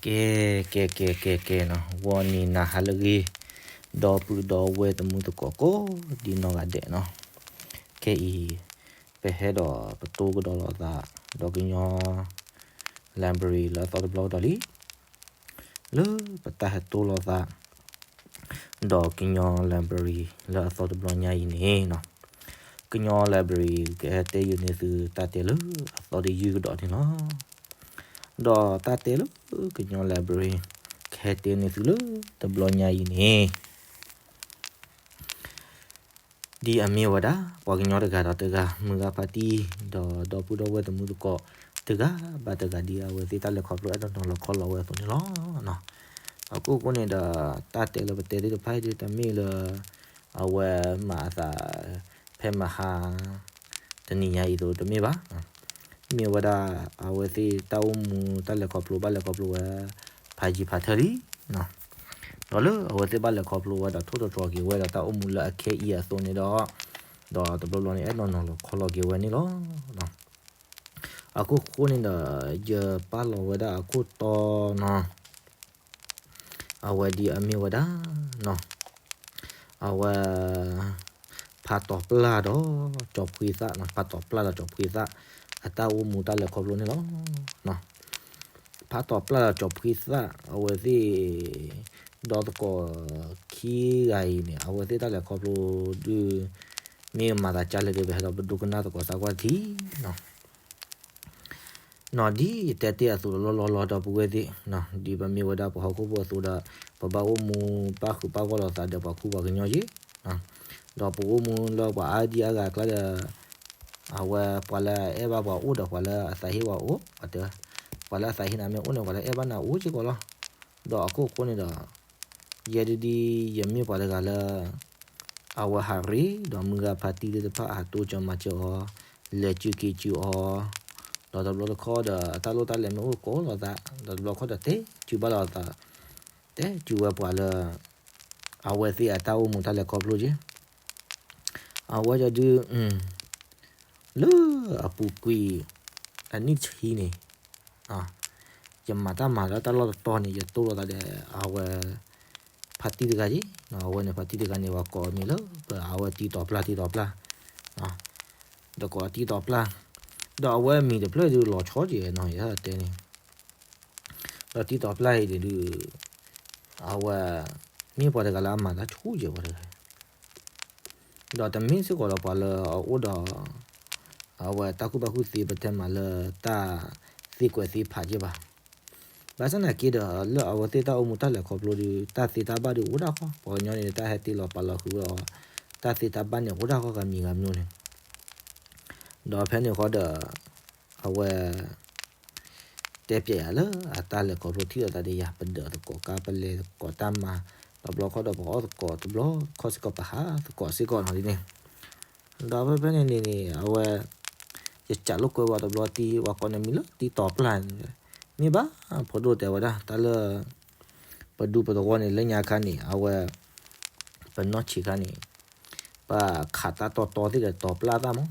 ကဲ ကဲ ကဲ ကဲ ကဲနီၤ, ဂီၤနံၤနၤဟါလၢအဂ့ၤ, ဒီပုၢ်ဒီဝဲၢ်တံၤသကိးကိးဒံနီၢ်ဂၤဒဲးနီၤ, ခဲအံၤ ပဟဲဒီးပတိကဒီးလိာ်သး ဒီးကညီ library လၢအသီတဘျီကဒီးလံ, လၢပတၢ်ဟဲတိလိာ်သး ဒီးကညီ library လၢအသီတဘျီညါအံၤန့ၣ်နီၤ, ကညီ library ကဟဲတဲယုာ်န့ၢ်သုတၢ်တဲလၢအသီတယုၢ်ကဒီးန့ၣ်လီၤ. ဒီးတၢ်တဲလၢကညီ library ကဟဲတဲန့ၢ်သုလၢတဘျီညါအံၤန့ၣ် ဒ်အမ့ၢ်ဝဲဒၣ် ပှၤကညီတဂၤဒီးတဂၤ မုၢ်ဂၤဖါတံၢ် ဒီးဒီပုၢ်ဒီဝဲၢ်တံၤသကိး တဂၤဘၣ်တဂၤ ဒ်အဝဲသ့ၣ်တၢ်လဲၤခီဖျိအဲၣ်ဒိးနီၤလီၤခီလီၤဝဲအသိးန့ၣ်လီၤ. အခိၣ်ဃိန့ၣ်ဒီး တၢ်တဲလၢပတဲသ့ၣ်တဖၣ်အံၤဒ် တမ့ၢ်လၢ အဝဲမၤအသး ဖဲမဟါ တနံၤညါအံၤအသိးတမ့ၢ်ဘၣ်. မ့ၢ်ဝဲဒၣ် အဝဲသ့ၣ်တၢ်အိၣ်မူတၢ်လဲၤခီဖျိ ဘၣ်လဲၤခီဖျိဝဲ ဖးယံၤဖးထၢၣ်လံ. ဒီးလၢအဝဲသ့ၣ်ဘၣ်လဲၤခီဖျိဝဲဒီး ထိၣ်သတြီၤက့ၤဝဲဒီးတၢ်အိၣ်မူလၢအခဲအံၤအသိးန့ၣ်ဒီး ဒီးတဘျီဘျီန့ၣ် အဲၣ်ဒိးနီၤလီၤခီလီၤက့ၤဝဲန့ၣ်လီၤ. အခိၣ်ဃိန့ၣ်ဒီး ယပာ်လီၤဝဲဒၣ်အခိၣ်တီနီၤ, အဝဲဒ်အမ့ၢ်ဝဲဒၣ်နီၤ, အဝဲ ဖးတီၤပျၢ်ဒီးကၠီၤဖှံသၣ်နီၤ, ဖးတီၤပျၢ်ဒီးကၠီၤဖှံသၣ် အတၢ်အိၣ်မူတၢ်လဲၤခီဖျိန့ၣ်လီၤ. ဖးတီၤပျၢ်ဒီးကၠီၤဖှံသၣ် အဝဲသ့ၣ် ဒီသကိးခံဂၤအံၤန့ၣ် အဝဲသ့ၣ်တၢ်လဲၤခီဖျိဒုး မ့ၢ်မၤသးကၢ်လဲၣ်ဒီး ပဟဲဒီးပဒိကနၣ်သကိးစၢ်ကွၢ်ထံနီၤ. နီၤ ဒ်ယတဲတ့ၢ်အသိးလီၤလီၤလီၤ ဒီပုၢ်ဝဲၢ်သ့ၣ်, ဒ်ပမ့ၢ်ဝဲဒၣ်ပှၤဟီၣ်ခိၣ်ဖိအသိးဒီး ပဘၣ်အိၣ်မူပၣ်ဃုာ်ပၣ်ဂီၢ်လိာ်သးဒီးပှၤကူပှၤကညီက့, ဒီးပအိၣ်မူလၢပှၤအါဒံအါဂၤအကျါဒီး အဝဲပှၤလၢအအဲၣ်ဘၣ်ပှၤအိၣ်ဒီးပှၤလၢအသးဟ့ပှၤအိၣ်, ပှၤလၢအသးဟ့နၤမ့ၢ်အိၣ်န့ၣ် ပှၤလၢအအဲၣ်ဘၣ်နၤအိၣ်စ့ၢ်ကီးလီၤ. ဒီးအခိၣ်ဃိန့ၣ်ဒီး ယဲဒ်ဒ်ယမ့ၢ်ပှၤတဂၤလၢ အဝဲဟးရ့ ဒီးမုၢ်ဂၤဖါတံၢ်သ့ၣ်တဖၣ် ဟးတိစၢၤမၤစၢၤအီၤ, လဲၤစုက့ၤစုအီၤ, ဒီးတဘျီတခီဒီး အတၢ်လိၣ်တၢ်လဲၤမ့ၢ်အိၣ်ကိးလိာ်သး, ဒီးတဘျီတခီဒီးတဲစုဘၣ်လိာ်သး, တဲစုဝဲပှၤလၢ အဝဲသ့ၣ်အတၢ်အိၣ်မူတၢ်လဲၤခီဖျိက့, အဝဲဒၣ်ဒုး လၢအပူၤကွံာ် အနံၣ်ဆံန့ၣ် ယမၤတၢ်မၤလၢတၢ်လီၢ်တတီၤန့ၣ် ယတိၢ်လိာ်သးဒီး အဝဲ ဖါတံၢ်တဂၤက့, အဝဲန့ၣ် ဖါတံၢ်တဂၤန့ၣ် ပှၤကိးအမံၤလၢ အဝဲတံၤတီၤပျၢ် တံၤတီၤပျၢ်, ဒီးကိးတံၤတီၤပျၢ်, ဒီးအဝဲအမံၤတဖျၢၣ်ဒုးလီၤဆီက့ၤနီၤ ယတဲန့ၣ်, ဒီးတံၤတီၤပျၢ်အံၤန့ၣ်ဒုး အဝဲ မ့ၢ်ပှၤတဂၤလၢအမၤတၢ်ဆူၣ်ယဲၢ်ပှၤတဂၤ ဒီးတမ့ၢ်စ့ၢ်ကီးဒီးပှၤလၢအအိၣ်ဒီး အဝဲတၢ်ကူၣ်ဘၣ်ကူၣ်သ့ ပတဲမးလၢတၢ်သ့ကွဲးသ့ဖးက့ဘၣ်. ဘၣ်ဆၣ်သနာ်က့ဒီး လၢအဝဲသ့ၣ်တၢ်အိၣ်မူတၢ်လဲၤခီဖျိဒီး တၢ်သ့တၢ်ဘၣ်ဒီးအိၣ်ဒၣ်ဃီ, ပှၤကညီန့ၣ် တၢ်ဟဲတ့လီၤပာ်လီၤဃုာ်ဝဲအီၤ, တၢ်သ့တၢ်ဘၣ်န့ၣ်အိၣ်ဒၣ်ဃီဂၤမံၤဂၤမံၤန့ၣ်, ဒီးဖဲန့ၣ်ဃီဒီး အဝဲ တဲပျဲယၤလၢအတၢ်လဲၤခီဖျိထံၣ်လိာ်သးဒီးယၤ ပဒၢးသကိးကါ ပလဲၤသကိးတၢ်မၤ, တဘျီခီဒီးပအီၣ်သကိးတဘျီခီစ့ၢ်ကီး ပဟးသကိးစ့ၢ်ကီးနီၤဒ်န့ၣ်, ဒီးဖဲဖဲန့ၣ်န့ၣ်န့ၣ် အဝဲ ယစးလိာ်ကွဲဝဲတဘျီတံၢ် ပှၤကိးန့ၣ်မံၤလၢတံၤတီၤပျၢ်န့ၣ်, မ့ၢ်ဘၣ် ဖိဒိၣ်တဲဝဲဒၣ် တၢ်လၢ ပဒူပသဝီန့ၣ် လၢညါခါန့ၣ် အဝဲ ပနီၢ်ဆံးခါန့ၣ် ပခးတၢ်တီတီသ့ၣ်ဒီးတီၤပျၢ်သၣ်မး,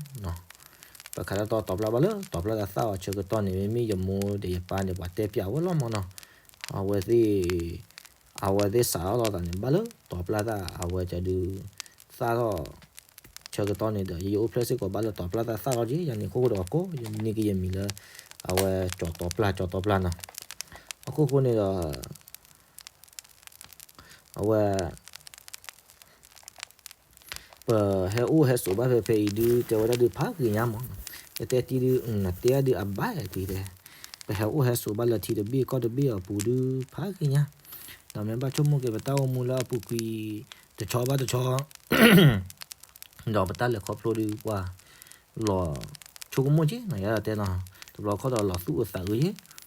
ပခးတၢ်တီတီပျၢ်ဘၣ်လၢတီၤပျၢ်သၣ်သၣ်အီၤဆၢကတီၢ်န့ၣ် မ့မ့ၢ်ယမိၢ်ဒီးယပၢ်န့ၣ် ပှၤတဲပျဲဝဲလီၤမးနီၤ, အဝဲသ့ၣ် အဝဲသ့ၣ်စးထီၣ်လိာ်သးန့ၣ် ဘၣ်လၢတီၤပျၢ်သၣ် အဝဲကဒုး သၣ်ထီၣ် ဆၢကတီၢ်န့ၣ်ဒီး ယအိၣ်ဖျဲၣ်စ့ၢ်ကီးဘၣ်လၢတီၤပျၢ်သၣ်သၣ်လီၤက့ ယၤန့ၣ်ခိၣ်ဒီးအကိး ယန့ၢ်က့ၤယမံၤလၢ အဝဲကၠီၤတီၤပျၢ် ကၠီၤတီၤပျၢ်နီၤ, အခိၣ်ဃိန့ၣ်ဒီး အဝဲ ပဟဲအိၣ်ဟဲဆိးဘၣ်ဖဲဖဲအံၤဒုး တဲဝဲဒၣ်ဒုးဖးဂ့ၤညါမး, ယတဲတံၢ်ဒုး နတဲဒုးအဘၣ်ယၤတံၢ်တဲ, ပဟဲအိၣ်ဟဲဆိးဘၣ်လၢထံတဘ့ၣ်ကီၢ်တဘ့ၣ်အပူၤဒုးဖးဂ့ၤညါ, ဒီးမ့ၢ်ဘၣ်ဆိကမိၣ်က့ၤပတၢ်အိၣ်မူလၢအပူၤကွံာ် တဆီဘၣ်တဆီ ဒီးပတၢ်လဲၤခီဖျိဒုးပှၤ လီၤဆိကမိၣ်က့နီၤ ယတဲနီၤ, တဘျီခီဒီးလီၤသူၣ်အုးသးအုးယဲ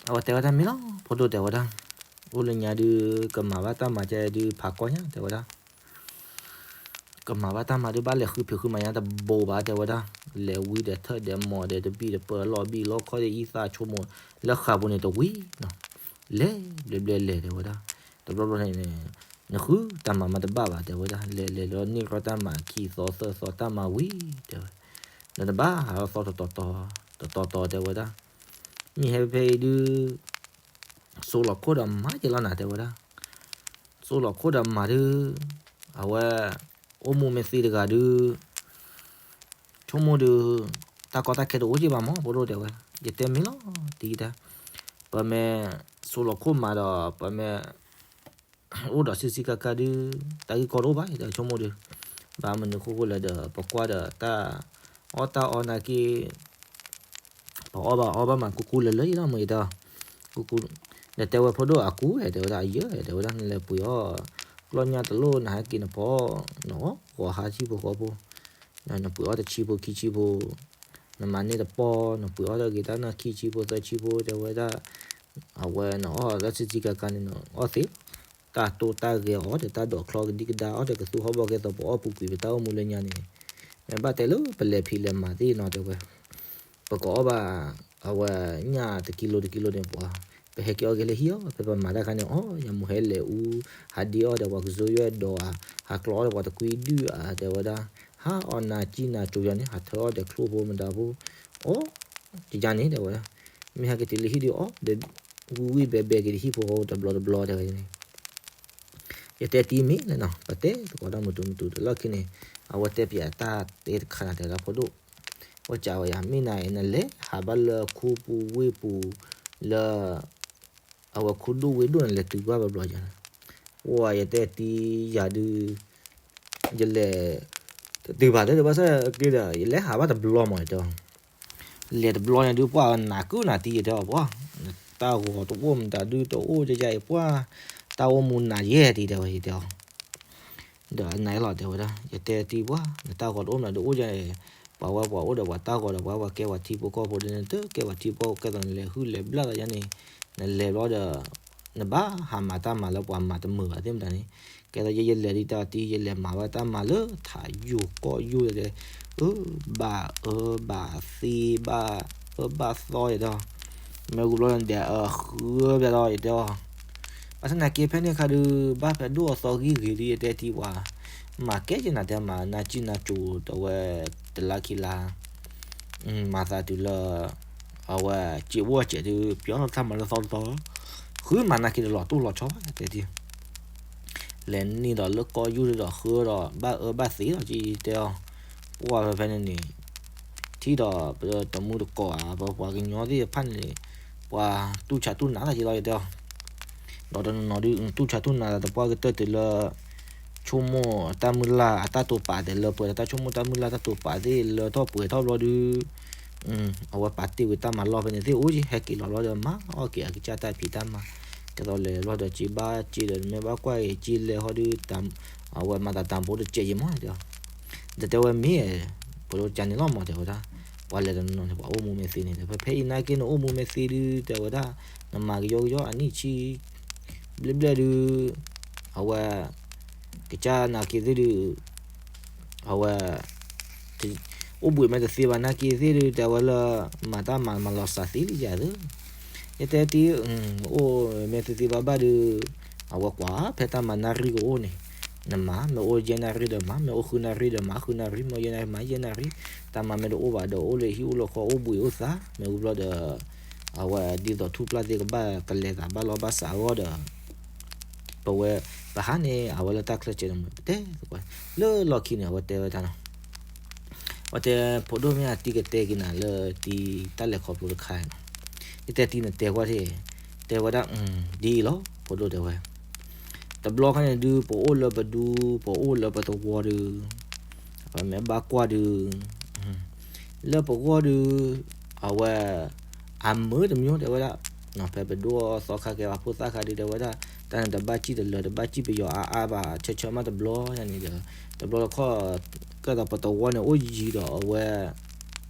အဝဲတဲဝဲဒၣ်မ့ၢ်လီၤ ဖိဒိၣ်တဲဝဲဒၣ်, အိၣ်လၢညါဒုး ကမၤဘၣ်တၢ်မၤကဲဒုးဖးကီညါတဲဝဲဒၣ်, ကမၤဘၣ်တၢ်မၤဒုးဘၣ်လဲၤဃုဖံးဃုမၤညါတဘိးဘၣ်တဲဝဲဒၣ်, လဲၤဝံၤဒီးထၢၣ်ဒီးမီၢ်ဒီးတဘံၣ်တပၢၢ်လီၢ်ဘံၣ်လီၢ်ခီဒီးအံသၣ်ဆိကမိၣ် လၢဃာ်ပူၤန့ၣ်တဝံၤနီၤ, လဲၤဘျဲဘျဲလဲၤတဲဝဲဒၣ်, တဘျီဘျီန့ၣ် နဃုတၢ်မၤမၤတဘၣ်ဘၣ်တဲဝဲဒၣ်, လဲၤလဲၤလီၤန့ၢ်ရီတၢ်မၤခံသီသၢသီတၢ်မၤဝံၤတဲဝဲ, ဒီးနဘၣ်ဟးထီၣ်သီတတီၤတီၤ တတီၤတီၤတဲဝဲဒၣ်, မ့ၢ်ဟဲဖဲအံၤဒုး စိလီၤခိၣ်ဒီးမၤယဲလီၤနၤ တဲဝဲဒၣ်. စိလီၤခိၣ်ဒီးမၤဒုး, အဝဲ အိၣ်မူမ့ၢ်သ့တဂၤဒုး ဆိကမိၣ်ဒုး တၢ်ကီတၢ်ခဲတအိၣ်က့ဘၣ်မး ဖိဒိၣ်တဲဝဲ, ယတဲမ့ၢ်လီၤတံၢ်တၢ်, ပမ့ၢ်စိလီၤခိၣ်မၤဒီး ပမ့ၢ် အိၣ်ဒီးဆံးဆံးကါကါဒုး တၢ်ဂ့ၢ်ကီတအိၣ်ဘၣ် ယတဲဆိကမိၣ်ဒုး, ဘၣ်မနုၤဃိဃိလဲၣ်ဒီး ပကွၢ်ဒီးတၢ်အီၣ်တၢ်အီနာ်က့ ပအီၣ်ဘၣ်အီဘၣ်မးကူကူလၢာ်လၢာ်ယဲလီၤ မ့ၢ်ယတဲအီၤ, ကူကူ, ဒီးတဲဝဲဖိဒိၣ်အကူဝဲ တဲဝဲဒၣ်အယၢၢ် တဲဝဲဒၣ် နလဲၤပှ့ၤအီၣ် ကျီၢ်ညၣ်တလိၣ် နဟဲက့ၤနဖီ နအီၣ်ဂီၤဟါဆံဖိဃီဖိ, နပှ့ၤအီၣ်တဆံဖိခံဆံဖိ, နမၤန့ၢ်တပီၢ် နပှ့ၤအီၣ်တဂ့ၤတၢ်နၢ်ခံဆံဖိသၢဆံဖိ တဲဝဲဒၣ်, အဝဲနအီၣ်တၢ်ဆံးဆံးကါကါန့ၣ် နအီၣ်သ့ တၢ်တိၢ်တၢ်ဂဲၤအီၣ်ဒီး တၢ်ဒိးချီကဒံကဒါအီၣ်ဒီးကသူဟီၣ်ဘီကဲသိး ပအီၣ်ပူၤကွံာ်ပတၢ်အိၣ်မူလၢညါန့ၣ်, မ့ၢ်ဘၣ်တဲလၢပလဲၤဖံးလဲၤမၤသ့ၣ်နီၤ တဲဝဲ, ပကအီၣ်ဘၣ် အဝဲညၣ်တကံလိတကံလိန့ၣ် ပှၤ ပဟဲက့ၤအီၣ်က့ၤလၢဟံၣ်အီၤ ဖဲပမၤတၢ်ခါန့ၣ် အီၣ် ယမူၤဟဲလဲၤအူ ဟးဒ့အီၣ်ဒီးပှၤကစိယွဲၣ်ဒီး ဟးကျီအီၣ်ဒီးပှၤတကွံဒုၣ်ဧါ တဲဝဲဒၣ်, ဟးအီၣ်နၤကံနၤကၠိယၤန့ၣ် ဟးထၢအီၣ်ဒီးချိၣ်ဖိမတၤဖိ, အီၣ် ယယၤန့ၣ် တဲဝဲဒၣ်, မ့ၢ်ဟဲက့ၤတုၤလၢဟံၣ်ဒုးအီၣ်ဒီး ဝံၣ်ဝံၣ်ဘဲဘဲက့ၤတဟံၣ်ဖိဃီတဘျီတဘျီ တဲဝဲန့ၣ် ယတဲတံၤမ့ၢ်လဲၣ်နီၤ ပတဲသကိးတၢ်မတူမတူတလီၢ်ခံန့ၣ်, အဝဲတဲပၠးတၢ်တဲတခါနၤ တဲဝဲဒၣ်ဖိဒိၣ်, အိၣ်ကးဝဲယၤ မ့ၢ်နၤအံၤ နလဲၤဟးဘၣ်လၢခူပူၤဝ့ၢ်ပူၤ လၢ အဝဲခူဒိၣ်ဝ့ၢ်ဒိၣ်န့ၣ် လဲၤတုၤကွၢ်ဘျီဘျီယၤန့ၣ်, အိၣ်ယတဲတံၤယၤဒုး ယလဲၤ တတုၤဘၣ်တဲ ဘၣ်ဆၣ်က့ဒီး ယလဲၤဟးဘၣ်တဘျီမး ယတဲအီၤ, လဲၤတဘျီန့ၣ်ဒုး ပှၢ်နးကုၢ်နးတံၤ ယတဲအီၤ ပှၢ် နတၢ်ဂီၤတအိၣ်မတၤဒုး တအိၣ်ယယအံၤ ပှၢ် တၢ်အိၣ်မူနးယဲၢ်တံၤ တဲဝဲ ယတဲအီၤ, ဒီးနၤလီၤ တဲဝဲဒၣ် ယတဲတံၤပှၢ် နတၢ်ဂီၤတအိၣ်မတၤဒုး အိၣ်ယဲၢ် ပှၤဝဲပှၤအိၣ်ဒီးပှၤတၢ်ဂီၤဒီး ပှၤဝဲပှၤကဲပှၤထံဖိကီၢ်ဖိဒီး နတကဲပှၤထံဖိကီၢ်ဖိကဲသိး နလဲၤဟုၣ်လဲၤဘျၣ်လီၤယါန့ၣ်, နလဲၤဘျီဒီး နဘၣ်ဟးမၤတၢ်မၤလၢပှၤမၤတမုာ်ဘၣ်သ့ၣ်မတၤန့ၣ်, ကဲသိးယဲ ယလဲၤဒ်တၢ်တံၤ ယလဲၤမၤဝဲတၢ်မၤလၢထးယိာ်ကီၢ်ယိာ် ယတဲ အၢ ဘၣ်အၢဘၣ်သ့ဘၣ်အၢဘၣ်သီ ယတဲအီၤ, မ့ၢ်ဂုာ်ဘျီဒီး နဒဲးအဃၢဘၣ်ဒီး ယတဲအီၤ, ဘၣ်ဆၣ်သနာ်က့ ဖဲန့ၣ်အခါဒုး ဘၣ်ဖဲဒိၣ်အသီဂံၢ်ဂ့ၤဒုး ယတဲတံၤပှၤ မၤကဲက့ၤနၤတဲမၤ နၤကံနၤကၠိ တဲဝဲ တလါခံလါ မၤသးတုၤလၢ အဝဲစံးဝီစဲးဒုး ပျီထီၣ်တၢ်မၤလၢသီတသီ, ဃုမၤနာ်က့ဒီးလီၤတိၢ်လီၤဆီဘၣ် တဲတံၤ, လဲၤနံၤဒီးလၢကီၢ်ယူၢ်ဒီးဃၢဒီး ဘၣ်အၢဘၣ်သ့လီၤ ကတဲအီၤ, ပှၢ်ဖဲဖဲန့ၣ်န့ၣ် ထံၣ်ဒီးပတမူတကိးဧါ ပပှၤကညီသ့ၣ်တဖၣ်န့ၣ် ပှၤတူၢ်ဆးတူၢ်နးသးက့လီၤ ယတဲအီၤ, ဒီးတနီၤနီၤဒုး တူၢ်ဆးတူၢ်နးသး တပှၢ်ကတၢၢ်တုၤလၢ ဆိကမိၣ်တၢ်မုၢ်လၢ်အတၢ်တိာ်ပာ် တဲလၢပှဲၤဒီးတၢ်ဆိကမိၣ်တၢ်မုၢ်လၢ်တၢ်တိာ်ပာ်သ့ၣ်လၢထီၣ်ပှဲၤထီၣ်ဘျီဒုး အဝဲပာ်တ့ၢ်ဝံၤတၢ်မၤလီၢ်ဖဲန့ၣ်သ့ၣ်အိၣ်က့ ဟဲက့ၤလီၤဘျီဒီး မၤအီၣ်က့ၤအကစၢ်တၢ်ဖံးတၢ်မၤ, ကဲသိးလဲၤဘျီဒီး စ့ဘၣ်စ့ဒီး မ့ၢ်ဘၣ်ကွၢ်က့ၤစ့လဲၤဟီဒုး အဝဲမၤသးတၢ်ဖိတစဲးယံၤမး တဲအီၤ, ဒီးတဲဝဲမ့ၢ် ဖိဒိၣ်ကန့ၣ်လီၤမး တဲဝဲဒၣ်, ပှၤလဲၤတနီၤနီၤန့ၣ် ပှၤအိၣ်မူမ့ၢ်သ့န့ၣ် ဖဲဖဲအံၤနာ်က့ နအိၣ်မူမ့ၢ်သ့ဒုး တဲဝဲဒၣ်, နမၤကယီကယီအနံၣ်ဆံ ဘျဲၣ်ဘျဲၣ်ဒုး အဝဲ ကစၢ်နာ်က့သ့ၣ်ဒုး အဝဲ အိၣ်ဘှံးမ့ၢ်တသ့ဘၣ်နာ်က့သ့ၣ်ဒုး တဲဝဲလၢ မၤတၢ်မၤမၤလီၤစှၤသ့လံယၤသ့, ယတဲတံၤ အိၣ်မ့ၢ်သ့သ့ဘၣ်ဘၣ်ဒုး အဝဲကွၢ်ဖဲတၢ်မၤနၣ်ရံၣ်ကအိၣ်န့ၣ်, နမၤ မ့ၢ်အိၣ်ယဲၢ်နၣ်ရံၣ်ဒီးမၤ မ့ၢ်အိၣ်ဃုနၣ်ရံၣ်ဒီးမၤဃုနၣ်ရံၣ် မ့ၢ်အိၣ်ယဲၢ်နၣ်ရံၣ်မၤယဲၢ်နၣ်ရံၣ်, တၢ်မၤမ့ၢ်တအိၣ်ဘၣ်ဒီးအိၣ်လၢဟံၣ်အိၣ်လၢဃီအိၣ်ဘှံးအိၣ်သါ မ့ၢ်ဝံၤဘျီဒီး အဝဲဒ်သိးထူၣ်ပျၢ်သ့ၣ်ကဘၣ်ကလဲၤသးဘၣ်လီၤဘၣ်စးအဂီၢ်ဒီး ပဝဲ ပဟးန့ၣ် အဝဲလၢတၢ်ချၢစဲးန့ၣ် ပတဲသကိး လၢလီၢ်ခံန့ၣ် အဝဲတဲဝဲဒၣ်နီၤ, အဝဲတဲ ဖိဒိၣ်မ့ၢ်အတံၤကတဲက့ၤနၤလၢတံၤတၢ်လဲၤခီဖျိတခါနီၤ, ယတဲတံၤနတဲကွၢ်ထံၣ်, တဲဝဲဒၣ် ဒ်အံၤလီၤ ဖိဒိၣ်တဲဝဲ, တဘျီခါန့ၣ်ဒုး ပအိၣ်လၢပဒူ ပအိၣ်လၢပသဝီဒုး ပမ့ၢ်ဘၣ်ကွၢ်ဒုး လၢပဂီၢ်ဒုး အဝဲ အမုာ်တမံၤတဲဝဲဒၣ်, ဖဲပဒိၣ်သီခါကဲပှၤဖိသၣ်ခါဒုးတဲဝဲဒၣ်, တၢ်န့ၣ်တဘၣ်စံၣ်တလၢၤ တဘၣ်စံၣ်ပယီၤအါအါဘၣ် ဆၢဆၢမးတဘျီညါန့ၣ်ဒီး တဘျီတခီၣ် ကဲသိးပသဝီန့ၣ်အိၣ်ယံၤဒီးအဝဲ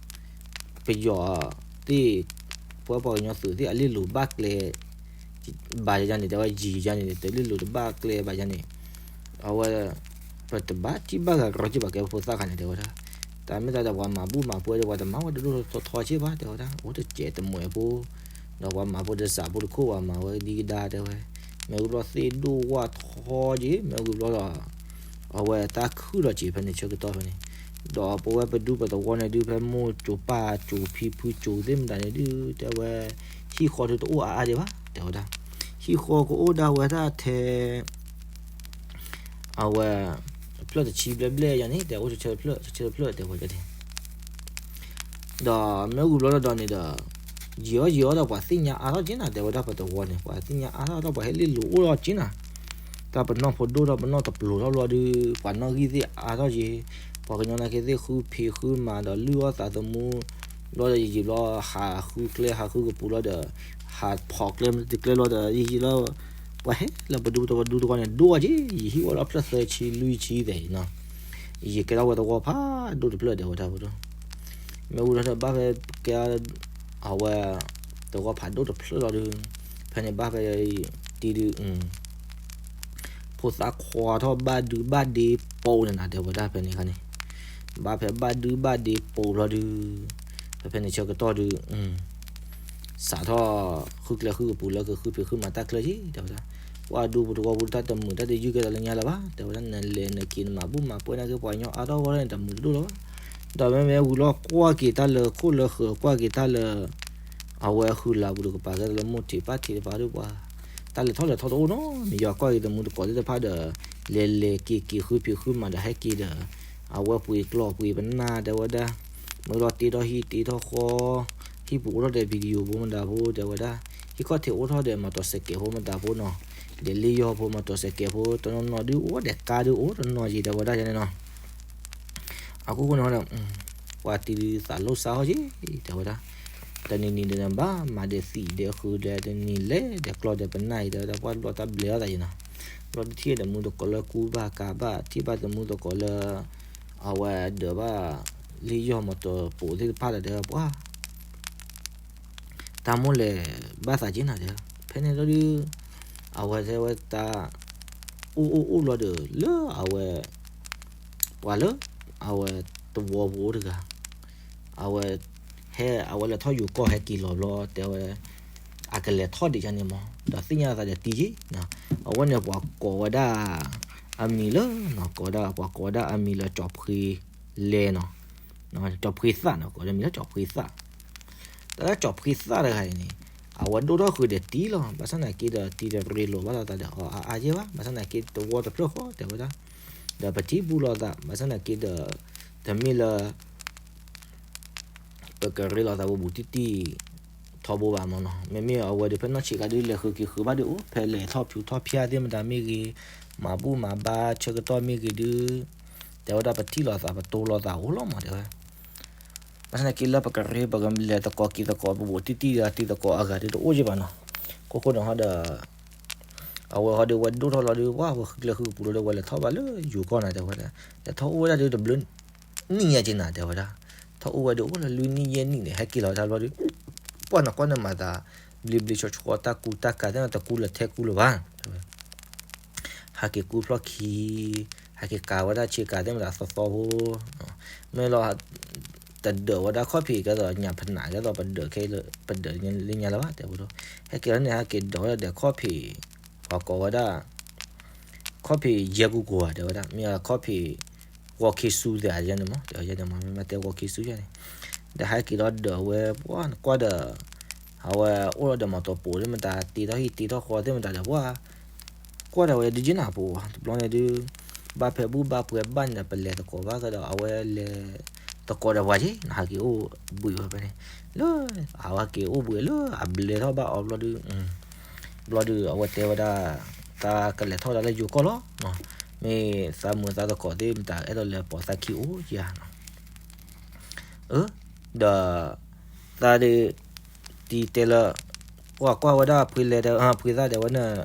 ပယီၤသ့ၣ် ပှၤပှၤကညီသုးသ့ၣ်အလ့ၣ်လိၤဘၣ်ကျဲ ဘၣ်ယၤန့ၣ် တဲဝဲယံၤယၤန့ၣ် တလ့ၣ်လိၤတဘၣ်ကျဲဘၣ်ယၤန့ၣ် အဝဲ ပတဘၣ်ထံၣ်ဘၣ်ဂၤရီက့ၤဘၣ်ကဲပှၤဖိသၣ်ခါန့ၣ် တဲဝဲဒၣ်, တၢ်မ့ၢ်တၢ်ဒီးပှၤမၤဘူၣ်မၤပှဲၤဒီး ပှၤတမၤဝဲတဒိၣ်ထီထီက့ဘၣ် တဲဝဲဒၣ်, အိၣ်တစဲးတမှဲးဖိ ဒီးပှၤမၤဖိတစးဖိတခိၣ်ပှၤမၤဝဲဒ်ကဒါ တဲဝဲ, မ့ၢ်ဝံၤဘျီသ့ၣ်ဒိၣ်ဝၣ်ထီက့ မ့ၢ်ဝံၤဘျီဒီး အဝဲတၢ်ခုၣ်ဒီးစံးဖဲန့ၣ်ဆၢကတီၢ်ဖဲန့ၣ်, ဒီးပဝဲပဒူပသဝီန့ၣ်ဒုး ဖဲမိၢ်စိၤပၢ်စိၤဖံဖုစိၤသ့ၣ်မတၤန့ၣ်ဒုး တဲဝဲ ဟံၣ်ဃီဒုးတအိၣ်အါအါဒံးဘၣ် တဲဝဲဒၣ်, ဟံၣ်ဃီကအိၣ်ဒၣ်ဝဲဒၣ်ထဲ အဝဲ ဖျၢၣ်တဆံဘျဲၣ်ဘျဲၣ်ယၤန့ၣ် တဲအိၣ်ဆၢဆၢတဖျၢၣ် ဆၢဆၢတဖျၢၣ် တဲဝဲဒၣ်န့ၣ် ဒီးမ့ၢ်ဝံၤဘျီဒီးန့ၣ်ဒီး ယံာ်အီၣ်ယံာ်အီၣ်ဒီးပှၤသ့ၣ်ညါအါထီၣ်က့နၤ တဲဝဲဒၣ်ပတဝီန့ၣ် ပှၤသ့ၣ်ညါအါထီၣ်ဒီးပှၤဟဲလ့လိာ်အိၣ်ထီၣ်က့နၤ တၢ်ပနီၣ်ဖိဒိၣ်ထီၣ်ပနီၣ်တပျိၤထီၣ်ဘျီဒီး ပှၤနီၣ်ဂံၢ်သ့ၣ်အါထီၣ်က့ ပှၤကညီနာ်က့သ့ၣ်ဃုဖံးဃုမၤဒီးလုၢ်အီၣ်သးသမူ ဘျီဒီးယံာ်ယံာ်ဘျီ ဟးဃုကျဲဟးဃုကပူၤလီၤဒီး ဟးဖီၣ်ကျဲမ့ၢ်တကျဲလီၤဒီး ယံာ်ယံာ်လီၤ ပှၤဟဲလၢပဒူတဝီဒူတဝီန့ၣ် ဒိၣ်အီၤက့ ယံာ်ဟံၣ်ဝဲလီၤဖျၢၣ်သၢဆံလွံၢ်ဆံသဲးနီၤ ယံာ်ကဲထီၣ်ဝဲသဝီဖးဒိၣ်တဖျၢၣ် တဲဝဲဒၣ်ဖိဒိၣ် မ့ၢ်ဝံၤလီၤဒီးဘၣ်ဖဲကဲ အဝဲ သဝီဖးဒိၣ်တဖျၢၣ်လီၤဒုး ဖဲန့ၣ်ဘၣ်ဖဲတံၤဒုး ဖိသၣ်ခွါထီၣ်ဘၣ်ဒုဘၣ်ဒ့ပိာ်န့ၣ်နၤ တဲဝဲဒၣ်ဖဲန့ၣ်ခါန့ၣ် ဘၣ်ဖဲဘၣ်ဒုဘၣ်ဒ့ပိာ်ဘျီဒုး ဖဲဖဲန့ၣ်ဆၢကတီၢ်ဒုး စးထီၣ်ဃုကျဲဃုကပူၤလၢကဃုဖံးဃုမၤတၢ်ချၢက့ တဲဝဲဒၣ် ပှၤဒူပတဝီပူၤတၢ်တမုာ်တၢ်တယုၢ်ကဲဒီးလၢညါလၢၤဘၣ် တဲဝဲဒၣ် နလဲၤနက့ၤနမၤဘူၣ်မၤပှဲၤနာ်က့ ပှၤကညီအါထီၣ်ဂီၢ်န့ၣ် တမုာ်တဒိၣ်လၢၤဘၣ် ဒီးမ့မ့ၢ်ဝံၤလီၤကွၢ်က့ၤတၢ်လၢခိၣ်လၢဃၢၤ ကွၢ်က့ၤတၢ်လၢ အဝဲဃုလၤပူၤတကပၤ ကဲလၢမိၢ်ထံးပၢ်ထံးတဖၣ်ဒုးပှၤ တၢ်လဲၤထီၣ်လဲၤထီတအိၣ်နီတမံၤ ယွၤကွၢ်က့ၤသမူသကိးသ့ၣ်တဖၣ်ဒီး လဲၤလဲၤက့ၤက့ၤဃုဖံးဃုမၤဒီးဟဲက့ၤဒီး အဝဲပှ့ၤကျီၢ်ပှ့ၤပနၢ်တဲဝဲဒၣ် မ့ၢ်လီၤတ့ထီၣ်ဟံၣ်တ့ထီၣ်ဃီ ဟံၣ်ပူၤအိၣ်ထီၣ်ဒီး video ဖိမတၤဖိတဲဝဲဒၣ် ဟံၣ်ခီၣ်ထံးအိၣ်ထီၣ်ဒီး မၤတီၤစဲးကဲးဖိမတၤဖိနီၤ ဒီးလ့ယီၢ်ဖိ မၤတီၤစဲးကဲးဖိ တနီၤနီၤဒုးအိၣ်ဒီးကါဒုးအိၣ်တနီၤက့ၤတဲဝဲဒၣ်န့ၣ်နီၤ အခိၣ်ဃိန့ၣ်ဒီး ပှၤတံၤဒုးသးလိၣ်စါဟီၣ်က့ တဲဝဲဒၣ် တနံၤနံၤဒီးနဘၣ်မၤဒီးသံးဒီးဃုဒီး တနံၤလဲၤဒီးကျီၢ်ဒီးပနၢ်အံၤ တဲဝဲဒၣ် ပှၤဘျီတၢ်ဘျဲးအီၣ်သးယံၤနီၤ ဘျီတထံၣ်ဒီးမူသကိးလၢကူဘၣ်ကၤဘၣ် ထံၣ်ဘၣ်သမူသကိးလၢ အဝဲဒၢးဘၣ် လ့ယီၢ်မၤတီၤပိာ်သ့ၣ်တဖၣ်ဒီး တဲဝဲပှၤ တၢ်မိၣ်လဲၤဘၣ်သးက့နၤတဲ ဖဲန့ၣ်လီၤဒုး အဝဲတဲဝဲတၢ် အိၣ်အိၣ်အိၣ်လီၤဒီး လၢအဝဲ ပှၤလၢ အဝဲ သဝီပူၤအိၣ်တဂၤ အဝဲ ဟဲအဝဲလဲၤထီၣ်ယိၤကီၢ်ဟဲက့ၤလီၤဘျီ တဲဝဲ အကလဲၤထီၣ်ဒံးယါန့ၣ်မး ဒီးသ့ၣ်ညါသးဒီးတံၤက့ အဝဲန့ၣ်ပှၤကိးဝဲဒၣ် အမံၤလၢ ကိးဝဲဒၣ် ပှၤကိးဝဲဒၣ်အမံၤလၢကၠီၤဖှ့လဲၣ်နီၤ ကၠီၤဖှ့သၣ်နီၤ ကိးဝဲဒၣ်မံၤလၢကၠီၤဖှ့သၣ် တၢ်လၢကၠီၤဖှ့သၣ်တဂၤအံၤန့ၣ် အဝဲဒိၣ်ထီၣ်ဃုာ်ဒီးတံၤလီၤ ဘၣ်ဆၣ်သနာ်က့ဒီးတံၤတရ့လိာ်ဘၣ်လိာ်သးဒီးအီၤအါအါယဲၢ်ဘၣ် ဘၣ်ဆၣ်သနာ်က့သဝီတဖျၢၣ်ဃီတဲဝဲဒၣ် ဒီးပထံၣ်ဘူၣ်လိာ်သး ဘၣ်ဆၣ်သနာ်က့ဒီး တမ့ၢ်လၢ ပကရ့လိာ်သးဘူးဘူးတံၢ်တံၢ် ထီဘိဘၣ်မးနီၤ မ့မ့ၢ်အဝဲဒီးဖဲနီၢ်ဆံးခါဒုးလဲၤဃုာ်က့ၤဃုာ်ဘၣ်ဒုးအိၣ် ဖဲလဲၤထီၣ်ဖၠူထီၣ်ဖၠါသ့ၣ်မတၤမ့ၢ်ဂ့ၤ မၤဘူၣ်မၤဘါဆၢကတီၢ်မ့ၢ်ဂ့ၤဒုး တဲဝဲဒၣ်ပထံၣ်လိာ်သးပတိလိာ်သးအိၣ်လီၤမးတဲဝဲ ဘၣ်ဆၣ်သနာ်က့လၢပကရ့ပကလဲၤသကိးက့ၤသကိးဘူးဘူးတံၢ်တံၢ်ဒီးတံၤသကိးအဂၤဒုးတအိၣ်ယဲၢ်ဘၣ်နီၤ ခိၣ်ဃိန့ၣ်ဟီဒီး အဝဲဟီဒီးဝဲဒိၣ်ထီၣ်လီၤဒုး ပှၤဝဲဃုကျဲဃုကပူၤလီၤဒီး ဝဲလဲၤထီၣ်ဘၣ်လၢယိၤကီၢ်နၤတဲဝဲဒၣ် လဲၤထီၣ်အိၣ်ဝဲဒၣ်ဒုးတဘျုးနံၣ်ညါက့နၤတဲဝဲဒၣ် ထီၣ်အိၣ်ဝဲဒုးအိၣ်လၢလွံၢ်နံၣ်ယဲၢ်နံၣ်န့ၣ် ဟဲက့ၤလီၤတၢ်ဘျီဒုး ပှၤနကွၢ်နမၤသး ဘျ့ဘျ့ဆှီဆှီတၢ်ကူတၢ်ကၤသ့ၣ်နီၤ တကူလၢထဲကူလၢၤဘၣ် ဟဲက့ၤကူဖျီၣ်ခံ ဟဲက့ၤကၤဝဲဒၣ်ဆ့ကၤသ့ၣ်မတၤသီသီဖိ မ့ၢ်လီၤ တဒၢးဝဲဒၣ်ခီၣ်ဖံးကဲသိးညၣ်ဖနးကဲသိးပဒၢးခဲ ပဒၢးလၢညါလၢၤဘၣ်တဲဝဲဒၣ် ဟဲက့ၤလီၤန့ၣ် ဟဲက့ၤဒိးဝဲဒၣ်ဒီးခီၣ်ဖံး ပှၤကိးဝဲဒၣ် ခီၣ်ဖံးယဲၢ်ကူကီးဧါ တဲဝဲဒၣ် မ့ၢ်ခီၣ်ဖံး ဂီၤခ့ဆူသ့ၣ်ဧါန့ၣ်မး တဲဝဲန့ၣ်မး မ့ၢ်မ့ၢ်တဲဂီၤခ့ဆူယဲၢ်န့ၣ် ဒီးဟဲက့ၤလီၤဒၢးဝဲ ပှၤနကွၢ်ဒီး အဝဲအိၣ်လီၤဒီးမၤတီၤပိာ်သ့ၣ်မတၤ တ့ထီၣ်ဟံၣ်တ့ထီၣ်ဃီသ့ၣ်မတၤဒီး ပှၤ ကွၢ်ဒီးဝဲဒုးက့နၤဖိ တဘျီန့ၣ်ဒုး ဘၣ်ဖဲဘူၣ်ဘၣ်ပှဲၤဘၣ်န့ၣ်ဒီး ပလဲၤသကိးဘၣ်ကဒီး အဝဲလဲၤသကိးဒီးပှၤက့ နဟးက့ၤအိၣ်ဘှံးဝဲဖဲန့ၣ် လၢ အဝဲဟဲက့ၤအိၣ်ဘှံးလၢအဘျဲထီၣ်ဘၣ်အီၤဘျီဒုး ဘျီဒုး အဝဲတဲဝဲဒၣ် သးကလဲၤထီၣ်ဝဲဒၣ်လၢယိၤကီၢ်လီၤ မ့ၢ်သးမုာ်သးသကိးသ့ၣ်မတၤ အဲၣ်ဒိးလဲၤပိာ်သးခံအိၣ်ယၤနီၤ အၢ ဒီး သးဒုး တံၤတဲလၢ ကွၢ်ကွၢ်ဝဲဒၣ်ဖှ့လဲၣ် ဖှ့သၣ်တဲဝဲန့ၣ်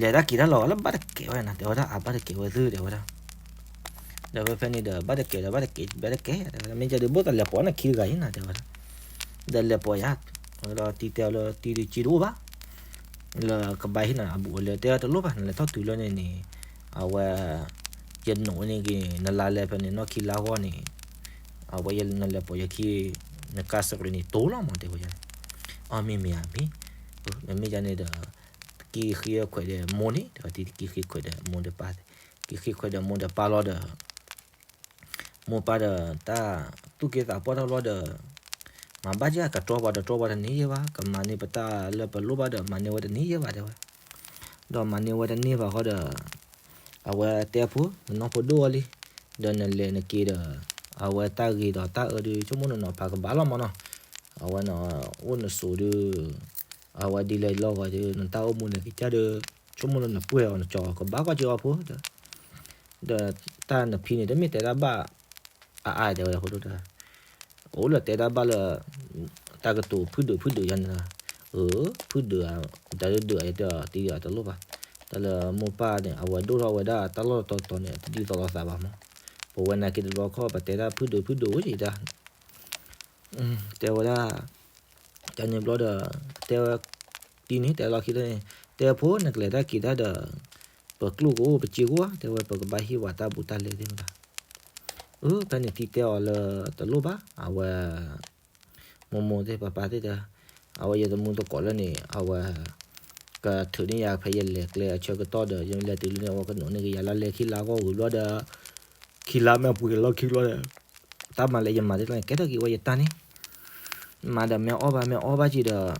လဲၤတၢ်က့ၤတၢ်လီၤလၢဘၣ်တကဲဝဲနီၤ တဲဝဲဒၣ်အဘၣ်တကဲဝဲသုတဲဝဲဒၣ် ဒီးဖဲဖဲန့ၣ်ဒီး ဘၣ်တကဲဒီးဘၣ်တကဲ ဘၣ်တကဲ တဲဝဲဒၣ် မ့ၢ်ကဲဒုးဘိၣ်သးလဲၤပိာ်နခံတဂၤအံၤနီၤ တဲဝဲဒၣ် ဒီးလဲၤပိာ်ယၤ ဒီးတံၤတဲအီၤလၢတံၤဒုးက့တအိၣ်ဘၣ် လၢကဘၣ်ဟ့ၣ်နၤအဘူးအလဲ တဲအီၤတလိၣ်ဘၣ် နလဲၤထီၣ်တုၤလၢန့ၣ်န့ၣ် အဝဲ ယနိးန့ၢ်က့ၤ နလါလဲဖဲန့ၣ် နီၢ်ခံလါဂီၢ်န့ၣ် အဝဲယလဲၤလဲၤပိာ်ယခံ နကါစရ့န့ၣ် တိၢ်လီၤမး တဲဝဲန့ၣ် အီ မ့ၢ်မ့ၢ်ဧါမ့ၢ် မ့မ့ၢ်ယၤန့ၣ်ဒီး တက့ၢ်ဃ့ခွဲးဒီးမိၢ်န့ၣ် တဲဝဲတံၤတက့ၢ်ဃ့ခွဲးဒီးမိၢ်ဒီးပၢ် က့ၢ်ဃ့ခွဲးဒီးမိၢ်ဒီးပၢ်လီၤဒီး မိၢ်ပၢ်ဒီးတၢ်သူၣ်က့သးပှၢ်ထီၣ်လီၤဒီး မၤဘၣ်ကကတြီပှၤတတြီပှၤတန့ၢ်ယဲၢ်ဘၣ်, ကမၤန့ၢ်ပတၢ်လၢပလိၣ်ဘၣ်ဒီး မၤန့ၢ်ဝဲတန့ၢ်ယဲၢ်ဘၣ် တဲဝဲ. ဒီးမၤန့ၢ်ဝဲတန့ၢ်ဘၣ်ဃီဒီး အဝဲတဲအဖိ, နနီၢ်ဖိဒိၣ်အီၤလံ, ဒီးနလဲၤနက့ၤဒီး အဝဲတၢ်ဂ့ၤဒီးတၢ်အၢဒုး ဆိကမိၣ်နနီၤဖးကဘၣ်လီၤမးနီၤ, အဝဲနအိၣ်နဆိးဒုး အဝဲဒ်လဲၣ်လီၤဂီၤဒုး နတၢ်အိၣ်မူန့ၣ်ကစၢ်ဒုး ဆိကမိၣ်လၢနပှဲၤအီၤနကၠီကဘၣ်ကွၢ်က့ၤအီဖိဒီး ဒီးတၢ်နဖံန့ၣ် တမ့ၢ်တဲတၢ်ဘၣ်အါအါ တဲဝဲဒၣ်ဖိဒိၣ်တၢ်, အိၣ်လၢတဲတၢ်ဘၣ်လၢ တၢ်ကတိၤဖုၣ်ဒုးဖုၣ်ဒုးယါန့ၣ်, အၢ ဖုၣ်ဒုးဧါ, တၢ်ဒုးဒုးဧါ ယတဲအီၤတံၢ်ဒီးတလိၣ်ဘၣ်, တၢ်လၢမိၢ်ပၢ်န့ၣ် အဝဲဒိၣ်ထီၣ်ဝဲဒၣ်တၢ်လီၢ်တတီၤတီၤန့ၣ် တဒ်သိးလိာ်သးဘၣ်မး, ပဝဲနာ်က့တဘျီခီၣ် ပတဲတၢ်ဖုၣ်ဒုးဖုၣ်ဒုးဝဲယံၤတၢ် တဲဝဲဒၣ်, တၢ်န့ၣ်ဘျီဒီး တဲဝဲ, တံၢ်န့ၣ် တဲလီၢ်ခံလၢန့ၣ်, တဲဖိနကလဲၤတၢ်က့ၤတၢ်ဒီး ပကျိၣ်ကအိၣ်ပစ့ကအိၣ်ဧါ, တဲဝဲပကဘၣ်ဟ့ၣ်ပှၤတၢ်ဘူးတၢ်လဲသ့ၣ်မတၤ, အၢ ဖဲန့ၣ်တံၢ်တဲအီၤလၢတလိၣ်ဘၣ်, အဝဲ မိၢ်မိၢ်သ့ၣ်ပၢ်ပၢ်သ့ၣ်တဲ, အဝဲယတမူသကိးလၢန့ၣ် အဝဲ ကထုးန့ၢ်ယၤဖဲယလဲၤကျဲအဆၢကတီၢ်ဒီး ယလဲၤတုၤလၢန့ၣ် အဝဲကနိးန့ၢ်က့ၤယၤလၢလဲခံလါဂီၢ်ဝံၤဘျီဒီး ခံလါမ့ၢ်ပှဲၤလီၢ်ခံဘျီဒီး တၢ်မၤလၢယမၤသ့ၣ်တဖၣ်န့ၣ် ကဲထီၣ်က့ၤဝဲယတၢ်န့ၣ်, မၤဒီးမ့ၢ်အီၣ်ဘၣ်မ့ၢ်အီဘၣ်က့ၤဒီး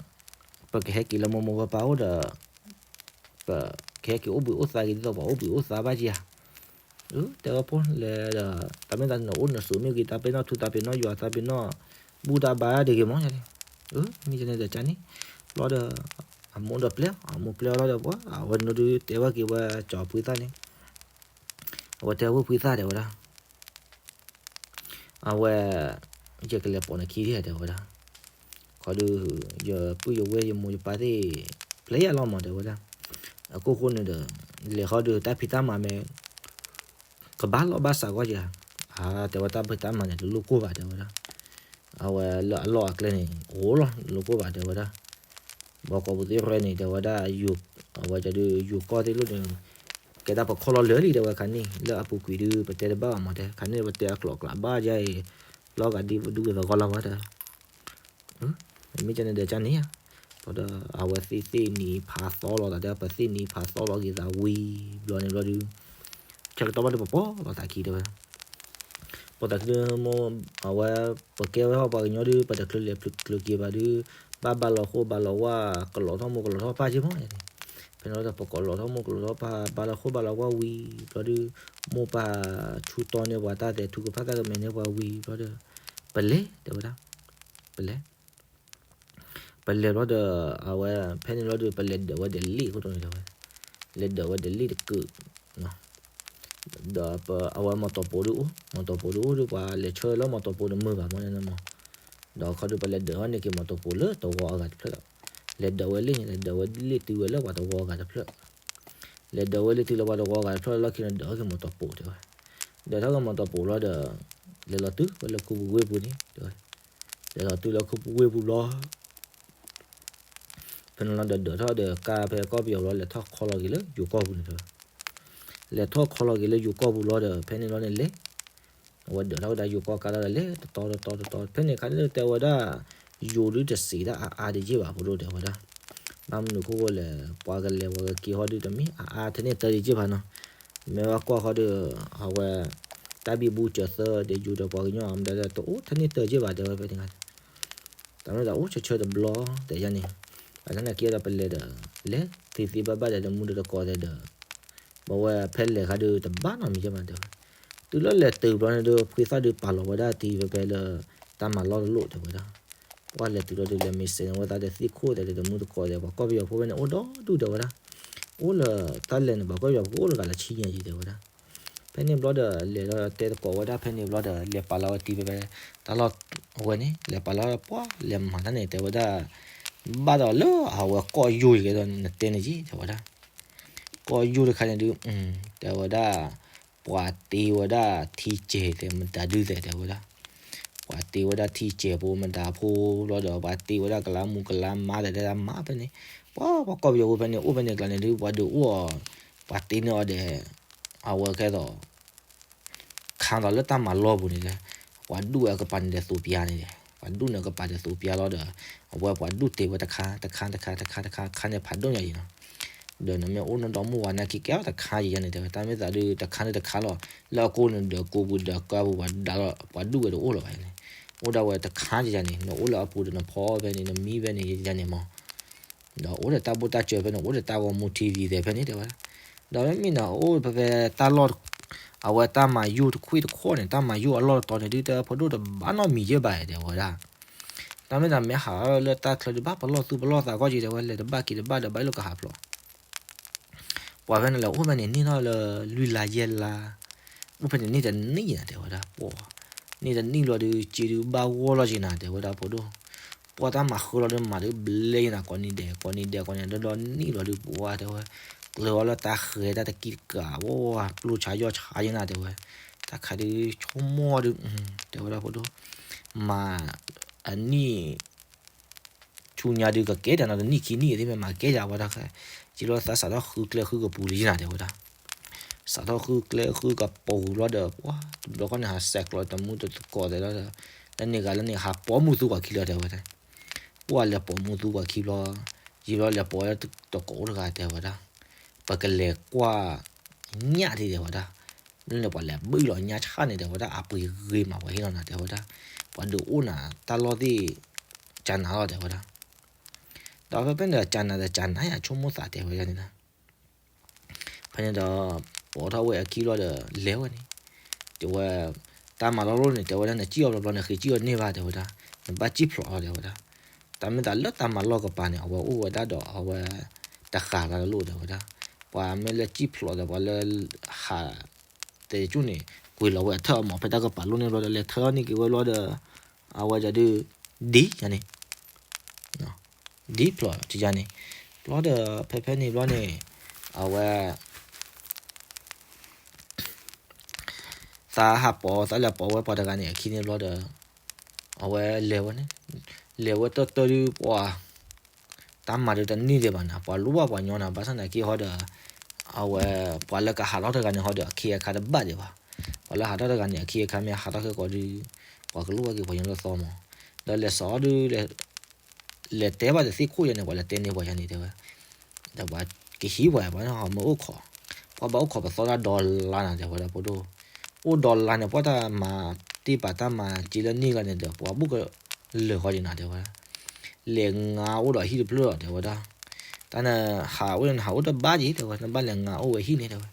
ပကဟဲက့ၤလၢမိၢ်မိၢ်ပၢ်ပၢ်အိၣ်ဒီး ပကဟဲက့ၤအိၣ်ဘှံးအိၣ်သါက့ၤဒ်သိးပှၤအိၣ်ဘှံးအိၣ်သါဘၣ်က့ၤဧါ, တဲဝဲဖိလဲၣ်ဒီး တၢ်မ့ၢ်တၢ်နအိၣ်နဆိးမ့ၢ်ဂ့ၤ တၢ်ပ့ၤနီၣ်ထူ တၢ်ပ့ၤနီၣ်ယွၤ တၢ်ပ့ၤနီၣ်ဘူၣ်တၢ်ဘါတဂ့ၤမးန့ၣ်, မ့ၢ်န့ၣ်ဒီးကန့ၣ်, ဘျီဒီး အမိၢ်ဒီးပျဲ အမိၢ်ပျဲလီၤဒီးပှၤ အဝဲဒုးတဲဝဲက့ၤဝဲကၠီၤဖုသၣ်န့ၣ်, အဝဲတဲဝဲဖုသၣ်တဲဝဲဒၣ် အဝဲ ယကလဲၤပိာ်နခံဒံး တဲဝဲဒၣ်, ခီဒုး ယပုၢ်ယဝဲၢ်ယမိၢ်ယပၢ်သ့ၣ် ပျဲယၤလီၤမး တဲဝဲဒၣ်, အခိၣ်ဃိန့ၣ်ဒီး လဲၤဃီဒုးတၢ်ဖံးတၢ်မၤမ့ၢ် ကဘၣ်လီၢ်ဘၣ်စးဂီၢ်က့ၤဧါ, တဲဝဲတၢ်ဖံးတၢ်မၤန့ၣ် တလိၣ်ကိၢ်ဘၣ် တဲဝဲဒၣ်, အဝဲလၢအလီၢ်အကျဲန့ၣ် အိၣ်လီၤ တလိၣ်ကိၢ်ဘၣ် တဲဝဲဒၣ်, ဘီကီးပူၤသ့ၣ်ရဲၣ်န့ၣ် တဲဝဲဒၣ် အဝဲဒုးယိၤကီၢ်သ့ၣ်လိၣ်န့ၣ် ကဲတၢ်ပခီၣ်လီၤလၢာ်လံ တဲဝဲခါန့ၣ် လၢအပူၤကွံာ်ဒုး ပတဲတဘၣ်ဘၣ်မး တဲ ခါန့ၣ်ပတဲအကျိၤအကျဲဘၣ်ယါအံၤ လီၤဂာ်ဒ်ပဒုးသဂီၢ်လီၤဝဲ တဲ မ့ၢ်ကန့ၣ်ဒီးကန့ၣ်ဧါ, ဘျီဒီးအဝဲသ့ၣ်သ့ၣ်နံၤဖးသီလီၤသးဒီး ပသ့ၣ်နံၤဖးသီလီၤက့ၤသးဝံၤဘျီန့ၣ်ဘျီဒုး ဆၢကတီၢ်ဘၣ်ဒီးပပိာ်လိာ်သးခံတဲဝဲ, ပိာ်သးခံဒုး အဝဲ ပကဲဝဲဟီၣ်ပှၤကညီဒုး ပတချုးလဲၤချုးက့ၤဘၣ်ဒုး ဘၣ်ဘါလီၤဃိဘါလီၤဝါ ကလီၤထီၣ်မိၢ်ကလီၤထီၣ်ပၢ်က့ၤမး, ဖဲန့ၣ်လီၤဒီး ပကိးလီၤထီၣ်မိၢ်ကလီၤထီၣ်ပၢ် ဘါလီၤဃိဘါလီၤဝါဝံၤဘျီဒုး မိၢ်ပၢ်ဆူတီန့ၢ်ပှၤတၢ်သဲး ထူကဖၣ်တၢ်ကမဲာ်န့ၢ်ပှၤဝံၤဘျီဒီး ပလဲၤတဲဝဲဒၣ်, ပလဲၤ ပလဲၤဘျီဒီး အဝဲ ဖဲန့ၣ်ဘျီဒီး ပလဲၤဒၢးဝဲဒီးလ့ၣ်အခိၣ်တီန့ၣ်တဲဝဲ, လဲၤဒၢးဝဲဒီးလ့ၣ်တကုာ် ဒီးအဝဲမီၢ်တီၢ်ပိးဒုးအိၣ် မီၢ်တီၢ်ပိးဒုးအိၣ်ဒုး ပှၤလဲၤဆှၢလၢမီၢ်တီၢ်ပိးန့ၣ်မုာ်ဘၣ်မးန့ၣ်မး, ဒီးခီဒုးပလဲၤဒၢးဝဲန့ၢ်က့ၤမီၢ်တီၢ်ပိးလၢတဝီအဂၤတဖျၢၣ်, လဲၤဒၢးဝဲလ့ၣ်န့ၣ် လဲၤဒၢးဝဲလ့ၣ်တုၤဝဲလၢပှၤတဝီအဂၤတဖျၢၣ်, လဲၤဒၢးဝဲလ့ၣ်တုၤလၢပှၤတဝီအဂၤတဖျၢၣ်လၢခံန့ၣ် ဒၢးဝဲက့ၤမီၢ်တီၢ်ပိးတဲဝဲ, ဒၢးထီၣ်က့ၤမီၢ်တီၢ်ပိးလီၤဒီး လဲၤလီၤတုၤဝဲလၢခူပူၤဝ့ၢ်ပူၤန့ၣ်တဲဝဲ, လဲၤလီၤတုၤလၢခူပူၤဝ့ၢ်ပူၤဘျီ ဖဲန့ၣ်လီၤဒီးဒၢးထီၣ်ဒီးကါဖဲကီၢ်ပယီၤဘျီ လဲၤထီၣ်ခီလီၤက့ၤလၢယိၤကီၢ်ပူၤန့ၣ်တဲဝဲ, လဲၤထီၣ်ခီလီၤက့ၤလၢယိၤကီၢ်ပူၤလီၤဒီး ဖဲန့ၣ်လီၤန့ၣ်လဲၤ အဝဲဒၢးထီၣ်ဝဲဒၣ်ယိၤကီၢ်ကါလီၤဒီးလဲၤတတီတတီတတီ ဖဲန့ၣ်ခါန့ၣ်တဲဝဲဒၣ် ယိၤဒုးတစံးဒၣ်အါအါတယ့ၢ်ဘၣ်ဖိဒိၣ်တဲဝဲဒၣ်, ဘၣ်မနုၤအဃိလဲၣ် ပှၤကလဲၤပှၤကက့ၤဟီဒုးတမ့ၢ်အါအါထဲန့ၣ်တၢ်တယ့ၢ်ဘၣ်နီၤ, မ့ၢ်ဝဲကွၢ်ဃီဒီး အဝဲ တၢ်ဘံဘူစၢၤသၢဒီးယိၤဒီးပှၤကညီအမတၤဒီး တအိၣ်ထဲန့ၣ်တၢ်တယ့ၢ်ဘၣ်တဲဝဲဖဲန့ၣ်ခါန့ၣ် တၢ်မ့ၢ်တၢ်အိၣ်ဆၢဆၢတဘျီ တဲယါန့ၣ်, အတၢ်နာ်က့ဒီးပလဲၤဒီး လဲၤသ့သ့ဘၣ်ဘၣ်ဒီးတမူဒီးတကိးသဲးဒီး ဘၣ်ဝဲဖဲလဲၤခါဒုးတဘၣ်နီတမံၤဘၣ်တဲဝဲ, တုၤလၢလဲၤတုၤဘျီန့ၣ်ဒုး ဖှံသၣ်ဒုးပာ်လီၤဝဲဒၣ်တံၤဖဲဖဲလၢ တၢ်မၤလီၢ်တလိၣ်တဲဝဲဒၣ်, ပှၢ်လဲၤတုၤလီၤဒုးလဲၤမ့ၢ်စဲးန့ၣ်ဝဲသးဒီးသ့ၣ်ခိၣ်သဲးဒီးတမူတကိးသဲး ပှၤကီၢ်ပယီၤဖိဖဲန့ၣ်အိၣ်ဒီဒူၣ်တဲဝဲဒၣ်, အိၣ်လၢတၢ်လဲၤန့ၣ် ပှၤကီၢ်ပယီၤဖိကအိၣ်လၢဂၤလၢဆံညါယံၤတဲဝဲဒၣ် ဖဲန့ၣ်ဘျီဒီး လဲၤဒီးတဲသကိးဝဲဒၣ်ဖဲန့ၣ်ဘျီဒီး လဲၤပာ်လီၤဝဲတံၤဖဲဖဲ တၢ်လီၢ်အဝဲန့ၣ် လဲၤပာ်လီၤပှၢ်လဲၤမၤတၢ်န့ၣ် တဲဝဲဒၣ် ဘၣ်ဒီးလၢအဝဲကီၢ်ယိၣ်ယံၤကဲဒီးနတဲန့ၣ်က့ၤ တဲဝဲဒၣ် ကီၢ်ယိၣ်တခါန့ၣ်ဒုး တဲဝဲဒၣ် ပှၤတ့ဝဲဒၣ်ထံစဲးသဲးမတၤဒုးသဲး တဲဝဲဒၣ် ပှၤတ့ဝဲဒၣ်ထံစဲးဖိမတၤဖိဘျီဒီး ပှၤတ့ဝဲဒၣ်ကလါမူကလါမါသဲးဒၣ်မါဖဲန့ၣ် ပှၤပှၤကီၢ်ပယီၤဖိဖဲန့ၣ် အိၣ်ဖဲန့ၣ်ကျါန့ၣ်ဒုး ပှၤဒုးအိၣ်အီၤ ပှၤတ့န့ၢ်အီၤဒီး အဝဲကဲသိး ခါသိးလၢတၢ်မၤလီၢ်ပူၤန့ၣ်ဒီး ပှၤဒူၣ်ဝဲအကပၤန့ၣ်ဒီးသိးပျါန့ၣ်ဒီး ပှၤဒူၣ်န့ၣ်အကပၤဒီးသိးပျါလီၤဒီး အဝဲပှၤဒူၣ်တ့ဝဲတခါ တခါ တခါ တခါ တခါ တခါန့ၣ်ဖးဒိၣ်ညါအံၤနီၤ ဒီးနမ့ၢ်အိၣ်နဒီမုၢ်ဝၤနာ်က့ကဲအီၤတခါယံၤယါန့ၣ် တဲဝဲတၢ်မ့ၢ်သးဒုးတခါန့ၣ်တခါလီၤ လၢအကိးန့ၣ်ဒီးကိးပူၤဒီးကါပူၤပှၤဒၣ်လီၤ ပှၤဒူၣ်ဝဲတအိၣ်လၢၤဘၣ်န့ၣ် အိၣ်ဒၣ်ဝဲတခါယၤန့ၣ် နအိၣ်လၢအပူၤဒီးနဖီဖဲန့ၣ် နမံဖဲန့ၣ်ယၤန့ၣ်မး ဒီးအိၣ်ဒီးတၢ်ဘိၣ်တၢ်စၢၤဖဲန့ၣ် အိၣ်ဒီးတၢ်ဂီၤမူ ထံဝံၤသဲးဖဲန့ၣ် တဲဝဲဒၣ်. ဒီးမ့မ့ၢ်နအိၣ်ဖဲဖဲတၢ်လီၢ် အဝဲတၢ်မၤယိၣ်တခွံၣ်တခီၣ်န့ၣ် တၢ်မၤယိၣ်အလီၢ်တတီၤန့ၣ် ဒုးတၢ်ဖိဒိၣ်တဘၣ်နီတမံၤယဲၢ်ဘၣ် တဲဝဲဒၣ်. တၢ်မ့ၢ်တၢ်မ့ၢ်ဟးလၢတၢ်ချၢဒုးဘၣ်ပလီၢ်သူၣ်ပလီၢ်သးကီၢ်က့ တဲဝဲ လဲၤတဘၣ်က့ၤတဘၣ်ဒီးဘၣ်အၣ်လၢကဟးဖျိး ပှၤဖဲန့ၣ်လဲၤအိၣ်ဖဲန့ၣ်န့ၣ်ထီၣ်လၢလွံၢ်လါယဲၢ်လါ, အိၣ်ဖဲန့ၣ်န့ၣ်တနံၣ်နၤ တဲဝဲဒၣ်, ပှၤ န့ၣ်တနံၣ်ဘျီဒုး စ့ဒုးဘၣ်ဂီၢ်လီၤက့ၤနၤ တဲဝဲဒၣ်ဖိဒိၣ်, ပှၤတၢ်မၤဃုလီၤဒုးမၤဒုးဘျဲယနၤ ကိးနံၤဒဲး ကိးနံၤဒဲးကိးနံၤဒဲး ဒီးနံၣ်ဘျီဒုး ပှၤတဲဝဲ ကျၢၤအီၤလၢတၢ်ဃဲၤတၢ်တကံတကး ပှၤပျိဆါယီၢ်ဆါယနၤ တဲဝဲ, တၢ်ခးဒုးဆိကမိၣ်ဒုး တဲဝဲဒၣ်ဖိဒိၣ်, မၤ အနံၣ် ဆူညါဒုးကကဲတၢ်နီၤ တနံၣ်ခံနံၣ်သ့ၣ်မ့ၢ်မၤကဲယၤဝဲဒၣ်, စ့လီၤသးစးထီၣ်ဃုကျဲဃုကပူၤလံနၤ တဲဝဲဒၣ်, စးထီၣ်ဃုကျဲဃုကပူၤဘျီဒီး ပှၤတဘျီဃီန့ၣ် ဟးစဲးကျိးတမူတကိးသဲးလီၤဒီး လၢန့ၣ်ဂၤလၢန့ၣ် ဟးပိာ်မုၣ်သူပှၤခံလီၤ တဲဝဲဒၣ်, ပှၤလဲၤပိာ်မုၣ်သူပှၤခံဘျီ, ယံာ်ဘျီလဲၤပိာ်ဝဲတကိးအိၣ်တဂၤ တဲဝဲဒၣ်, ပကလဲၤကွၢ် ညၣ်ဒံး တဲဝဲဒၣ်, လၢန့ၣ်ပှၤလဲၤဘုၣ်လီၤညၣ်ဆၣ်န့ၣ် တဲဝဲဒၣ် အပှ့ၤဂ့ၤမး ပှၤဟ့ၣ်လီၤနၤ တဲဝဲဒၣ်, ပှၤဒုးအိၣ်နၤတၢ်လီၢ်သ့ၣ် ကနၤလီၤ တဲဝဲဒၣ်, ဒီးဖဲဖဲန့ၣ်ဒီး ကနၤဒီးကနၤယၤ ဆိကမိၣ်သး တဲဝဲဒၣ်န့ၣ်လီၤ. ဖဲန့ၣ်ဒီး ပိာ်ထီၣ်ဝဲအခံဘျီဒီး လဲၤဝဲန့ၣ်, တဲဝဲ တၢ်မၤလီၢ်လီၢ်န့ၣ် တဲဝဲဒၣ် နစံၣ်အီၤဘျီဘျီန့ၣ် ဃ့စံၣ်အီၤန့ၢ်ဘၣ် တဲဝဲဒၣ်, နဘၣ်စံၣ်ဖျိးလီၤ တဲဝဲဒၣ်, တၢ်မ့ၢ်သးလၢတၢ်မၤလီၢ်ကပၤန့ၣ် အဝဲအိၣ်ဝဲဒၣ်ဒီးအဝဲ တဃာ်လၢတလိၣ် တဲဝဲဒၣ်, ပှၤမ့ၢ်လၢစံၣ်ဖျိးဒီး ပှၤလၢဟး တဲကၠူၣ်န့ၣ် ကွံာ်လီၤဝဲအထၢၣ်အမီၤ ဖဲတၢ်ကပၤလီၢ်န့ၣ်ဘျီဒီး လဲၤထၢန့ၢ်က့ၤဝဲဘျီဒီး အဝဲဒုး ဒ်ယၤန့ၣ် ဒ်ဖျိးတယၤန့ၣ်, ဘျီဒီး ဖဲဖဲန့ၣ်ဘျီန့ၣ် အဝဲ သးဟးပိာ် သးလဲၤပိာ်ဝဲပှၤတဂၤန့ၣ် အခံန့ၣ်ဘျီဒီး အဝဲလဲၤဝဲန့ၣ်, လဲၤဝဲတၢၢ်တၢၢ်ဒုးပှၤ တၢ်မၤဒုးတန့ၢ်ဒံးဘၣ်နၤ, ပှၤလိၣ်ဘၣ်ပှၤညီနၤ ဘၣ်ဆၣ်သနာ်က့ဟီဒီး အဝဲ ပှၤလၢကဟးထီၣ်တဂၤန့ၣ်ဟီဒီး အခ့အခါတဘၣ်ဒံးဘၣ်, ပှၤလၢဟးထီၣ်တဂၤန့ၣ် အခ့အခါမ့ၢ်ဟးထီၣ်ခဲကိးဒုး ပှၤကလိၣ်ဘၣ်က့ၤပှၤညီလၢသီမး, ဒီးလဲၤစိာ်အီၤဒုး လဲၤတဲဘၣ်တသ့ၣ်ခိၣ်ယၤန့ၣ် ပှၤလဲၤတဲန့ၢ်ပှၤယၤန့ၣ် တဲဝဲ ဒီးပှၤကဟံးပှၤ ပှၤဟီမ့ၢ်အိၣ်ခိး, ပှၤဘၣ်အိၣ်ခိးပသီဒၣ်ဒီလါနၤ တဲဝဲဒၣ်ဖိဒိၣ်, အိၣ်ဒီလါန့ၣ် ပှၤတၢ်မၤတ့ၢ်ပာ်တၢ်မၤစ့လၢန့ၢ်လါန့ၣ်ဒီး ပှၤဘူၣ်ကလၢာ်ဃီက့ၤနၤ တဲဝဲဒၣ်, လဲၤငါအိၣ်ဒီးဟံၣ်တဖျၢၣ်လီၤ တဲဝဲဒၣ်, တၢ်နဟးအိၣ်န့ၣ် နဟးအိၣ်တဘၣ်က့ၤ တဲဝဲ နဘၣ်လဲၤငါအိၣ်ဝဲဟံၣ်န့ၣ် တဲဝဲ,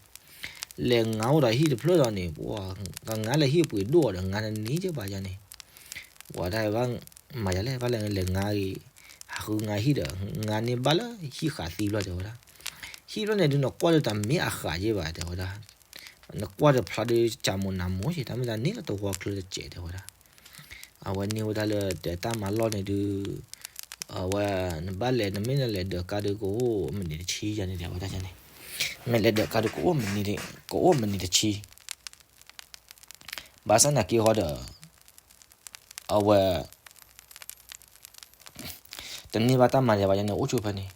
လဲၤငါအိၣ်ဒီးဟံၣ်တဖျၢၣ်ဒီးန့ၣ် ပှၤကငါလၢဟံၣ်ပှ့ၤဒိၣ်အီၤဒီး ငါတန့ၢ်က့ၤဘၣ်ယၤန့ၣ် ပှၤတၢ်ဘၣ်မၤယၤလဲၣ် ဘၣ်လဲၤလဲၤငါဂ့ၤ, ဟးဃုငါဟံၣ်ဒီး ငါန့ၢ်ဘၣ်လၢဟံၣ်ဃာ်သံဘျီ တဲဝဲဒၣ်, ဟံၣ်ဘျီန့ၣ်ဒုး နကွၢ်ဒုးတၢ်မ့ၢ်အဃာ်ယဲၢ်ဘၣ် တဲဝဲဒၣ်, နကွၢ်တဖျါဒုး ကၢ်မိၣ်နၤမိၢ်ယဲၢ် တၢ်မ့ၢ်တၢ်န့ၢ်လၢတဝီချၢတစဲး တဲဝဲဒၣ်, အဝဲန့ၢ်ဝဲဒၣ်လၢတဲတၢ်မၤလီၢ်န့ၣ်ဒုး အဝဲ နဘၣ်လဲၤ နမ့ၢ်နလဲၤဒၢးကါဒုးကအိၣ်မနံၤတဆံယၤန့ၣ် တဲဝဲဒၣ်န့ၣ်, မ့ၢ်လဲၤဒၢးကါဒုးကအိၣ်မနံၤ ကအိၣ်မနံၤတဆံ ဘၣ်ဆၣ်သနာ်က့ဟီဒီး အဝဲ တန့ၢ်ဘၣ်တၢ်မၤယၤဘၣ်ယၤန့ၣ် အိၣ်ဆိဖဲန့ၣ်,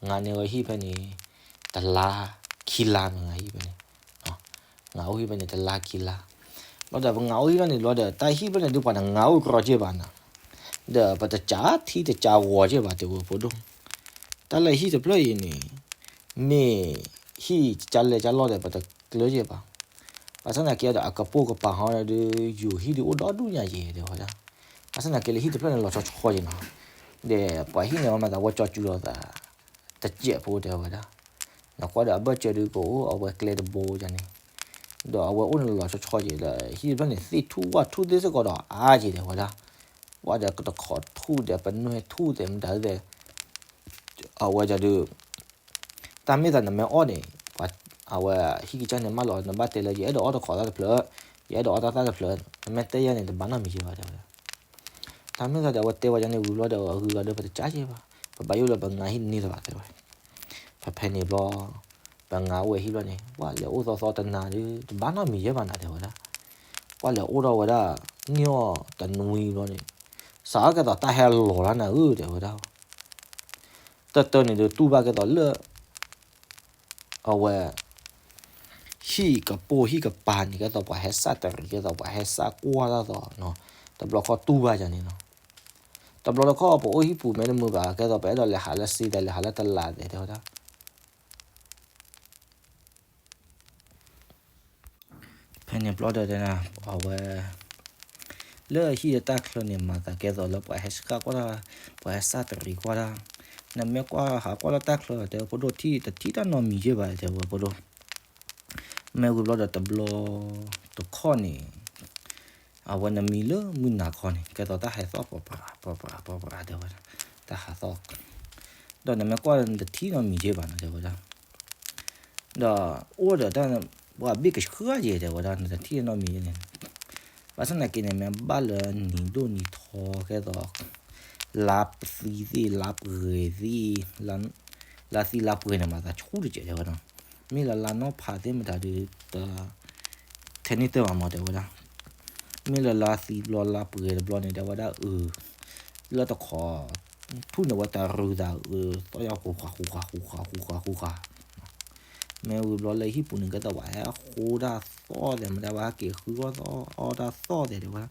ငါန့ၢ်ဝဲဟံၣ်ဖဲန့ၣ် တလါခံလါမ့ၢ် ငါဟံၣ်ဖဲန့ၣ်, ငါအိၣ်ဟံၣ်ဖဲန့ၣ် တလါခံလါ, ဘျီဒီးပငါအိၣ်ဟံၣ်ဖဲန့ၣ်ဘျီဒီး တၢ်ဟံၣ်ဖဲန့ၣ်ဒုး ပှၤတငါအိၣ်ကြီက့ၢ်ဘၣ်နၤ, ဒီးပတကးထံတကးဂီၤက့ၢ်ဘၣ် တဲဝဲဖိဒိၣ်, တၢ်လၢဟံၣ်တဖျၢၣ်အံၤန့ၣ် မ့ၢ်ဟံၣ်ကလဲကလီၢ်ဒီး ပတကျၢက့ၢ်ဘၣ်, ဘၣ်ဆၣ်သနာ်က့ဒီး အကပိာ်ကပၤဟီဒီး ယိၤဟံၣ်ဒုးအိၣ်ဒီဒူၣ်ညါယဲၢ် တဲဝဲဒၣ်, ဘၣ်ဆၣ်သနာ်က့လၢဟံၣ်တဖျၢၣ်န့ၣ် လီၤဆီဆီယဲၢ်နီၤ, ဒီးပှၤဟံၣ်န့ၣ် ဝဲမၤသးဝဲကၠီကၠူလီၤသး တစဲးဖိ တဲဝဲဒၣ်, နကွၢ်ဒီးအဘၢၣ်စၢၤဒုးကအိၣ်အဝဲကျဲတဘိယၤန့ၣ်, ဒီးအဝဲအိၣ်န့ၣ်လီၤဆီဆီယဲၢ်ဒီး ဟံၣ်တဖျၢၣ်န့ၣ် သ့ၣ်ထူၣ်ဝၣ်ထူၣ်သ့ၣ်စ့ၢ်ကီးဒီးအါယဲၢ် တဲဝဲဒၣ်, ဝဲဒီးကတခီထူၣ်ဒီးပနွဲၢ်ထူၣ်သဲးမတၤသဲး အဝဲဒၣ်ဒုး တၢ်မ့ၢ်သးနမ့ၢ်အီၣ်န့ၣ် အဝဲဟံၣ်ကစၢ်န့ၣ်မၢလီၤ နဘၣ်တဲလၢ ယအဲၣ်ဒိးအီၣ်တခီသၣ်တဖျၢၣ်, ယအဲၣ်ဒိးအီၣ်တၢ်သၣ်တဖျၢၣ်, နမ့ၢ်တဲယၤန့ၣ် တဘၣ်နီတမံၤယဲၢ်ဘၣ် တဲဝဲဒၣ်, တၢ်မ့ၢ်သးဒီးအဝဲတဲဝဲဒၣ်န့ၣ်ဝံၤဘျီဒီး အဂုၤအဂၤဒီးပတကးယဲၢ်ဘၣ်, ပဘၣ်ယိၣ်လၢပငါဟံၣ်န့ၢ်လၢၤဘၣ် တဲဝဲ, ဖဲဖဲန့ၣ်ဘျီ ပငါအိၣ်ဝဲဟံၣ်ဘျီန့ၣ် ပှၤလဲၤအိၣ်သီသီတနၤဒုး တဘၣ်နီတမံၤယဲၢ်ဘၣ်နၤ တဲဝဲဒၣ်, ပှၤလဲၤအိၣ်ထီၣ်ဝဲဒၣ် န့ၢ်အီၣ်တနွံဘျီန့ၣ် စးထီၣ်ကဲသိးတၢ်ဟဲလီၤလၢနၤဧၢ တဲဝဲဒၣ်, တၢၢ်တၢၢ်န့ၣ်ဒုးတူၢ်ဘၣ်ကဲသိးလၢ အဝဲ ဟံၣ်ကပိာ်ဟံၣ်ကပၤန့ၣ် ကဲသိးပှၤဟဲစၢ်တရံး ကဲသိးပှၤဟဲစၢ်ကွၢ်တၢ်သိးနီၤ, တဘျီခီၣ်တူၢ်ဘၣ်ယၤန့ၣ်နီၤ, တဘျီတခီၣ်ပအိၣ်ဟံၣ်ပူၤမ့ၢ်တမုာ်ဘၣ် ကဲသိးပအဲၣ်ဒိးလဲၤဟးလၢစံသး လဲၤဟးလၢတလးသဲး တဲဝဲဒၣ် ဖဲန့ၣ်ဘျီဒီး အဝဲ လၢဟံၣ်လၢတၢ်ချၢန့ၣ် မၤသးကဲသိးလၢပှၤဟဲဆှၣ်ကွၢ်တၢ်, ပှၤဟဲစၣ်တရံးကွၢ်တၢ်, နမ့ၢ်ကွၢ်ဟးကွၢ်လၢတၢ်ချၢ တဲဝဲဖိဒိၣ် ထံၣ်တထံၣ်တၢ်နီတမံၤယဲၢ်ဘၣ် တဲဝဲဖိဒိၣ်. မ့ၢ်ဝံၤဘျီဒီးတဘျီတခီၣ်န့ၣ် အဝဲနမံၤလၢမုၢ်နၤခီန့ၣ် ကဲသိးတၢ်ဟဲသီၣ်ပှၤပှၤပှၤပှၤပှၤ တဲဝဲဒၣ်, တၢ်ဟးသီၣ်, ဒီးနမ့ၢ်ကွၢ်နတထံၣ်နီတမံၤယဲၢ်ဘၣ်နီၤ တဲဝဲဒၣ်. ဒီးအိၣ်ဒီးတၢ် ပှၤဘ့ၣ်ကဆှၢယဲၢ် တဲဝဲဒၣ် နတထံၣ်နီတမံၤယဲၢ်န့ၣ်, ဘၣ်ဆၣ်သနာ်က့န့ၣ် မ့ၢ်ဘၣ်လၢနံၤဒိၣ်နံၤထီကဲသိး လါပသံသ့ၣ် လါပှဲၤသ့ၣ် လါသံလါပှဲၤန့ၣ် မၤသးဆူၣ်တစဲး တဲဝဲဒၣ်. မ့ၢ်လၢလါနီၢ်ဖးသ့ၣ်မတၤဒီး တ ထဲန့ၣ်တၢ်ဘၣ်မး တဲဝဲဒၣ်. မ့ၢ်လၢလါသံဘျီလါပှဲၤတဘျီန့ၣ် တဲဝဲဒၣ် အၢ လၢတခိးထူၣ်န့ၣ် ဝဲတရူးသးအၢ သီၣ်ယါဃူဃာ်ဃူဃာ်ဃူဃာ်ဃူဃာ်ဃူဃာ် မ့ၢ်ဝံၤဘျီလၢဟံၣ်ပူၤန့ၣ် ကဲသိးပှၤဟဲဃိတၢ်သီၣ်သဲး မတၤဘၣ်ဟဲက့ၤဃုအီၣ်သီၣ်အီၣ်တၢ်သီၣ်သဲး တဲဝဲဒၣ်,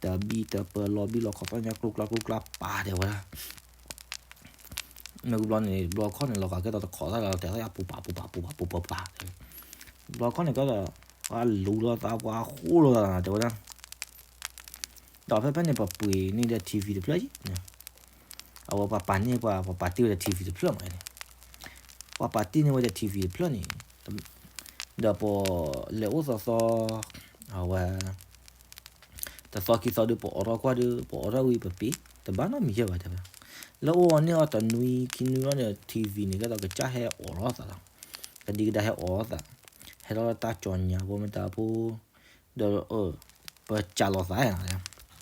တဘံၣ်တပၢၢ်လီၤဘံၣ်လီၤခီၣ်သီၣ်ညါကျိကျါကျိကျါပာ် တဲဝဲဒၣ်. မ့ၢ်ဝံၤဘျီန့ၣ် ဘျီခီၣ်န့ၣ် လီၤဂာ်ကဲသိးတခိးသၣ်လီၤ တဲသီၣ်ယါပူၤပာ်ပူၤပာ်ပူၤပာ်ပူၤပာ်ပာ် ဘျီခီၣ်န့ၣ်ကဲသိး ပှၤလူၤလိာ်သး ပှၤဃိလိာ်သး တဲဝဲဒၣ်. ဒီးဖဲဖဲန့ၣ် ပပှ့ၤန့ၢ်ဒီး ထံဝံၤ တဖျၢၣ်ယံၤ, အဝဲပှၤပာ်န့ၢ်ပှၤ ပှၤပာ်တ့ၢ်ဝဲဒီး ထံဝံၤ တဖျၢၣ်မးန့ၣ်, ပှၤပာ်တ့ၢ်န့ၢ်ဝဲဒီး ထံဝံၤ တဖျၢၣ်န့ၣ်, ဒီးပလဲၤအိၣ်သီသီ, အဝဲ တသီခံသီဒီး ပအိးထီၣ်ကွၢ်ဒီး ပအိးထီၣ်ဝံၤပပ့ၤ တဘၣ်နီတမံၤယဲၢ်ဘၣ် တဲဝဲဒၣ်. လၢအိၣ်ဝဲန့ၢ်အီၤတနွံခံနွံလီၤန့ၣ် ထံဝံၤ န့ၣ် ကဲသိးကစၢ်ဟဲအိးထီၣ်သးလီၤ, ကဒံကဒါဟဲအိးထီၣ်သး, ဟဲထီၣ်လၢတၢ်ကၠီညါဖိမတၤဖိ, ဒီး ပစးလီၤသးနီၤ,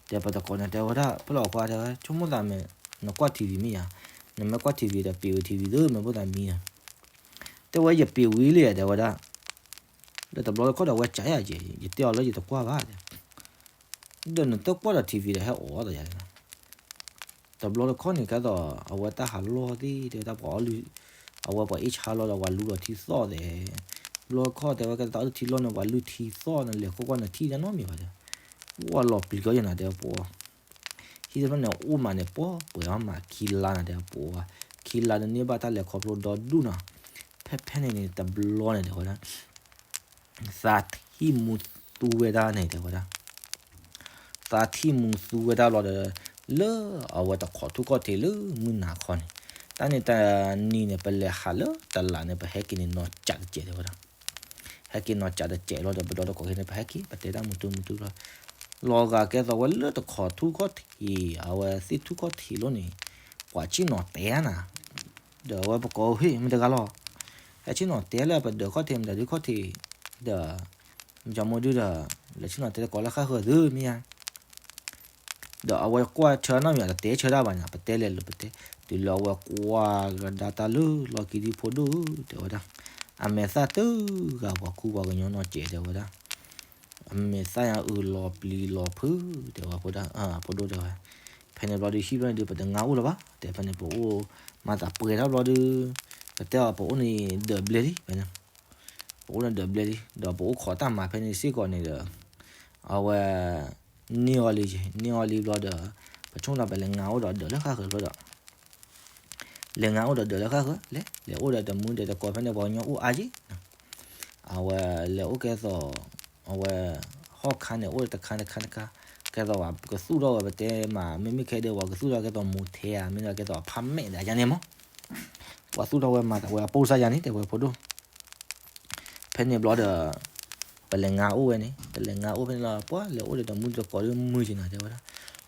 တဲပတကိးန့ၣ် တဲဝဲဒၣ် ဖဲလီၤကွၢ် တဲဝဲ ဆိကမိၣ်သးမ့ၢ် နကွၢ် ထံဝံၤ မ့ၢ်ဧါ, နမ့ၢ်ကွၢ် ထံဝံၤ ဒီးပ့ၤဝံၤ ထံဝံၤ သုမ့ၢ်ဖိသးမံနီၤ, တဲဝဲ ယပ့ၤဝံၤလံ တဲဝဲဒၣ်. ဒီးတဘျီတခီၣ်ဒီး အဝဲစးယၤက့ၤ ယတဲအီၤလၢယတကွၢ်ဘၣ် တဲ ဒီးနတကွၢ်ဒီး ထံဝံၤ ဒီးဟဲအိးထီၣ်သးယၤန့ၣ်လီၤ. တဘျီတခီၣ်န့ၣ် ကဲသိး အဝဲတၢ်ဟးလီၢ်သ့ၣ် တဲဝဲဒၣ် ပှၤအီၣ်လုၢ်, အဝဲပှၤအ့ၣ်ဆါလီၤဒီး ပှၤလူလီၤထံသီၣ်သဲး, ဘျီတခီၣ် တဲဝဲ ကဲသိးတၢ်အီၣ်လုၢ်ထံလီၢ်န့ၣ် ပှၤလုၢ်ထံသီၣ်န့ၣ် လဲၤခိၣ်ကွၢ်နထံၣ်တၢ်နီတမံၤဘၣ် တဲဝဲ, ပှၤလီၤပျံၤကီယဲၢ်နၤ တဲဝဲ ပှၤ ဟံၣ်တဖျၢၣ်န့ၣ် အိၣ်မးန့ၣ် ပှဲၤပှဲၤအီၤမးခံလါနၤ တဲဝဲ ပှၤ ခံလါန့ၣ် န့ၢ်ဘၣ်တၢ်လဲၤခီဖျိဒီဒူၣ်နီၤ, ဖဲဖဲန့ၣ်န့ၣ် တဘျီန့ၣ် တဲဝဲဒၣ် သးထံၣ်မူသူဝဲဒၣ်န့ၣ် တဲဝဲဒၣ်, သးထံၣ်မူသူဝဲဒၣ်လီၤဒီး လၢအဝဲတခိးထူၣ်ခီၣ်ထံးလၢမုၢ်နၤခီန့ၣ်, တၢ်န့ၣ်တနံၤန့ၣ် ပလဲၤဟးလၢတလးန့ၣ် ပဟဲက့ၤန့ၣ်နီၤကးတစဲး တဲဝဲဒၣ်. ဟဲက့ၤနီၤကးတစဲးလီၤဒီး ပဒီတကိးခဲန့ၣ် ပဟဲက့ၤ ပတဲတၢ်မူထူမူထူလီၤ. လီၤဂာ်ကဲသိးဝဲလၢတခိးထူၣ်ခီၣ်ထံး အဝဲသ့ၣ်ထူၣ်ခီၣ်ထံးလီၤန့ၣ် ပှၤဆ့ၣ်နီၤတဲနၤ, ဒီးအဝဲပကိးဟ့ၣ်မ့ၢ်တဂၤလီၤ, ဟဲဆ့ၣ်နီၤတဲလၢပဒၢးခီၣ်ထံး မတၤဒုခီၣ်ထံး, ဒီး မ့ၢ်မ့ၢ်ဒုဒီး လဲၤဆ့ၣ်နီၤတဲတကိးလၢဃၣ်ဃၢၤသုမ့ၢ်ဧါ ဒီးအဝဲကွၢ်ဆၢနီတမံၤ တတဲဆၢဒၣ်ဘၣ်န့ၣ် ပတဲလဲၤလၢပတဲ, တုၤလၢအဝဲကွၢ်ကဒါတၢ်လၢလီၢ်ခံဒုဖိဒိၣ် တဲဝဲဒၣ်, အမဲာ်သၣ်တဂၤပှၤခူပှၤကညီနီၢ်ကဲး တဲဝဲဒၣ်, အမဲာ်သၣ်ညါအုးလီၤပျံၤလီၤဖုး တဲဝဲ ဖိဒိၣ်တဲဝဲ, ဖဲန့ၣ်ဘျီဒုဟံၣ်ဘျီန့ၣ်ဒု ပတငါအိၣ်လၢၤဘၣ် တဲ ဖဲန့ၣ်ပအိၣ် မၤသးပှဲၤထီၣ်ဘျီဒု ပတဲအီၤပအိၣ်န့ၣ်ဒၢးဘျဲလံ ဖဲန့ၣ် ပအိၣ်န့ၣ်ဒၢးဘျဲလံ ဒီးပအိၣ်ခိးတၢ်မၤဖဲန့ၣ်စ့ၢ်ကီးန့ၣ်ဒီး အဝဲ န့ၢ်အီၤလံ န့ၢ်အီၤလံဘျီဒီး ပဆိကမိၣ်ဒီးပလဲၤငါအိၣ်ဒီးဒၢးလၢဃၣ်ဃၢၤဘျီဒီး လဲၤငါအိၣ်ဒီးဒၢးလၢဃၣ်ဃၢၤ လဲၤ လဲၤအိၣ်ဒီးတမူဒီးတကိးဖဲန့ၣ် ပှၤကညီအိၣ်အါက့ၤ အဝဲလဲၤအိၣ်ကဲသိး အဝဲ ဟီၣ်ခါန့ၣ် အိၣ်တခါတခါတခါ ကဲသိးပှၤကသူၣ်ထီၣ်ဝဲ ပတဲမး မ့မ့ၢ်ခဲဒဲး ပှၤကသူၣ်ထီၣ်ကဲသိး motel ဧါ မ့ၢ်ဒီးကဲသိး apartment ဒ်န့ၣ်မး ပှၤသူၣ်ထီၣ်ဝဲမၤသးဝဲအပိၢ်စၢ်ယါန့ၣ် တဲဝဲဖိဒိၣ် ဖဲန့ၣ်ဘျီဒီး ပလဲၤငါအိၣ်ဝဲန့ၣ် ပလဲၤငါအိၣ်ဖဲန့ၣ်လီၤ ပှၤလဲၤအိၣ်ဒီးတမူတကိးဒုးမုာ်က့ၤနၤ တဲဝဲဒၣ်,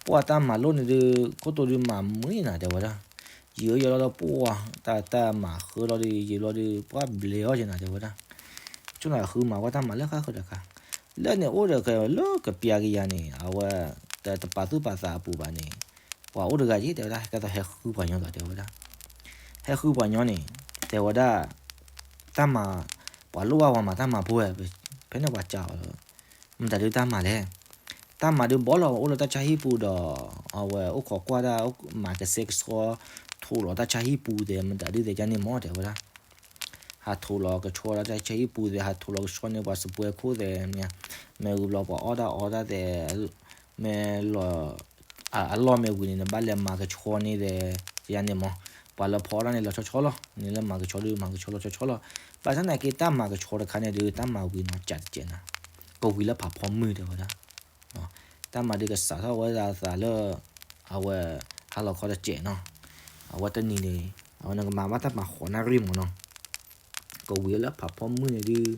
ပှၤတၢ်မၤလိန့ၣ်ဒုး ခိၣ်တိဒုးမၤမုာ်နၤ တဲဝဲဒၣ်, ယံာ်ယံာ်လီၤဒီးပှၤ တၢ်တၢ်မၤဃၢလီၤဒုး ယံာ်လီၤဒုး ပှၤဘျဲးအီၣ်က့ၤနၤ တဲဝဲဒၣ်, ဆိကမိၣ်ဃုမၤပှၤတၢ်မၤလၢဃၣ်ဃၢၤတခါ, လၢန့ၣ်အိၣ်ဒီးကလၢကပျၢ်ကယၤန့ၣ် အဝဲ တပာ်သူၣ်ပာ်သးအပူၤဘၣ်န့ၣ် ပှၤအိၣ်တဂၤက့ၤ တဲဝဲဒၣ် ဟဲကဲသိးဟဲဃုပှၤညီသိး တဲဝဲဒၣ် ဟဲဃုပှၤညီန့ၣ် တဲဝဲဒၣ် တၢ်မၤ ပှၤလိၣ်ဘၣ်ပှၤမၤတၢ်မၤဖိဝဲ ဖဲန့ၣ်ပှၤစံးအီၤ မတၤဒုတၢ်မၤလဲၣ်, တၢ်မၤဒုးဘီလီၤ အိၣ်လၢတၢ်ဆါဟံၣ်ပူၤဒီး အဝဲအိၣ်ခိးကွၢ်တၢ် မၤကစဲကဆှီ ထိးလီၤတၢ်ဆါဟံၣ်ပူၤသ့ၣ် မတၤဒုသ့ၣ်ကန့ၣ်မး တဲဝဲဒၣ်, ဟးထိးလီၤကဆှီလၢတၢ်ဆါဟံၣ်ပူၤသ့ၣ် ဟးထိးလီၤကဆှီန့ၢ်ပှၤစပွဲခိၣ်သ့ၣ် မ့ၢ်ဂ့ၤဘျီပှၤအီၣ်တၢ်အီတၢ်သ့ၣ် မ့ၢ်လီၤ အလီၢ်မ့ၢ်ဝံၤန့ၣ် နဘၣ်လဲၤမၤကဆှီန့ၢ်သ့ၣ် ယန့ၣ်မး, ပှၤလၢဖီအီၣ်တၢ်န့ၣ်လီၤဆီဆီလီၤ, နလၢမၤကဆှီဒုး မၤကဆှီလီၤဆီဆီလီၤ, ဘၣ်ဆၣ်သနာ်က့တၢ်မၤကဆှီတခါန့ၣ်ဒုး တၢ်မၤဝံၤနီၤကးတကဲးနၤ, ကဝံၤလၢဖးဖီမုၢ် တဲဝဲဒၣ်, တၢ်မၤဒုးကစးထီၣ်ဝဲဒၣ်အသးလၢ အဝဲ ဟါလီၤခီတစဲးနီၤ, အဝဲတနံၤန့ၣ် အဝဲနကမၤဘၣ်တၢ်မၤဃိးနၣ်ရံၣ်မးနီၤ, ကဝံၤလၢဖးဖီမုၢ်န့ၣ်ဒုး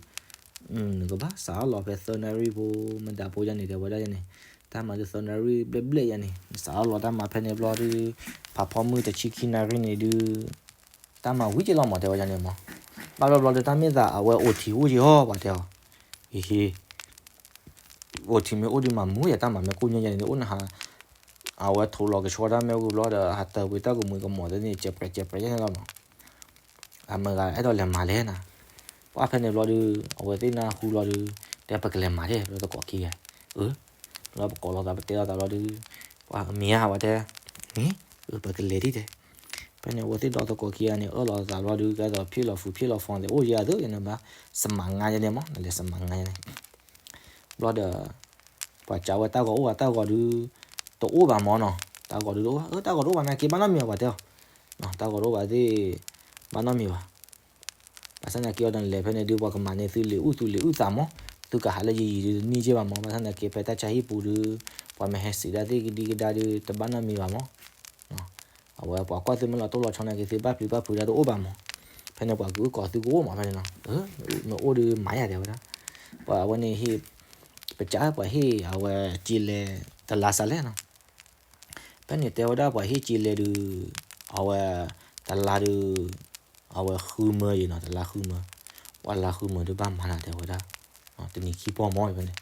နကဘၣ်စးထီၣ်လီၤဖဲသၢနၣ်ရံၣ်ဖိ မ့ၢ်ဒၣ်ဖိယါန့ၣ် တဲဝဲဒၣ်ယါန့ၣ်, တၢ်မၤဒုးသၢနၣ်ရံၣ်ဘျဲၣ်ဘျဲၣ်ယါန့ၣ် နစးထီၣ်လီၤတၢ်မၤဖဲန့ၣ်ဘျီဒုး ဖးဖီမုၢ်တဆံခံနၣ်ရံၣ်န့ၣ်ဒုး တၢ်မၤဝံၤက့ၤလီၤမး တဲဝဲယါန့ၣ်မး, ဘၣ်ဘျီဘျီဒုးတၢ်မ့ၢ်သးအဝဲအိၣ်ထံးအိၣ်ယံၤဟီ ပှၤတဲအီၤ, ဟ့ဟ့ အိၣ်ထံးမ့ၢ်အိၣ်ဒုးမၤမူယၤတၢ်မၤမ့ၢ်ကိၣ်ညါယါန့ၣ် အိၣ်နဟး အဝဲထိးလီၤကဆှီတၢ်မ့ၣ်အူဘျီဒီး ဟးတၢၢ်ပှ့ၤတၢ်ကမှံၤကမီၤသ့န့ၣ် ကဲးပြဲးကဲးပြဲးယါန့ၣ်လီၤနီၤ, အမတၤဂၤအဲၣ်ဒိးလဲၤမၤလဲၣ်နၤ, ပှၤဖဲန့ၣ်ဘျီဒုး အဝဲသ့ၣ်နၢ်ဟူလီၤဒုး တဲပကလဲၤမၤဒဲး လၢတကိးခံဂၤ, အၢ လၢပကိးလိာ်သးပတဲလိာ်သးလီၤဒုး ပှၤမ့ၢ်ဧါဝဲတဲ မ့ၢ် အၢ ပကလဲၤဒ်တဲ ဖဲန့ၣ်အဝဲသ့ၣ်ဒီသကိးခံဂၤန့ၣ် အၢၣ်လီၤသးလီၤဒုး ကဲသိးဖျ့လီၤဖုးဖျ့လီၤဖီန့ၣ် အိၣ်ယဲၢ်အသိးယဲၢ်န့ၣ်ဘၣ် စမၤငါယဲၢ်န့ၣ်မး နလဲၤစမၤငါယဲၢ်န့ၣ် ဘျီဒီး ပှၤစံးဝဲတၢ်ဂီၤအိၣ်ဘၣ် တၢ်ဂီၤဒုး တအိၣ်ဘၣ်မးနီၤ, တၢ်ဂီၤဒုးတအိၣ်ဘၣ် အၢ တၢ်ဂီၤတအိၣ်ဘၣ် နက့ၤဘၣ်နီတမံၤဘၣ် ပှၤတဲအီၤ, တၢ်ဂီၤတအိၣ်ဘၣ်သ့ၣ် ဘၣ်နီတမံၤဘၣ်, ဘၣ်ဆၣ်သနာ်က့အီၤဒီးနလဲၤဖဲန့ၣ်ဒုး ပှၤကမၤန့ၢ်သုလံာ်အုၣ်သူလံာ်အုၣ်သးမး, သုကဟးလၢယံာ်ယံာ်ဒုးတန့ၢ်က့ဘၣ်မး, ဘၣ်ဆၣ်သနာ်က့ဖဲတၢ်ဆါဟံၣ်ပူၤဒုး ပှၤမ့ၢ်ဟဲစံးဒၣ်သ့ၣ်ကဒံကဒါဒုး တဘၣ်နီတမံၤဘၣ်မး အဝဲပှၤကွၢ်သုမ့ၢ်လီၤတိၢ်လီၤဆီနာ်က့ သုဘၣ်ပျံၤဘၣ်ဖုးဒၣ်တအိၣ်ဘၣ်မး, ဖဲန့ၣ်ပှၤကအုၣ်ကီၤသုကအိၣ်မးဖဲန့ၣ်နီၤ, မ့ၢ်အိၣ်ဒုးမၤယၤတဲဝဲဒၣ်, ပှၤအဝဲန့ၣ်ဟ့ၣ် ပစံးပှၤဟ့ၣ်အဝဲစ့လဲၤတလါစးလဲၣ်နီၤ, ဖဲန့ၣ်တဲဝဲဒၣ်ပှၤဟ့ၣ်စ့လဲၤဒုး အဝဲ တလါဒုး အဝဲဃုမၢယံၤနီၤ တလါဃုမၢ, ပှၤလါဃုမၢဒုးဘၣ်မၤနၤတဲဝဲဒၣ်, တနံၤခံပီၢ်မးဖဲန့ၣ်,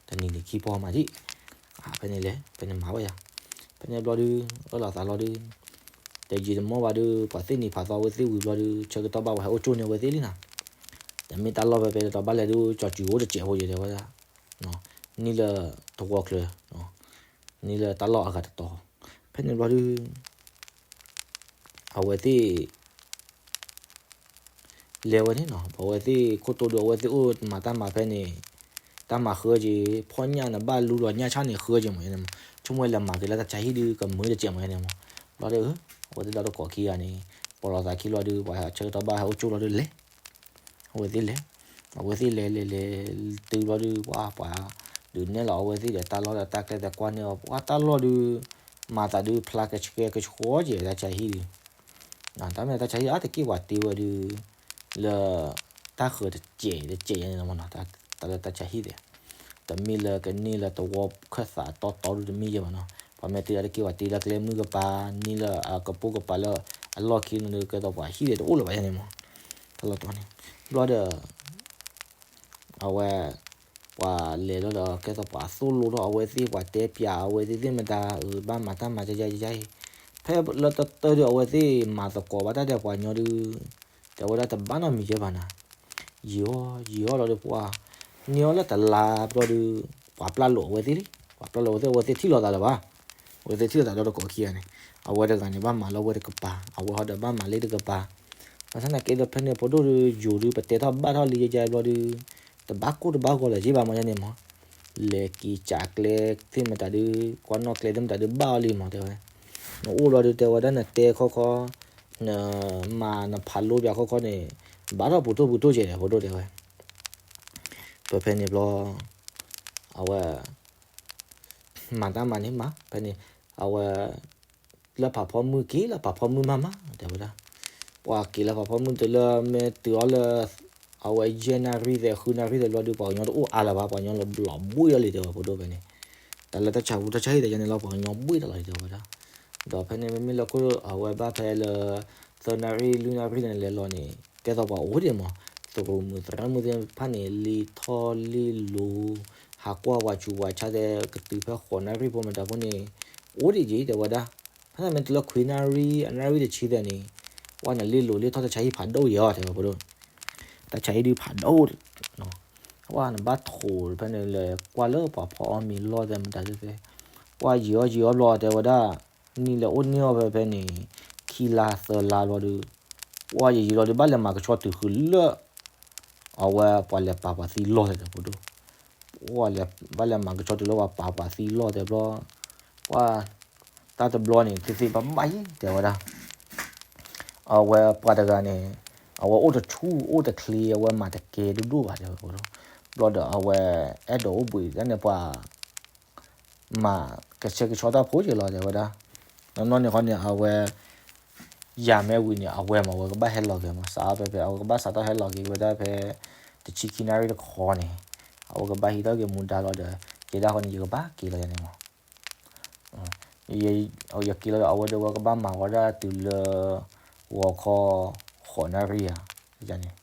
တနံၤန့ၣ်ခံပီၢ်မးဒံး, ဖဲန့ၣ်လဲၣ် ဖဲန့ၣ်မၤဝဲယၤ, ဖဲန့ၣ်ဘျီဒုး အၢၣ်လီၤသးလီၤဒုး တယံာ်တမီၢ်ဘၣ်ဒုး ပှၤသ့ၣ်နံၤဖးသီဝဲသ့ၣ်ဝံၤဘျီဒုး ဆၢကတီၢ်ဘၣ်ပှၤဟဲအိၣ်ကၠိန့ၢ်ဝဲသ့ၣ်လံနီၤ, တမ့ၢ်တၢ်လီၢ်ဖဲဖဲဒီးဘၣ်လဲၤဒုး ကၠီၤစူၤအိၣ်တစဲးဖိယဲတဲဝဲဒၣ်, နံၣ်လၢတဝီချၢ, နံၣ်လၢတၢ်လီၢ်အဂၤတတီၤ, ဖဲန့ၣ်ဘျီဒုး အဝဲသ့ၣ် လဲၤဝဲန့ၣ်နီၤ, ပဝဲသ့ၣ်ခိၣ်တိဒုး အဝဲသ့ၣ်အိၣ်မၤတၢ်မၤဖဲန့ၣ်, တၢ်မၤဃၢက့ၤ, ဖီၣ်ညၣ်န့ၣ် ဘၣ်လူလီၤညၣ်ဆၣ်န့ၣ်ဃၢက့ၤမးန့ၣ်မး, ဆိကမိၣ်ဝဲလဲၤမၤက့ၤလၢတၢ်ဆါဟံၣ်ဒုး ကမၢတစဲးမးန့ၣ်မး, ဘျီဒီး အဝဲသ့ၣ်ဒီတကိးခံဂၤန့ၣ် ပိာ်လီၤသးခံလီၤဒုး ပှၤဆၢကတီၢ်ဘၣ်ဟဲအိၣ်ကၠိလီၤဒုးလဲၤ အဝဲသ့ၣ်လဲၤ, အဝဲသ့ၣ်လဲၤလဲၤလဲၤ တုၤဘျီဒုး ပှၤပှၤ ဒုးနဲၣ်လီၤအဝဲသ့ၣ်ဒီးတၢ်လီၢ်ဒီးတၢ်ကျဲသဲကွၢ်န့ၢ်အီၤ ပှၤတၢ်လီၢ်ဒုး မၤသးဒုးဖျါကဆှဲကဆှီကဲၤတၢ်ဆါဟံၣ်ဒုး, တၢ်မ့ၢ်တၢ်ဆါဟံၣ်အါတက့ၢ်ပှၤတ့ဝဲဒုး လၢ တၢ်ဃၢၤတစဲးတစဲးယဲန့ၣ်လီၤမးနီၤ, တၢ်လၢတၢ်ဆါဟံၣ်သ့ၣ် တမ့ၢ်လၢကန့ၢ်လၢတဝီခၢၣ်သးတီတီဒုးတမ့ၢ်ယဲဘၣ်နီၤ, ပှၤမ့ၢ်တ့အါတက့ၢ်ပှၤတ့လၢကျဲမုၢ်ကပၤ န့ၢ်လၢအကပိာ်ကပၤလၢ အလီၢ်ခံန့ၣ်ဒုး ကဲသိးပှၤဟံၣ်သ့ၣ်တအိၣ်လၢၤဘၣ်ယဲန့ၣ်မး, တၢ်လီၢ်တီန့ၣ်, ဘျီဒီး အဝဲ ပှၤလဲၤလီၤဒီး ကဲသိးပှၤသိၣ်လိထီၣ်အဝဲသ့ၣ် ပှၤတဲပၠးအဝဲသ့ၣ်သ့ၣ်မတၤ အဘၣ်မၤတၢ်မၤယါယါယါအံၤ, ဖဲလၢတၢ်တၢ်ဒုးအဝဲသ့ၣ်မၤသကိးဘၣ်တၢ်ဒီးပှၤကညီဒုး တဲဝဲဒၣ်တဘၣ်နီတမံၤယဲဘၣ်နၤ, ယံာ်အီၤယံာ်အီၤလီၤဒီးပှၤ န့ၢ်အီၤလၢတလါဘျီဒုး ပှၤပျၢ်လိာ်အဝဲသ့ၣ်လံ, ပှၤပျၢ်လိာ်အဝဲသ့ၣ် အဝဲသ့ၣ်ထံၣ်လိာ်သးလၢၤဘၣ်, အဝဲသ့ၣ်ထံၣ်လိာ်သးဒီတကိးခံဂၤန့ၣ်, အဝဲတဂၤန့ၣ် ဘၣ်မၤလၢဝဲတကပၤ အဝဲဟီဒီးဘၣ်မၤလၢတကပၤ, ဘၣ်ဆၣ်သနာ်က့ဒီးဖဲန့ၣ်ဖိဒိၣ်ဒုး ယိၤဒုး ပတဲထီၣ်ဘၣ်ထီၣ်လံယါယါဘျီဒုး တဘၣ်ကိၢ်တဘၣ်ဂီၤလၢၤယဲဘၣ်မးယါန့ၣ်မး, လဲၤက့ၤကးကျဲသ့ၣ်မတၤဒုး ကွၢ်နီၣ်ကျဲသ့ၣ်မတၤဒုးဘၣ်အီၤလံမးတဲဝဲ, နအိၣ်လီၤဒုးတဲဝဲဒၣ်နတဲခီခီ နမၤနဖးလိပၠးခီခီန့ၣ် ဘၣ်ထီၣ်ပူၤတိၢ်ပူၤတိၢ်ကဲးဒီး ဖိဒိၣ်တဲဝဲ, ပဖဲန့ၣ်ဘျီ အဝဲ မၤတၢ်မၤန့ၣ်မး ဖဲန့ၣ် အဝဲ လၢဖးဖီမုၢ်က့ၤ လၢဖးဖီမုၢ်မးမး တဲဝဲဒၣ်, ပှၤက့ၤလၢဖးဖီမုၢ်တုၤလၢမ့ၢ်တုၤအီၤလၢ အဝဲယဲၢ်နၣ်ရံၣ်သဲး ဃုနၣ်ရံၣ်သဲးဘျီဒုး ပှၤကညီတအိၣ်အါလၢၤဘၣ် ပှၤကညီလီၤဘျီဘှံးအီၤလံတဲဝဲ ဖိဒိၣ်ဖဲန့ၣ်, တၢ်လၢတၢ်ဆါဟူတၢ်ဆါဟံၣ်သ့ၣ်ယါန့ၣ်လီၤ ပှၤကညီဘှံးတၢ်လီၤလံတဲဝဲဒၣ်, ဒီးဖဲန့ၣ်မ့မ့ၢ်လၢခိၣ်အဝဲဘၣ်ဖဲလၢ သၢနၣ်ရံၣ်လွံၢ်နၣ်ရံၣ်န့ၣ်လဲၤလီၤန့ၣ် ကဲသိးပှၤအိၣ်ဒံးမး, သရူးမုၣ်သရၣ်မုၣ်သ့ၣ်တဖၣ်န့ၣ် လံထီၣ်လံလိၤ ဟးကွၢ်ပှၤဆူးပှၤဆါသဲး ကတုၤဖဲဃိးနၣ်ရံၣ်ဖိမတၤဖိန့ၣ် အိၣ်ဒံးက့ၤတဲဝဲဒၣ်, ဖဲန့ၣ်မ့ၢ်တုၤလၢခွံနၣ်ရံၣ် အနၣ်ရံၣ်တဆံသဲးန့ၣ် ပှၤန့ၣ်လံလိၤလံထီၣ်တၢ်ဆါဟံၣ်ဖးဒိၣ်ယဲၤအီၤတဲဝဲဖိဒိၣ်, တၢ်ဆါဟံၣ်ဒုးဖးဒိၣ် ပှၤန့ၣ်ဘၣ်ထိးဖဲန့ၣ်လဲၤကွၢ်လၢပှၤဖီအီၣ်မ့ၤလီၢ်သဲးမတၤသ့ၣ်သ့ၣ်, ပှၤယံာ်အီၤယံာ်အီၤဘျီတဲဝဲဒၣ်, နံၣ်လဲၤအိၣ်န့ၢ်အီၤဖဲဖဲန့ၣ် ခံလါသၢလါဘျီဒုး, ပှၤယံာ်ယံာ်လီၤဒုးဘၣ်လဲၤမၤကဆှီတုၤဃုာ်လၢ အဝဲပှၤလဲၤပာ်ပှၤသံလီၢ်သဲးဒီးဖိဒိၣ်, ပှၤလဲၤဘၣ်လဲၤမၤကဆှီတုၤလၢပှၤပာ်ပှၤသံလီၢ်သဲးဘျီ, ပှၤ တၢ်တဘျီန့ၣ် သ့သ့ဘၣ်ဘၣ်ယံၤတဲဝဲဒၣ် အဝဲပှၤတဂၤန့ၣ် အဝဲအိၣ်တဆူၣ်အိၣ်တချ့ အဝဲမၤတကဲဒိၣ်ဒိၣ်ဘၣ်တဲဝဲဖိဒိၣ်, ဘျီဒီးအဝဲအဲၣ်ဒိးအိၣ်ဘှံးတၢ်န့ၣ်ပှၤ မၤကဆှဲကဆှီတၢ်ဖိက့ၤလီၤ တဲဝဲဒၣ်. နီၢ်နီၢ်န့ၣ်ခီန့ၣ် အဝဲ ယၤမ့ၢ်ဝံၤန့ၣ် အဝဲမး အဝဲကဘၣ်ဟဲလီၤက့ၤမး စးဖဲဖဲ အဝဲကဘၣ်စးထီၣ်ဟဲလီၤက့ၤဝဲဒၣ်ဖဲ တဆံခံနၣ်ရံၣ်တခီန့ၣ် အဝဲကဘၣ်ဟံးထီၣ်က့ၤမူဒါလီၤဒီး ကဲဒၣ်ဃီန့ၣ် ယကဘၣ်က့ၤလီၤယၤန့ၣ်မး ယက့ၤလီၤဒီး အဝဲဒီးဝဲကဘၣ်မၤဝဲဒၣ်တုၤလၢ ဂီၤခီ ဃိးနၣ်ရံၣ်ဧါ, န့ၣ်,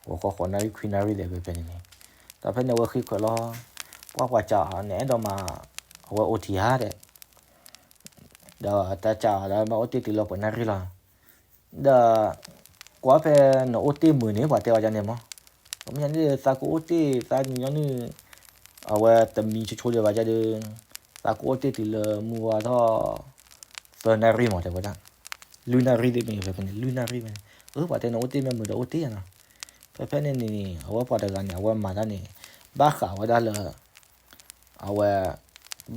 ဂီၤခီ ဃိးနၣ်ရံၣ် ခွံနၣ်ရံၣ်သဲးဖဲဖဲန့ၣ်န့ၣ်, ဒီးဖဲန့ၣ်အဝဲဃ့ခွဲးလီၤ, ပှၢ်ပှၤစးအီၤန့ၣ် အဲၣ်ဒိးမၤ အဝဲအိၣ်ထံဧါဒီး, ဒီးတၢ်စးအီၤဒီး မ့ၢ်အိၣ်တ့ၢ်တုၤလၢပှဲၤနၣ်ရံၣ်လီၤ ဒီး ကွၢ်ဖဲနအိၣ်တ့ၢ်မုာ်န့ၣ် ပှၤတဲအီၤဒ်န့ၣ်မး, မ့ၢ်န့ၣ်သးကအိၣ်တ့ၢ်သးညီနုၢ်, အဝဲတမံဆိဆိဒံးဘၣ်ဒုး, သးကအိၣ်တ့ၢ်တုၤလၢမုၢ်ဝါထီၣ် သၢနၣ်ရံၣ်မး တဲဝဲဒၣ်, လွံၢ်နၣ်ရံၣ်သ့ၣ်မ့ၢ်ဖဲဖဲန့ၣ် လွံၢ်နၣ်ရံၣ်ဖဲန့ၣ်, အၢ ပှၤတဲနအိၣ်တ့ၢ်မ့ၢ်မုာ်ဒီးအိၣ်တ့ၢ်ယၤနီၤ, ဖဲဖဲန့ၣ်န့ၣ် အဝဲပှၤတဂၤန့ၣ် အဝဲမၤတၢ်န့ၣ် ဘၣ်ဃးဝဲဒၣ်လၢ အဝဲ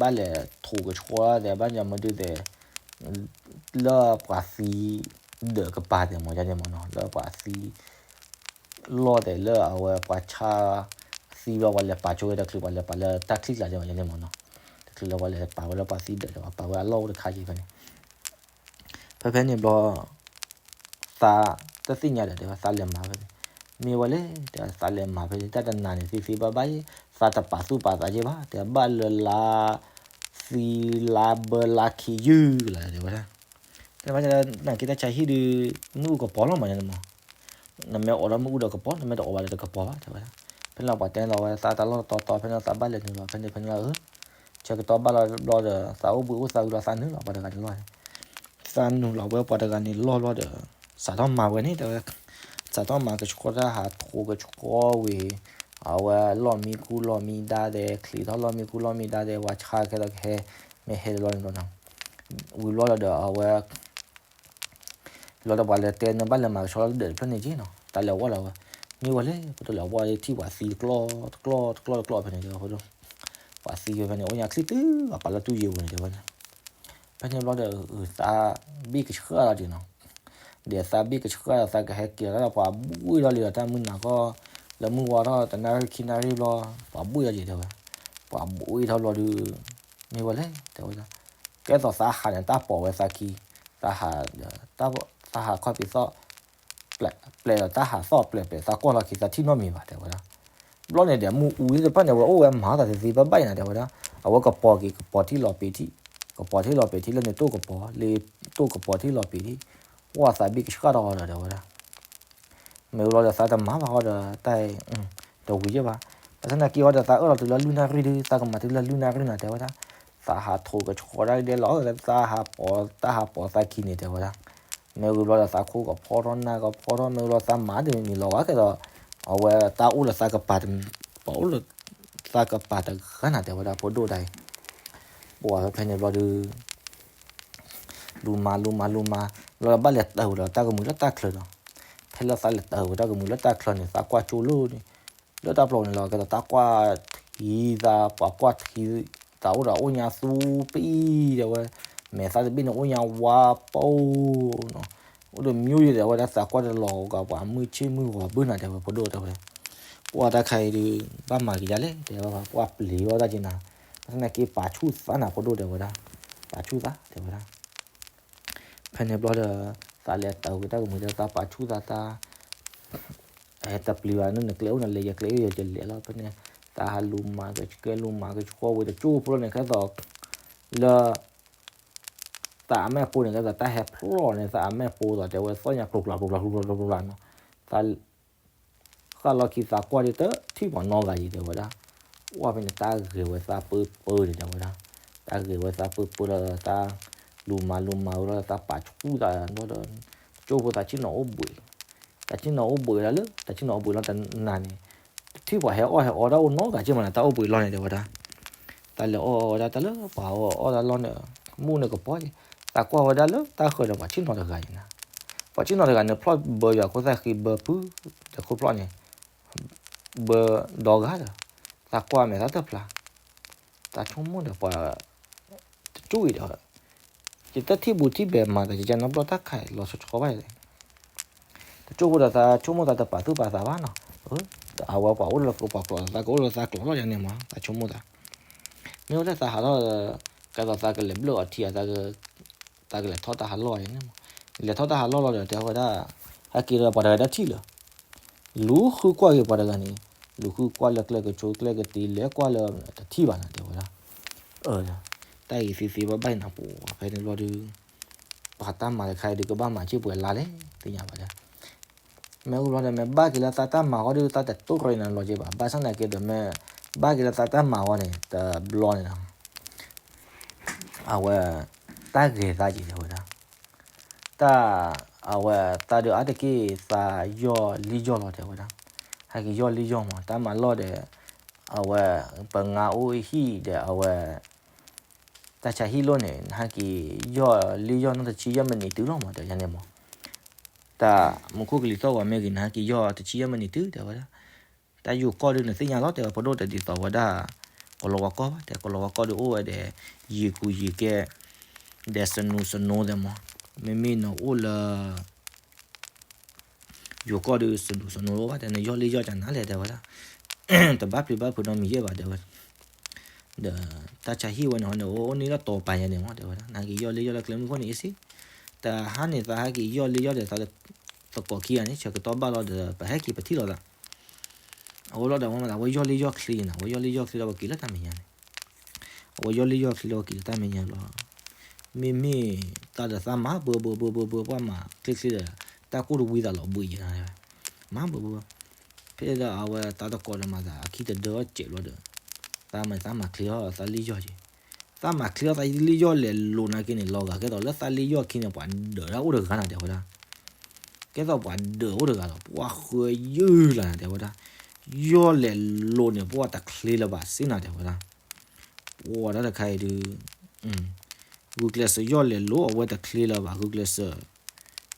ဘၣ်လဲၤထိးကဆှီသဲး ဘၣ်ညီမဒုးသဲး လၢပှၤသံဒၢးကပၤသဲးမ့ၢ်ဒ်န့ၣ်မ့ၢ်နီၤ, လၢပှၤသံ လီၢ်သဲးလၢအဝဲပှၤဆါသံဘျီ ပှၤလဲၤပာ်ဆိဝဲတချုး ပှၤလဲၤပာ်လၢတၢ်ချံကျါဒ်မ့ၢ်ဒ်န့ၣ်မ့ၢ်နီၤ, တချုးလၢပှၤလဲၤပာ်ဝဲလၢပှၤသံဒၢးဒီး ပှၤပာ်ဝဲအလီၢ်အိၣ်တခါက့ၤဖဲန့ၣ် ဖဲဖဲန့ၣ်ဘျီ သးတသ့ၣ်ညါဒီး တဲဝဲသးလဲၤမၤဖဲန့ၣ်, မ့ၢ်ဝဲလဲၣ် တဲသးလဲၤမၤဖဲန့ၣ် တၢ်တနၤန့ၣ် သ့သ့ဘၣ်ဘၣ်, သးတပာ်သူၣ်ပာ်သးက့ၤဘၣ် တဲဘၣ်လၢလါ သံလါဘၢလါခံယုၢ်လီၤ တဲဝဲဒၣ်, တဲဝဲနာ်က့တၢ်ဆါဟံၣ်ဒုး မ့ၣ်အူကပီၤလီၤမးန့ၣ်မး, နမ့ၢ်အိးဒီးမ့ၣ်အူဒီးကပီၤ နမ့ၢ်တအိးဘၣ်ဒီးတကပီၤဘၣ် တဲဝဲဒၣ်, ဖဲန့ၣ်ပှၤတဲလီၤဝဲသးတၢ်လီၢ်တတီတီ ဖဲန့ၣ်သးဘၣ်လဲၤနုာ်လီၤ ဖဲန့ၣ်ဖဲန့ၣ်လီၤဧၢ ဆၢကတီၢ်ဘၣ်လီၤဘျီဒီး သးအိၣ်ဘှံးအိၣ်သးဝံၤလီၤ သးနုာ်လီၤပှၤတဂၤန့ၣ်လီၤ, သးနုာ်လီၤဝဲပှၤတဂၤန့ၣ်လီၢ်ဘျီဒီး စးထီၣ်မၤဝဲန့ၣ် တဲဝဲ, စးထီၣ်မၤကဆှီတၢ်ဟးထိးကဆှီဝံၤ, အဝဲလီၢ်မံခူလီၢ်မံဒါသဲး ချံးထီၣ်လီၢ်မံခူလီၢ်မံဒါသဲး ပှၤဆါခဲဒီးကဟဲ, မ့ၢ်ဟဲလီၤန့ၣ်လီၤ, ဝံၤဘျီဒီးအဝဲ လီၤဒီးပှၤလဲၤတဲန့ၣ် ဘၣ်လဲၤမၤကဆှီလၢဒၢးတဖျၢၣ်န့ၣ်က့နီၤ တၢ်လဲၤဝီလီၤဝဲ, မ့ၢ်ဝဲလဲၣ် ပတလဲၤဝီထံၣ်ပှၤသံတကျီၢ်တကျီၢ်တကျီၢ်တကျီၢ်ဖဲန့ၣ်တဲဝဲ, ပှၤသံဖဲဖဲန့ၣ် အိၣ်ညါချံတၢ် ပှၤပာ်လၢတူၢ်ယံၤပူၤန့ၣ်တဲဝဲန့ၣ်, ဖဲန့ၣ်ဘျီဒီး သးဘ့ၣ်ကဆှၢလီၤဒံးနီၤ, ဒီးသးဘ့ၣ်ကဆှၢဒီးသးကဟဲက့ၤလီၤဒီး ပှၤဘှံးထီၣ်လံဒီးတၢ်မုၢ်နၤကီၢ် လၢမုၢ်ဝါထီၣ်တနၣ်ရံၣ်ခံနၣ်ရံၣ်ဘျီ, ပှၤဘှံးထီၣ်က့ၤတဲဝဲ, ပှၤဘှံးထီၣ်ဘျီဒုး မ့ၢ်ဝဲလဲၣ် တဲဝဲဒၣ်, ကဲသိးသးဟးန့ၣ် တၢ်ပိာ်ဝဲသးခံ, သးဟး, သးဟးခီၣ်ဖံးသီၣ်, ပျဲၢ်ဒီးတၢ်ဟးသီၣ်ပျဲၢ်ပျဲၢ် သးကွၢ်လီၤခံ သးထံၣ်နီတမံၤဘၣ် တဲဝဲဒၣ်, ဘျီန့ၣ်ဒီး မ့ၣ်အူသ့ၣ်တဖၣ်န့ၣ် ဝဲအိၣ်ဝဲမၤသးသ့သ့ဘၣ်ဘၣ်အံၤနၤ တဲဝဲဒၣ်, အဝဲကပီၤက့ၤ ကပီၤထံၣ်လီၤပံာ်ထံၣ်, ကပီၤထံၣ်လီၤပံာ်ထံၣ်လၢန့ၣ်တိၢ်ကပီၤ, လၢတိၢ်ကပီၤထံၣ်လီၤပံာ်ထံၣ်, ဝဲသးဘ့ၣ်ကဆှၢဒီးအီၤဒီး တဲဝဲဒၣ် မ့ၢ်ဝံၤလီၤဒီးသးတမၤဘၣ်ဃီဒီးတၢ်အံၤ, တဝံၤယဲၢ်ဘၣ်, ဘၣ်ဆၣ်သနာ်က့အီၤဒီးသးအၢၣ်လီၤတုၤလၢလွံၢ်နၣ်ရံၣ်ဒုး သးကမၤတုၤလၢလွံၢ်နၣ်ရံၣ်နၤ တဲဝဲဒၣ်, သးဟးထိးကဆှီတၢ်ဒဲးလီၤ သးဟးပိာ် တၢ်ဟးပိာ်သးခံန့ၣ် တဲဝဲဒၣ်, မ့ၢ်ဝံၤဘျီဒီးသးခိၣ်ကဖီထီၣ် နၢ်ကဖီထီၣ် မ့ၢ်ဝံၤလီၤသးမၤတမံၤလီၤဂာ်ကဲဒီး, အဝဲတၢ်အိၣ်လၢသးကပၤ, ပှၤအိၣ်လၢသးကပၤတဂၤနၤ တဲဝဲဒၣ် ဖိဒိၣ်တၢ်အံၤ, ပှၤဖဲန့ၣ်ဘျီဒုး လူၤမၤလူၤမၤလူၤမၤ, လီၤဒီးဘၣ်လဲၤတၢ်ဝဲဒီးတၢ်ကမုာ်လၢတၢ်ချၢဒီး, ဖဲလၢသးလဲၤတၢ်ဝဲတၢ်ကမုာ်လၢတၢ်ချၢန့ၣ် သးကွၢ်ကၠိလၢန့ၣ်, လၢတၢ်ပျီန့ၣ်လီၤ ကဲဒီးတၢ်ကွၢ်ထံသး ပှၤကွၢ်ထံ, သးအိၣ်ဒီးအိၣ်ညါသူပံၣ် တဲဝဲ, မဲာ်သးတဘ့ၣ်န့ၣ်အိၣ်ညါဝါပိၢ်နီၤ, အိၣ်ဒီးမံၤယဲၢ် တဲဝဲဒၣ် သးကွၢ်တလီၤဂာ်ပှၤမုၢ်ဆ့ၣ်မုၢ်ဂီၤဘၣ်နၤ တဲဝဲ ဖိဒိၣ်တဲဝဲ ပှၤတၢ်ခါအံၤဒုး ဘၣ်မၤက့ၤဒ်လဲၣ် တဲဝဲ ပှၤပျံၤဝဲဒၣ်က့ၤနၤ, ဘၣ်ဆၣ်သနာ်က့ပာ်ဆူၣ်သးနၤ ဖိဒိၣ်တဲဝဲဒၣ်, ပာ်ဆူၣ်သး တဲဝဲဒၣ်, ဖဲန့ၣ်ဘျီဒီး သးလဲၤတၢ်ဝဲတၢ်ကမုာ်ဒီး သးပာ်ဆူၣ်သး သး တပျံၤဘၣ် နကျဲအိၣ်နလဲၤ ယကျဲအိၣ်ယလဲၤလီၤ ဖဲန့ၣ်, သးဟးလူၤမၤကဆှီ လူၤမၤကဆှီဝဲ တကၠိဖိလီၤန့ၣ် ကဲသိး လၢ သးအမဲာ်ဖိန့ၣ် ကဲသိးတၢ်ဟဲဖျီၣ်န့ၣ် သးအမဲာ်ဖိသိး တဲဝဲ သီၣ်ညါကျိၤကျၢၤကျိၤကျၢၤကျိၤကျၢၤနီၤ, သး ဃၣ်လီၢ်ခံသးကွၢ်ဒီး တထံၣ်ပှၤနီတဂၤအံၤ တဲဝဲဒၣ်, ကွၢ်ဖဲန့ၣ် တၢ်ဂဲၤဝဲသးပၢပၢန့ၣ် တဲဝဲဒၣ်, တၢ်ဂဲၤဝဲသးပၢပၢလီၤဒီး သးလူၤမၤလူၤမၤဝဲလီၤဒီး သးပာ်ဆူၣ်သးဒီး ကၠိဖိသးဆ့ၣ်နီၤအိၣ်ဘှံး, သးဆ့ၣ်နီၤအိၣ်ဘှံးဒၣ်လၢ သးဆ့ၣ်နီၤအိၣ်ဘှံးလီၤတနၤန့ၣ်, တထံၣ်ပှၤဟဲအီၣ်ဟဲအီတၢ်အိၣ်နီတဂၤက့မးန့ၣ် တၢ်အိၣ်ဘှံးလီၤန့ၣ် တဲဝဲဒၣ်, သးလဲၤအီၣ်ဝဲဒၣ်တၢ်လၢပှၤအီၣ်တၢ်လီၢ်န့ၣ် မူန့ၣ်ကပီၤက့ၤ, သးကွၢ်ဝဲဒၣ်လၢတၢ်ဃၢၤဒီးပှၤဆ့ၣ်နီၤတဂၤအံၤနၤ, ပှၤဆ့ၣ်နီၤတဂၤန့ၣ် ဖျီၣ်ဘၢယွၤခိၣ်သၣ်ဃံဘၢဖု ဒီးခိၣ်ဖျီၣ်န့ၣ် ဘၢဒီဂၤဒီး သးကွၢ်မဲာ်သၣ်တဖျါ, သးဆိကမိၣ်ဒီးပှၤ တကၠိအံၤဒီး ယတထံၣ်ဘူးထံၣ်ဘဲမၤသး ယကနီတဘျီတၢ်ခါအံၤလီၤဆီဆီဘၣ်, တကၠိဖိဒီးသးဆိကမိၣ်သးတပာ်သူၣ်ပာ်သးဘၣ်နီၤ, အဝဲပှၤအိၣ်လၢသးကျိၤကျိၤ သးကအိၣ်လၢသးကျိၤလီၤယၤန့ၣ်မး သးဆိကမိၣ်သး, မ့ၢ်ဝဲဒၣ်သးဟးထီၣ်, ကဲသိးသးကလဲၤဘျၢၣ်အီၤထံအသး, သးကလဲၤထီၣ်တၢ်ဟးလီၢ်န့ၣ်မး, လဲၤထီၣ်တၢ်ဟးလီၢ်လီၤဒီး တဲဝဲဒၣ်, ဟဲက့ၤဒီးပှၤတဂၤတထံၣ်လၢၤ, လူၤဃုကွၢ်က့ၤပှၤတဂၤန့ၣ်, လူၤဃုကွၢ်လၢကျဲကဆိကျဲကသ့လဲၤကွၢ်လၢတထံၣ်ဘၣ်နၤ တဲဝဲဒၣ်, တၢ်အံၤသ့သ့ဘၣ်ဘၣ်နၤပူၤ ဖဲန့ၣ်ဘျီဒုး, ပှၤတၢ်မၤတခါအံၤဒုးကဘၣ်မၤဆံးပှဲၤလါလဲၣ် သ့ၣ်ညါဘၣ်ဒၣ် မ့ၢ်အိၣ်ဘျီဒီး မ့ၢ်ဘၣ်က့ၤလၢသးတၢ်မၤဃီဒီး သးတတိၢ်ရ့နၤလီၤက့ဘၣ်, ဘၣ်ဆၣ်သနာ်က့ဒီး မ့ၢ်ဘၣ်က့ၤလၢသးတၢ်မၤဃီန့ၣ် တဘျီန့ၣ်လီၤ, အဝဲ, တၢ်ဂဲၤသးက့ၤ တဲဝဲဒၣ်, တၢ်, အဝဲသးဒုးအါတက့ၢ် သးယီၢ်လံယီၢ်လီၤ တဲဝဲဒၣ်, ဟဲက့ၤယီၢ်လံယီၢ်မး တၢ်မၤလီၢ်ဒီး, အဝဲ, ပငါအိၣ်ဟံၣ်ဒီးအဝဲ တၢ်ဆါဟံၣ်လိၣ်န့ၣ် နဟဲက့ၤယီၢ်လံယီၢ်နီၢ်တဆံယဲၢ်မံးနံးတုၤလီၤမး တဲဝဲန့ၣ်မး, တၢ်မူခိၣ်ကလံၤသီၣ်ဂီၤမ့ၢ်ဂ့ၤ နဟဲက့ၤယီၢ်တဆံယဲၢ်မံးနံးတုၤ တဲဝဲဒၣ်, တၢ်ယိၤကီၢ်ဒုးနသ့ၣ်ညါလီၤ တဲဝဲ ဖိဒိၣ်တဲဒ်သိးဝဲဒၣ်, ကလီၤဝါကီၢ်ဘၣ် တဲ ကလီၤဝါကီၢ်ဒုးအိၣ်ဝဲဒီး, ယံာ်ကူယံာ်ကဲ, ဒီးစနူစနိတဲမး, မ့မ့ၢ်နအိၣ်လၢ ယိၤကီၢ်ဒုးစနူစနိလီၤဘၣ် တဲ နယီၢ်လံယီၢ်ကနၤလဲၣ် တဲဝဲဒၣ်, တဘၣ်ပျံၤဘၣ်ဖုးနီတမံၤယဲၢ်ဘၣ် တဲဝဲ, ဒီးတၢ်ဆါဟံၣ်ဝဲန့ၣ်ဟီန့ၣ် အိၣ်န့ၢ်လၢတီၤပၤညါန့ၣ်မး တဲဝဲဒၣ်, နဟဲက့ၤယီၢ်လံယီၢ်လၢကျဲမုၢ်ခိၣ်န့ၣ်အ့စ့, တဟါန့ၣ်သးဟဲက့ၤယီၢ်လံယီၢ်ဒီးသး, သကိးခံဂၤန့ၣ် ဆၢကတီၢ်ဘၣ်လီၤဒီး ပဟဲက့ၤပထံၣ်လိာ်သး အဝဲလီၤဒီးဝဲမး အဝဲယီၢ်လံယီၢ်ချ့နၤ အဝဲယီၢ်လံယီၢ်ချ့ဒီးပက့ၤလၢတၢ်မဲာ်ညါန့ၣ်, အဝဲယီၢ်လံယီၢ်ချ့ဒီးပက့ၤလၢတၢ်မဲာ်ညါလီၤ, မ့မ့ၢ်, တၢ်ဒီးသးမၤဘၢဘၢဘၢဘၢဘၢ ပှၤမၤချ့ချ့ဒီး, တၢ်ကိၢ်တဝံသးလီၤဘှံးယဲနၤ, မၤဘၢဘၢဘၢ, ဖဲဒီးအဝဲသးသကိးဒီးမၤသးအခံတဒၢအီၣ်စဲးဘျီဒီး, သးမၤသးမၤချ့အီၣ်သးလံယီၢ်က့ၤ, သးမၤချ့အီၣ်သးလံယီၢ်လဲၤလိာ်နာ်က့န့ၣ် လီၤဂာ်ကဲသိးလၢသးလံယီၢ်ခံန့ၣ် ပှၤဒၢးဒၣ်အိၣ်တဂၤနၤ တဲဝဲဒၣ် ကဲသိးပှၤဒၢးအိၣ်တဂၤဒီး ပှၤဃၢယုၢ်လၢနၤ တဲဝဲဒၣ်, ယီၢ်လဲၤလိာ်န့ၣ် ပှၤတချ့လၢၤဘၣ်စ့နၤ တဲဝဲဒၣ်, ပှၤတၢ်တခါအံၤဒုး, ဂုာ်ကျဲးစၢးယီၢ်လဲၤလိာ်အဝဲတချ့လၢၤဘၣ် ဂုာ်ကျဲးစၢး,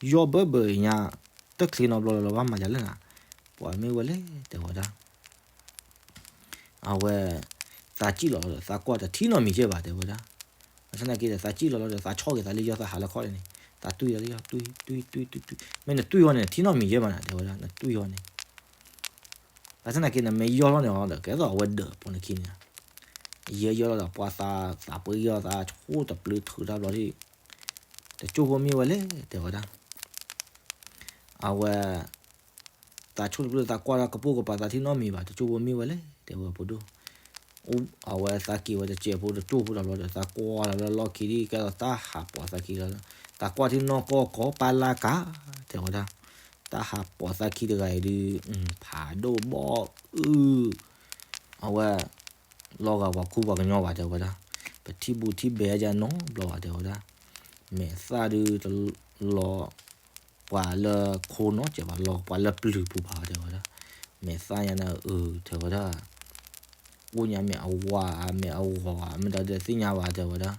ယီၢ်ဘၢဘၢညါ, တချ့နီတဘျီလၢၤလီၤ ဘၣ်မၤဒ်လဲၣ်နၤ, ပှၤမ့ၢ်ဝဲလဲၣ် တဲဝဲဒၣ် အဝဲ, သးစံၣ်လီၤလီၤဒီး သးကွၢ်တထံၣ်နီတမံၤယဲၢ်ဘၣ် တဲဝဲဒၣ်, ဘၣ်ဆၣ်သနာ်က့ဒီး သးစံၣ်လီၤလီၤဒီး သးဆီၣ်က့ၤသးလံယီၢ် သးဟးလၢခီၣ်န့ၣ်, သးတွံၢ်သးလံယီၢ် တွံၢ် တွံၢ် တွံၢ် တွံၢ် မ့ၢ်နတွံၢ်အီၤန့ၣ် ထံၣ်နီတမံၤယဲၢ်ဘၣ်နၤ တဲဝဲဒၣ် နတွံၢ်အီၤန့ၣ်, ဘၣ်ဆၣ်သနာ်က့နမ့ၢ်ယီၢ်လီၤန့ၣ်ဒီး ကဲသိးအဝဲဒၢးပိာ်နခံန့ၣ်, ယဲၢ်ယီၢ်လီၤဒီး ပှၤသး, သးပှ့ၤယီၢ်သးဆိၣ်တပျုၤထုးတၢ်ဘျီဒ်, တကၠိၢ်ဖိမ့ၢ်ဝဲလဲၣ် တဲဝဲဒၣ် အဝဲ, သးဆိၣ်တပျုၤသးကွၢ်တၢ်ကပိာ်ကပၤသးထံၣ်နီတမံၤဘၣ် တကၠိၢ်ဖိမ့ၢ်ဝဲလဲၣ် တဲဝဲဖိဒိၣ်, အဝဲသးက့ၤဝဲတစဲးဖိတကၠိၢ်ဖိတဘျီဒီး သးကွၢ်လီၤလၢလီၢ်ခံဒ် ကဲသိးတၢ်ဟးပိာ်သးခံလီၤ, သးကွၢ်ထံၣ်နီၢ်ကီၢ်ကီၢ်ပၢ်လၢ်ကၤ, တဲဝဲဒၣ်, တၢ်ဟးပိာ်သးခံတဂၤအံၤဒုး, ဖးဒိၣ်ဘီၣ်အုၣ်, အဝဲ လီၤဂာ်ပှၤခူပှၤကညီဘၣ် တဲဝဲဒၣ်, ပထံၣ်ဘူးထံၣ်ဘဲအါကနီတဘျီဘၣ် တဲဝဲဒၣ်, မဲာ်သၣ်ဒုးတလီၤ, ပှၤလၢခိနီတစဲးဘၣ် လီၤပှၤလၢပျုၤပူၤဘၣ် တဲဝဲဒၣ်, မဲာ်သၣ်ညါန့ၣ်အုၣ် တဲဝဲဒၣ်, အိၣ်ညါမဲာ်အဝၤ မဲာ်အဂီၤ မ့ၢ်တၢ်ဒုးသ့ၣ်ညါဘၣ် တဲဝဲဒၣ်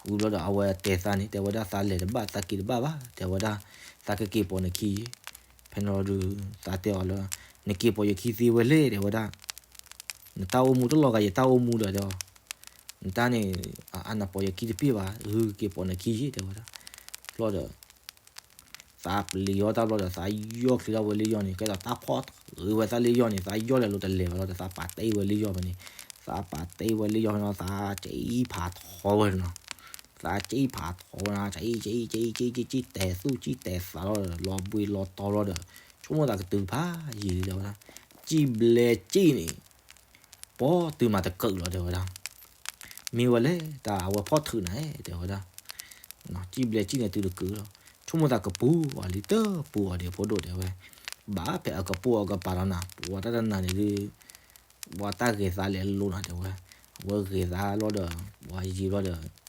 ဝံၤဘျီဒီးအဝဲတဲသးန့ၣ် တဲဝဲဒၣ် သးလဲၤတဘၣ် သးက့ၤတဘၣ်ဘၣ် တဲဝဲဒၣ်, သးကက့ၤပိာ်နခံ, ဖဲန့ၣ်လီၤဒုး သးတဲအီၤလၢ, နက့ၤပိာ်ယခံသ့ဝဲလဲၣ် တဲဝဲဒၣ်, နတၢ်အိၣ်မူတလီၤဂာ်ယတၢ်အိၣ်မူဒီးတဲအီၤ, နတၢ်န့ၣ်, အနပိာ်ယခံတပ့ၢ်ဘၣ် ဂုၢ်က့ၤပိာ်နခံယ့ၣ် တဲဝဲဒၣ်, ဘျီဒီး သးပျံၤအီၣ်တၢ်ဘျီဒီး သးယီၢ်ချ့ထီၣ်ဝဲလၢယီၢ်န့ၣ် ကဲသိးတၢ်ဖီၣ်ဂ့ၤဝဲသးလၢယီၢ်န့ၣ် သးယီၢ်လဲၤလိာ်တလဲၤဘၣ်လီၤဒီး သးပာ်တ့ၢ်ဝဲလၢယီၢ်ဖဲန့ၣ်, သးပာ်တ့ၢ်ဝဲလၢယီၢ်ဖဲန့ၣ် သးကၠံၣ်ဖးထီဝဲနီၤ, သးကၠံၣ်ဖးထီဝဲနီၤ ကၠံၣ် ကၠံၣ် ကၠံၣ် ကၠံၣ် ကၠံၣ်တဲာ်သူၣ်ကၠံၣ်တဲာ်သးလီၤဒီး လီၤဘှံးလီၤတီၤလီၤဒီး ဆိကမိၣ်သးကတုၤဖးယံာ်လံတဲဝဲဒၣ်, ကၠံၣ်ဘျဲကၠံၣ်န့ၣ် ပီၣ်တုၤမးတကၢၣ်လီၤ တဲဝဲဒၣ်, မ့ၢ်ဝဲလဲၣ် တၢ်အဝဲဖီၣ်ထုးနၤ တဲဝဲဒၣ်, ကၠံၣ်ဘျဲကၠံၣ်န့ၣ်တုၤတကၢၣ်လီၤ, ဆိကမိၣ်သးကပူၤအီၤလံ တပူၤအီၤဒံးဖိဒိၣ်တဲဝဲ, ဘၣ်ဖဲအကပိာ်အကပၤလီၤနၤ ပှၤတၢ်တနၤန့ၣ်ဒုး ပှၤတၢ်ဂဲၤသးလဲၤလိၤနၤတဲဝဲ, အဝဲဂဲၤသးလီၤဒီး ပှၤယံာ်ဘျီဒီး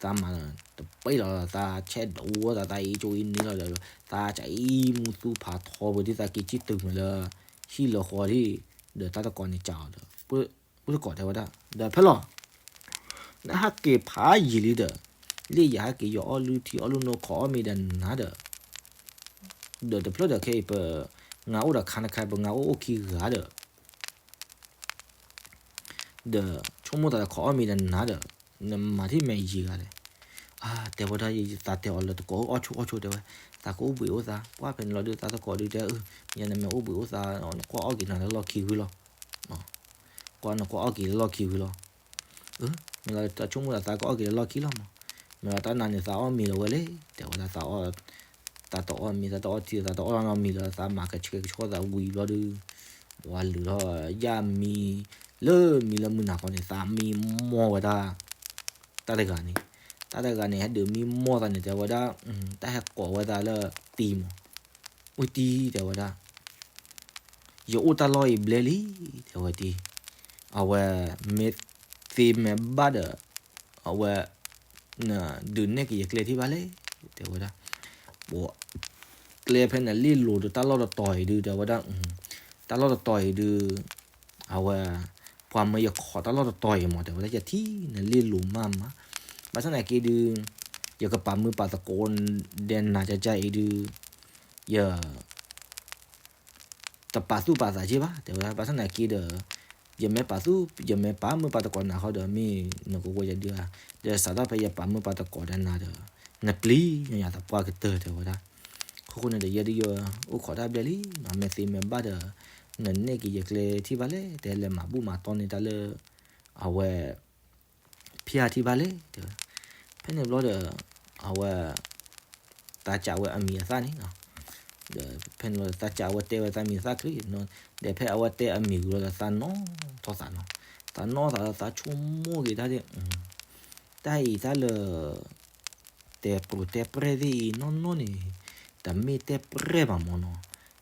သးမၤတပ့ၢ်လီၤ သးဆဲးဒိးဝဲသး သးအံၤကၠိအံၤန့ၣ်လီၤဒီး သးကအံၤမူသူဖးထီဝဲဒ်သးက့ၤကံၣ်တုၤမးလၢ ဟံၣ်လၢဃီဒ်, ဒီးတၢ်တကိးန့ၣ်ကးအီၤဒီး အိၣ်တကိးတဲဝဲဒၣ် ဒီးဖဲလီၤ နဟးက့ၤဖးယံာ်လံဒီး လၢယဟဲက့ၤယီအီၣ်လုၢ်ထံအီၣ်လုၢ်နိခိးအီၣ်မ့ၤဒီးနၤဒီး ဒီးတဖျၢၣ်ဒီးခဲအံၤပ ငါအိၣ်ဒီးခါနခါ ပငါအိၣ်အိၣ်ခံဂၤဒီး ဒီးဆိကမိၣ်သးတခိးအီၣ်မ့ၤဒီးနၤဒီး နမၤထံၣ်မဲာ်ယံာ်ဂၤလဲၣ်. အါ တဲဝဲဒၣ် ယသးတဲအီၤလၢတကိးအီၣ်ဆိအီၣ်ဆိတဲဝဲ, သးကအိၣ်ဘှံးအိၣ်သါ ပှၢ်ဖဲန့ၣ်လီၤဒုး သးသကိးဒုးတဲအၢ မ့ၢ်နမ့ၢ်အိၣ်ဘှံးအိၣ်သါ နကွၢ်အီၣ်က့ၤနၤလၢလီၢ်ခံဝံၤလီၤ. ကွၢ်နကွၢ်အီၣ်က့ၤလၢလီၢ်ခံဝံၤလီၤ. မ့ၢ်လီၤတၢ်ဆိကမိၣ်ဒီးသးကအီၣ်က့ၤလၢလီၢ်ခံလီၤမး, မ့ၢ်လီၤတၢ်နၤန့ၣ် သးအီၣ်မ့ၤလီၤဝဲလဲၣ် တဲဝဲဒၣ်, သးအီၣ်, သးတအီၣ်မ့ၤ သးတအီၣ်ထံ သးတအီၣ်လီၤနီတမံၤလၢၤ သးမၤကဆှဲကဆှီသးဝံၤဘျီဒုး, ပှၤလုၢ်ထီၣ်ယၣ်မံ လၢမံလၢမုၢ်နၤခီန့ၣ် သးမံမီၢ်ဝဲဒၣ် တၢ်တဂၤန့ၣ်, တၢ်တဂၤန့ၣ် ဟဲဒုးမံမီၢ်သးန့ၣ် တဲဝဲဒၣ်, တၢ်ဟဲကိးဝဲသးလၢတံၤမး, အိၣ်တံၤ တဲဝဲဒၣ်, ယအိၣ်တၢ်လီၢ်အံၤဘျဲလံ, တဲဝဲတံၤ, အဝဲ မ့ၢ်သ့မ့ၢ်ဘၣ်ဒီး အဝဲ နဒုးနဲၣ်က့ၤယကျဲထံၣ်ဘၣ်လဲၣ် တဲဝဲဒၣ်, ပှၤ ကျဲဖဲနလ့ၣ်လိၤဒီးတၢ်လီၢ်တတီၤအံၤဒုး တဲဝဲဒၣ်, တၢ်လီၢ်တတီၤအံၤဒုး အဝဲ ပှၤမၢယခီးတၢ်လီၢ်တတီၤအံၤမး တဲဝဲဒၣ် ယထံၣ်နလ့ၣ်လိၤမးမး, ဘၣ်ဆၣ်သနာ်က့ဒုး ယကပာ်မုာ်ပာ်သကိးဒီးနၤကကအံၤဒုး ယ တပာ်သူၣ်ပာ်သးက့ဘၣ် တဲဝဲဒၣ်, ဘၣ်ဆၣ်သနာ်က့ဒီး ယမ့ၢ်ပာ်သူၣ် ယမ့ၢ်ပာ်မုာ်ပာ်သကိးနၤဃီဒီး မ့ၢ်နကဝဲယဒုးဧါ, ဒီးစးထီၣ်ဖဲယပာ်မုာ်ပာ်သကိးဒီးနၤဒီး နပျံၤညီယၤသပှၢ်ကတၢၢ် တဲဝဲဒၣ်, ခိၣ်ဃိန့ၣ်ဒီး ယဲဒုးယအိၣ်ခိးတၢ်ဘျဲလံနီၤ, မ့ၢ်သ့မ့ၢ်ဘၣ်ဒီး နနဲၣ်က့ၤယကျဲထံၣ်ဘၣ်လဲၣ်, တဲလဲၤမၤဘူၣ်မၤတီၢ်န့ၢ်တၢ်လၢ အဝဲ ဖၠၣ်ထံၣ်ဘၣ်လဲၣ် တဲဝဲဒၣ်, ဖဲန့ၣ်ဘျီဒီး အဝဲ သးစံးဝဲအမံၤအသၣ်န့ၣ်နီၤ, ဒီးဖဲန့ၣ်ဘျီဒီး သးစံးဝဲတဲဝဲသးမံၤသၣ်ချ့, ဒီးဖဲအဝဲတဲအမံၤဝံၤလီၤဒီး သးနီၣ်ထီၣ်သးနီၤ, သးနီၣ်သးဒီးသးဆိကမိၣ်က့ၤတၢ်ဒ် တၢ်အံၤတၢ်လၢ တဲပျိးတဲပြဲၢ်သ့ၣ်အံၤနီၢ်နီၢ်န့ၣ် တမ့ၢ်တဲပြဲၢ်ဘၣ်မးနီၤ,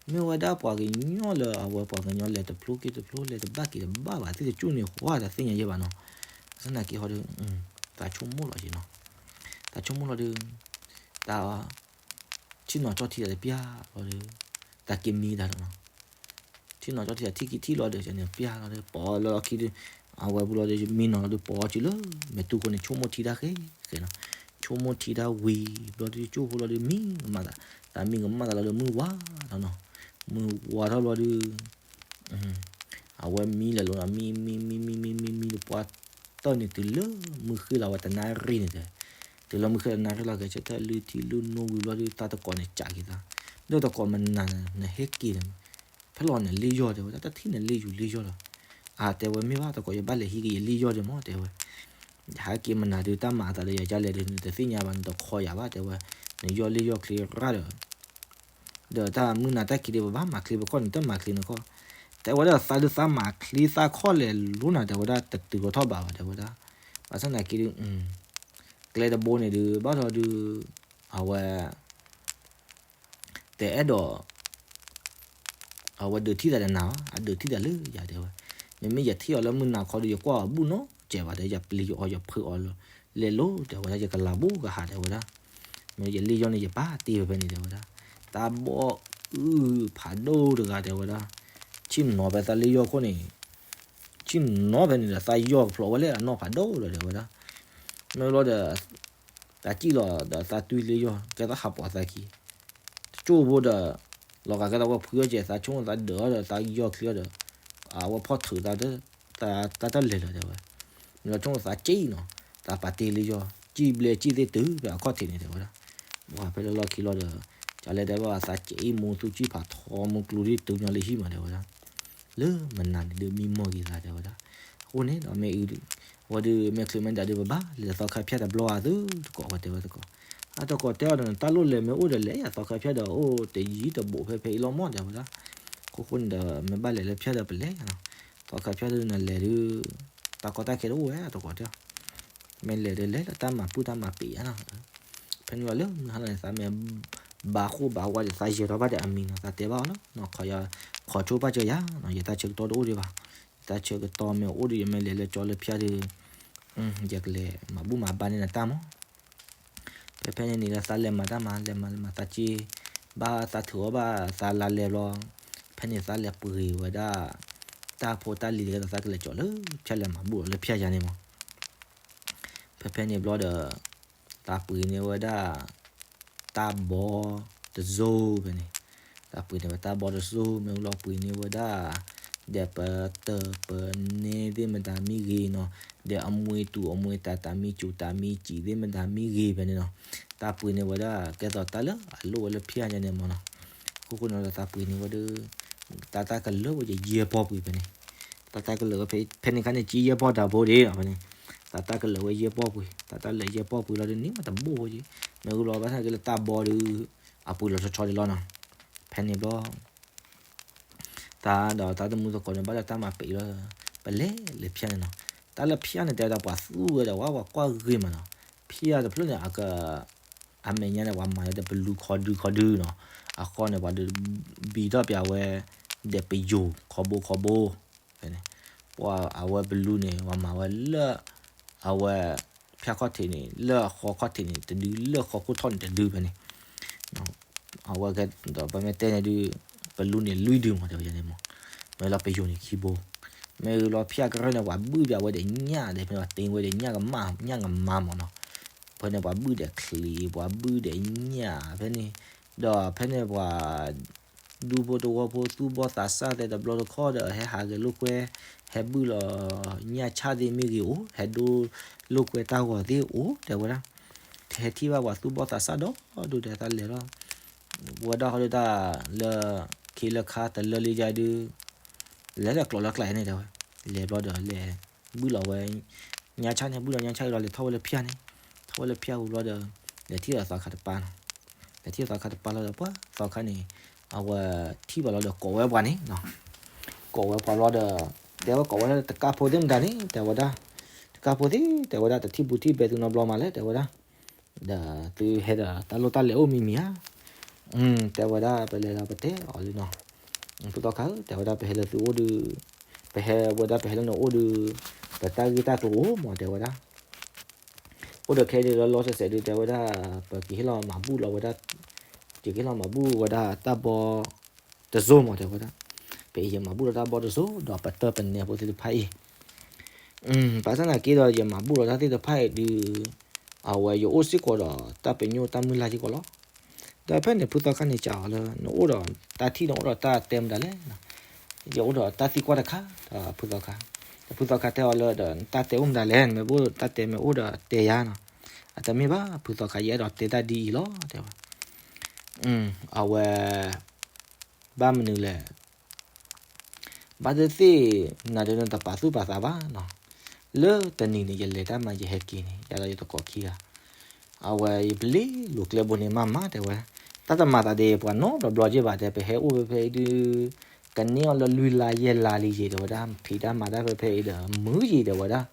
မ့ၢ်ဝဲဒၣ်ပှၤကညီလၢအဝဲပှၤကညီလဲၤတဖျိက့ၤတဖျိ လဲၤတဘၣ်က့ၤတဘၣ်ဘၣ် သ့ၣ်တကၠူၣ်န့ၣ် ဝါတသ့ၣ်ညါယဲၢ်ဘၣ်နီၤ, ဘၣ်ဆၣ်သနာ်က့ဟီဒီး သးဆိကမိၣ်လီၤက့ၤနီၤ, သးဆိကမိၣ်လီၤဒီး သး ထံၣ်နီၤကၠီၣ်ထံသးတပျၢ်လီၤဒီး သးက့ၤမံတၢ်လီၤနီၤ, ထံၣ်နီၤကၠီၣ်ထံသးထံၣ်က့ၤထံၣ်လီၤဒီး န့ၣ်ပျၢ်လီၤဒီး ပိာ်လၢလီၢ်ခံဒီး အဝဲပူၤလီၤဒီး မံနီၤလီၤဒီး ပိာ်အီၤတုၤလၢ မဲာ်တူၢ်ခိၣ်န့ၣ် ဆိကမိၣ်ထံတၢ်ဃဲဃဲနီၤ, ဆိကမိၣ်ထံတၢ်ဝံၤဘျီဒီး ကၠိဖိလီၤဒီး မံကမၣ်သး, သးမံကမၣ်သးလီၤဒီး မုၢ်ဝါထီၣ်နီၤ, မုၢ်ဝါထီၣ်ဘျီဒီး အဝဲမံလဲၤလိၤနီၤ, မံ မံ မံ မံ မံ မံ မံ တပှၢ်တၢၢ်န့ၣ် တုၤလၢမုၢ်ဃ့လီၤဝဲတနၣ်ရံၣ်န့ၣ်တဲ, တုၤလၢမုၢ်ဃ့လီၤတနၣ်ရံၣ်လီၤ ကဲဆၢထၢၣ်လုၢ်ထံလုၢ်နိဝံၤဘျီဒီး တၢ်သကိးန့ၣ်ကးက့ၤသး, ဒီးသကိးမနုၤနဟဲက့ၤန့ၣ်, ဖဲလီၤနလ့ၣ်ယီၢ်တဲဝဲဒၣ်, တၢ်ထံၣ်နလ့ၣ်ယူၤလ့ၣ်ယီၢ်လီၤ, အတဲဝဲမ့ၢ်ဘၣ်သကိး ယဘၣ်လဲၤဟံးက့ၤယလ့ၣ်ယီၢ်ဒံးမး တဲဝဲ, ယဟဲက့ၤမနုၤဒုး တၢ်မၤအသးဒီးယၤဒ်လဲၣ်ဒီး နတသ့ၣ်ညါဘၣ် နတခီယၤဘၣ် တဲဝဲ, နယီၢ်လ့ၣ်ယီၢ်ချ့ရၣ်ဒီး ဒီးတၢ်မုၢ်နၤတၢ်ခံးဒီး ပဘၣ်မၤချ့ပခီၣ်န့ၣ် တၢ်မၤချ့နခီၣ်, တဲဝဲဒၣ်သးဒုးသးမၤချ့သးခီၣ်လဲၤလိၤနၤ တဲဝဲဒၣ် တတုၤလီၤထီၣ်ဘးဘၣ် တဲဝဲဒၣ်, ဘၣ်ဆၣ်သနာ်က့ဒုး ကျဲတဘိန့ၣ်ဒုး ဘၣ်ဒီးဒုး အဝဲ တအဲၣ်ဒိး အဝဲဒုးထံၣ်သးဒီးနၤဘၣ် အဒုးထံၣ်သးလၢယၤ တဲဝဲ, မ့မ့ၢ်ယထံၣ်အီၤလၢမုၢ်နၤခီဒီး ယကွၢ်အီၤဘူၣ်နီတစဲးဘၣ်ဒီး ယပျံၤအီၤယဖုးအီၤလီၤ, လဲၤလိၤ တဲဝဲဒၣ် ယကလၤဘူၣ်ကဟး တဲဝဲဒၣ်, မ့ၢ်ယလ့ၣ်ယီၢ်န့ၣ် ယပာ်တ့ၢ်ဝဲဖဲန့ၣ် တဲဝဲဒၣ်, တၢ်ဘီၣ်အုၣ်ဖးဒိၣ်တဂၤ တဲဝဲဒၣ်, ဆ့ၣ်နီၤဖဲသးလ့ၣ်ယီၢ်ခိၣ်န့ၣ် ဆ့ၣ်နီၤဖဲန့ၣ်ဒီး သးယီၢ်ကဖျိးဝဲလၢအနီၢ်ဖးဒိၣ်လီၤ တဲဝဲဒၣ်, မ့ၢ်ဘျီဒီး သးစံၣ်လီၤဒီးသးတွံၢ်လ့ၣ်ယီၢ် ကဲသးဟးပိာ်သးခံ တကၠိၢ်ဖိဒီး လီၤဂာ်ကဲသးဝဲဖှံအီၣ်ကဲ သးဆိကမိၣ်သးဒၢးအီၤဒီး သးယီၢ်ချ့အီၤဒီး အဝဲဖီၣ်ထုးသး တၢ်တၢ်လဲၤလီၤ တဲဝဲ, မ့ၢ်လီၤဆိကမိၣ်သးစံၣ်နီၤ သးပာ်တ့ၢ်လ့ၣ်ယီၢ် စံၣ်ဘျဲစံၣ်သ့ၣ်တုၤဖဲအခီၣ်ထံးန့ၣ် တဲဝဲဒၣ်, ပှၤဖဲလၢလီၢ်ခံလီၤဒီး ကလဲၤတဲဘၣ်သးစံၣ်အံၤ မူသူစံၣ်ဖးထီ မူကျူၤဒ်တုၤညီလၢဟံၣ်မး တဲဝဲဒၣ် လၢမနၤန့ၣ်ဒုးမံမီၢ်က့ၤသး တဲဝဲဒၣ်, အဃိန့ၣ်ဒီးမ့ၢ်အု အဝဲဒုးမ့ၢ်ချုးမ့ၢ်ဒၣ်ဒုး ပဘၣ်လဲၤသီခါဖၠၣ်တဘျီဧါသုတကိး အဝဲတဲဝဲသကိး, အသကိးတဲအီၤဒီး နတၢ်လိၣ်လဲၤမ့ၢ်အိၣ်ဒီးလဲၤယၤ သီခါဖၠၣ်ဒီးအိၣ်တယံၤတဘူးဖဲဖဲအံၤလီၤမး တဲဝဲဒၣ်, အဃိဃိန့ၣ်ဒီး မ့ၢ်ဘၣ်လဲၤလၢဖၠၣ်ဒီးပလဲၤနီၤ, သီခါဖၠၣ်ဒုးနလဲၤဒုး တၢ်ကီတၢ်ခဲတအိၣ်ဝဲသကိးတဲအီၤ, မ့ၢ်လဲၤဒုးလဲၤလၢတၢ်မၤပုၢ်တၢ်မၤပံၤဧါနီၤ ဖဲန့ၣ်လီၤလၢမုၢ်ဟါလီၤန့ၣ် သးမ့ၢ်ဘၣ်ဃိၣ်ဘၣ်ဝါဒီး သးယဲၤထီၣ်ဘၣ်ဒီးအမံၤနီၤ သးတဲဘၣ်အီၤလီၤနီၤ ခီဆိပာ်စၢၤယၤနီၤ ယတၢ်ဆၢကတီၢ်တအိၣ်ဒံးဘၣ်, ယတၢ်ဆၢကတီၢ်မ့ၢ်အိၣ်ဒီး ယမ့ၢ်လဲၤလၢကၠီလၢဖၠၣ်ဒီး ယကလဲၤမၤဘူၣ်မၤဘါန့ၢ်နတၢ်မး, ဖဲဖဲန့ၣ်န့ၣ်ဒီး သးလဲၤမၤတၢ်မၤ လဲၤမၤလဲၤမၤ သးစ့ ဘၣ်သးထုးအီၣ်ဘၣ်သးလါလဲဘျီ, ဖဲန့ၣ်သးလဲၤပှ့ၤဝဲဒၣ် တၢ်ဖိတၢ်လံၤတဂၤဒီး သးကလဲၤကၠီလၢဖၠၣ်လဲၤမၤဘူၣ်လီၤလၢဖၠၣ်ယါန့ၣ်မး ဖဲဖဲန့ၣ်ဘျီဒီး သးပှ့ၤန့ၢ်ဝဲဒၣ် တၢ်ဘီတစိၤဖဲန့ၣ်, သးပှ့ၤန့ၢ်ဝဲတၢ်ဘီတစိၤ မ့ၢ်လီၤပှ့ၤန့ၢ်ဝဲဒၣ် ဒီးပတၢၢ်ပနဲသ့ၣ်မတၤမ့ၢ်ဂ့ၤနီၤ, ဒီးအမှ့တူာ်အမှ့တၢ် တၢ်မံစူၤတၢ်မံစံးသ့ၣ်မတၤမ့ၢ်ဂ့ၤဖဲန့ၣ်နီၤ, သးပှ့ၤန့ၢ်ဝဲဒၣ် ကဲသိးတၢ်လၢအလိၣ်ဝဲလၢဖၠၣ်ယါန့ၣ်မးနီၤ, အဃိဃိန့ၣ်ဒီး သးပှ့ၤန့ၢ်ဝဲဒီး တၢ်တၢ်ကလၢာ်ဝဲယဲၢ်ပီၢ်ပှ့ၤဖဲန့ၣ်, တၢ်တၢ်ကလၢာ်ဝဲဖဲန့ၣ်ခါန့ၣ် ကၠံယဲၢ်ပီၢ်တၢ်ဖိဒ့ၣ်နီၤ ဖဲန့ၣ်, သး သးတၢ်ကလၢာ်ဝဲယဲၢ်ပီၢ်ပှ့ၤ, သးတၢ်လၢာ်ယဲၢ်ပီၢ်ပှ့ၤလီၤဒုးန့ၣ် မ့ၢ်တဘိၣ်ဖိက့, မ့ၢ်ဂ့ၤလီၤဘၣ်ဆၣ်က့လၢတၢ်ဘီဒုး အပှ့ၤလီၤဆီဆီဒ်လီၤနီၤ, ဖဲန့ၣ်ဘျီ တၢ်ဒီးတၢ်တမူသကိးန့ၣ် ဘၣ်ဒီးတၢ်မၤပံးလီၤ, ပလဲၤလၢဖၠၣ်န့ၣ်နီၤ, တၢ်လၢဖၠၣ်န့ၣ် တဲဝဲဒၣ်ပှၤသူဝဲဒီးဝဲ ပှၤကွၢ်ဂ့ၤမးနီၤ, ဖၠၣ်တဖျၢၣ်န့ၣ် အက အမဲာ်ညါန့ၣ် ပှၤမၤလၢတပလူခီဒုခီဒုနီၤ, အဃိန့ၣ် ပှၤဒုးဘံထီၣ်ပျးဝဲ ဒီးပယိၤခီဘိခီဘိ, ဖဲန့ၣ် ပှၤအဝဲပလူန့ၣ် ပှၤမၤဝဲလၢ အဝဲ ဖၠၣ်ခီၣ်ထံးန့ၣ် လၢအဃီခီၣ်ထံးန့ၣ်တဒု လၢဃီခိၣ်ထီၣ်န့ၣ်တဒုဖဲန့ၣ် အဝဲကဲဒီးပမ့ၢ်တဲန့ၣ်ဒုး ပလူန့ၣ်လွံၢ်ဒုမး တဲဝဲန့ၣ်မး, မ့ၢ်လီၤပယိၤန့ၣ်ခံဘိ, မ့ၢ်လီၤဖၠၣ်ကရၢၢ်န့ၣ် ပှၤဘုၣ်ပျးဝဲဒီးညၣ်ဒီး ဖဲန့ၣ်ပှၤတ့ဝဲဒီးညၣ်ကမၣ် ညၣ်ကမါမးနီၤ, ဖဲန့ၣ်ပှၤဘုၣ်ဒီးချံး ပှၤဘုၣ်ဒီးညၣ်ဖဲန့ၣ်, ဒီးဖဲန့ၣ်ပှၤ ဒူဖိတဝီဖိသူၣ်ဘီၣ်သးစၢ်သဲတဘျီတခီၣ်ဒီး ဟဲဟးဂဲၤလိာ်ကွဲ, ဟဲဘုၣ်လီၤညၣ်ဆၣ်သ့ၣ်မ့ၢ်ဂ့ၤအိၣ်, ဟဲဒိလိာ်ကွဲတၢ်ဂီၤသ့ၣ်အိၣ် တဲဝဲဒၣ်, ဟဲထံၣ်ဘၣ်ပှၤသူၣ်ဘီၣ်သးစၢ်ဒီးဒိၣ်ဒီးတၢ်လဲၤလီၤ, ဝဲဒၣ်ဃီဒုးတၢ်လၢ ခ့လၢခါတလၢလံယါဒုး လဲၤဒီးကျိးလၢကျါန့ၣ်တဲဝဲ, လဲၤဘျီဒီးလဲၤ ဘုၣ်လီၤဝဲ ညၣ်ဆၣ်န့ၣ် ဘုၣ်လီၤညၣ်ဆၣ်လီၤ လဲၤထီၣ်ဝဲလၢဖၠၣ်န့ၣ်, ထီၣ်ဝဲလၢဖၠၣ်ဝံၤဘျီဒီး လဲၤထံၣ်ဒီးသီခါတပၢ်နီၤ, လဲၤထံၣ်ဒီးသီခါတပၢ်လီၤဒီး ပှၤသီခါန့ၣ် အဝဲထံၣ်ဘၣ်လီၤဒီးကိးဝဲပှၤန့ၣ်နီၤ, ကိးဝဲပှၤလီၤဒီး တဲဝဲကိးဝဲလၢတကၢ်ဖိသ့ၣ်မတၤန့ၣ် တဲဝဲဒၣ်, တကၢ်ဖိသ့ၣ် တဲဝဲဒၣ် တထံၣ်ဘူးထံၣ်ဘဲသုနီတဘျီမးလဲၣ် တဲဝဲဒၣ် ဒီးသုဟဲဒီးတၢ်လိၣ်တၢ်လဲၤအိၣ်မံၤမံၤဧါ, တဲဝဲဒၣ် ပလဲၤဒီးပတဲအီၤလံနီၤ, ဖိသီခါဧၢ တဲဝဲဒၣ် ပဟဲလၢသုအိၣ်ဒုး, ပဟဲဝဲဒၣ် ပဟဲလၢနအိၣ်ဒုး ပတၢ်ဂ့ၢ်တၢ်ကျိၤအိၣ်မး တဲဝဲဒၣ်, အိၣ်ဒီးခဲအံၤလီၤလီၤဆဲးဆဲးဒုး တဲဝဲဒၣ် ပကဟ့ၣ်လီၤမၤဘူၣ်လီၤဝဲဒၣ်, ယကဟ့ၣ်လီၤမၤဘူၣ်ဝဲဒၣ်တၢ်ဘီတစိၢ်မး တဲဝဲဒၣ်, ပအံၤယမၤဘူၣ်လီၤတၢ်ဘီတစိၢ် ဒီးပတၢ်ပနဲဖိသ့ၣ်တဖၣ်အံၤ ဘၣ်ဆၣ်သနာ်က့ဒီး ယမၤဘူၣ်လီၤတၢ်သ့ၣ်တဖၣ်အံၤဒုး, အဝဲယအိၣ်စ့ၢ်ကီးဒီးတၢ်ပညိၣ်တၢ်မုၢ်လၢ်စ့ၢ်ကီးလီၤ. ဒီးဖဲန့ၣ် ဖုသီခါန့ၣ် စံးအီၤလၢ နအိၣ်ဒီးတၢ်ထံၣ် နအိၣ်ဒီးတၢ်တဲမတၤလဲၣ်. ယအိၣ်ဒီးတၢ်သံကွၢ်တခါ, ဒီးဖုသီခါ, ဒီးဖုသီခါတဲအီၤလၢ ဒီးနတၢ်တဲအိၣ်မတၤလဲၣ်, နမ့ၢ်အိၣ်တၢ်တဲမ့ၢ်အိၣ်ဒီးတဲယၤနီၤ. အတမ့ၢ်ဘၣ် ဖုသီခါ ယအဲၣ်ဒိးတဲတၢ်ဒ်အံၤလီၤ တဲဝဲ. အဝဲ ဘၣ်မနုၤလဲၣ် ဘၣ်သ့ၣ်သ့ၣ် နၤဒီးနတပာ်သူၣ်ပာ်သးဘၣ်နီၤ. လၢတနံၤန့ၣ် ယလဲၤတၢ်မၤ ယဟဲက့ၤန့ၣ် ယၤဒီးယသကိးခံဂၤ, အဝဲယပျံၤလိာ်ကျဲဘိန့ၣ် မၤမၤတဲဝဲ, တၢ်တမၤသးဒီးပှၤနီတဘျီက့ဘၣ်တဲ, ပဟဲအိၣ်ဖဲဖဲအံၤဒုး ကန့ၢ်အီၤလၢလွံၢ်လါယဲၢ်လါလံယ့ၤ တဲဝဲဒၣ်, ဖံးတၢ်မၤတၢ်ဖဲဖဲအံၤဒီး မုာ်ယ့ၤ တဲဝဲဒၣ်.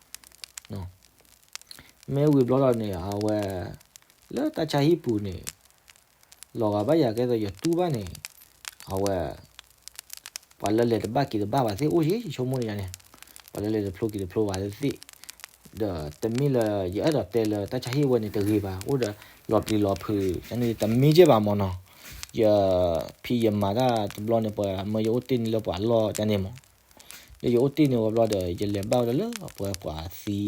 မ့ၢ်ဝံၤဘျီဒီးန့ၣ် အဝဲ လၢတၢ်ဆါဟံၣ်ပူၤန့ၣ် လီၤဂာ်ဘၣ်ယၤကဲသိးယတူၢ်ဘၣ်န့ၣ်, အဝဲ ပှၤလၢလဲၤတဘၣ်က့ၤတဘၣ်ဘၣ်သ့ၣ်အိၣ်ယ့ၤ ယဆိကမိၣ်န့ၣ်ယၤန့ၣ်, ပှၤလၢလဲၤတဖျိက့ၤတဖျိဘၣ်သ့ၣ်, ဒီးတမ့ၢ်လၢ ယအဲၣ်ဒိးတဲလၢတၢ်ဆါဟံၣ်ဝဲန့ၣ်တဂ့ၤဘၣ်, အိၣ်ဒီးလီၤပျံၤလီၤဖုး တၢ်န့ၣ်တမ့ၢ်က့ဘၣ်မ့ၢ်နီၤ. ယဖံးယမၤတၢ်တဘျီန့ၣ် ပှၤမၢယအိၣ်တ့ၢ်န့ၣ်လၢပှၤအလီၢ်တၢ်န့ၣ်မ့ၢ် ဒီးယအိၣ်တ့ၢ်န့ၣ်ဝဲဘျီဒီး ယလဲၤဘၣ်ဝဲဒၣ်လၢအပှဲၤပှၤသံ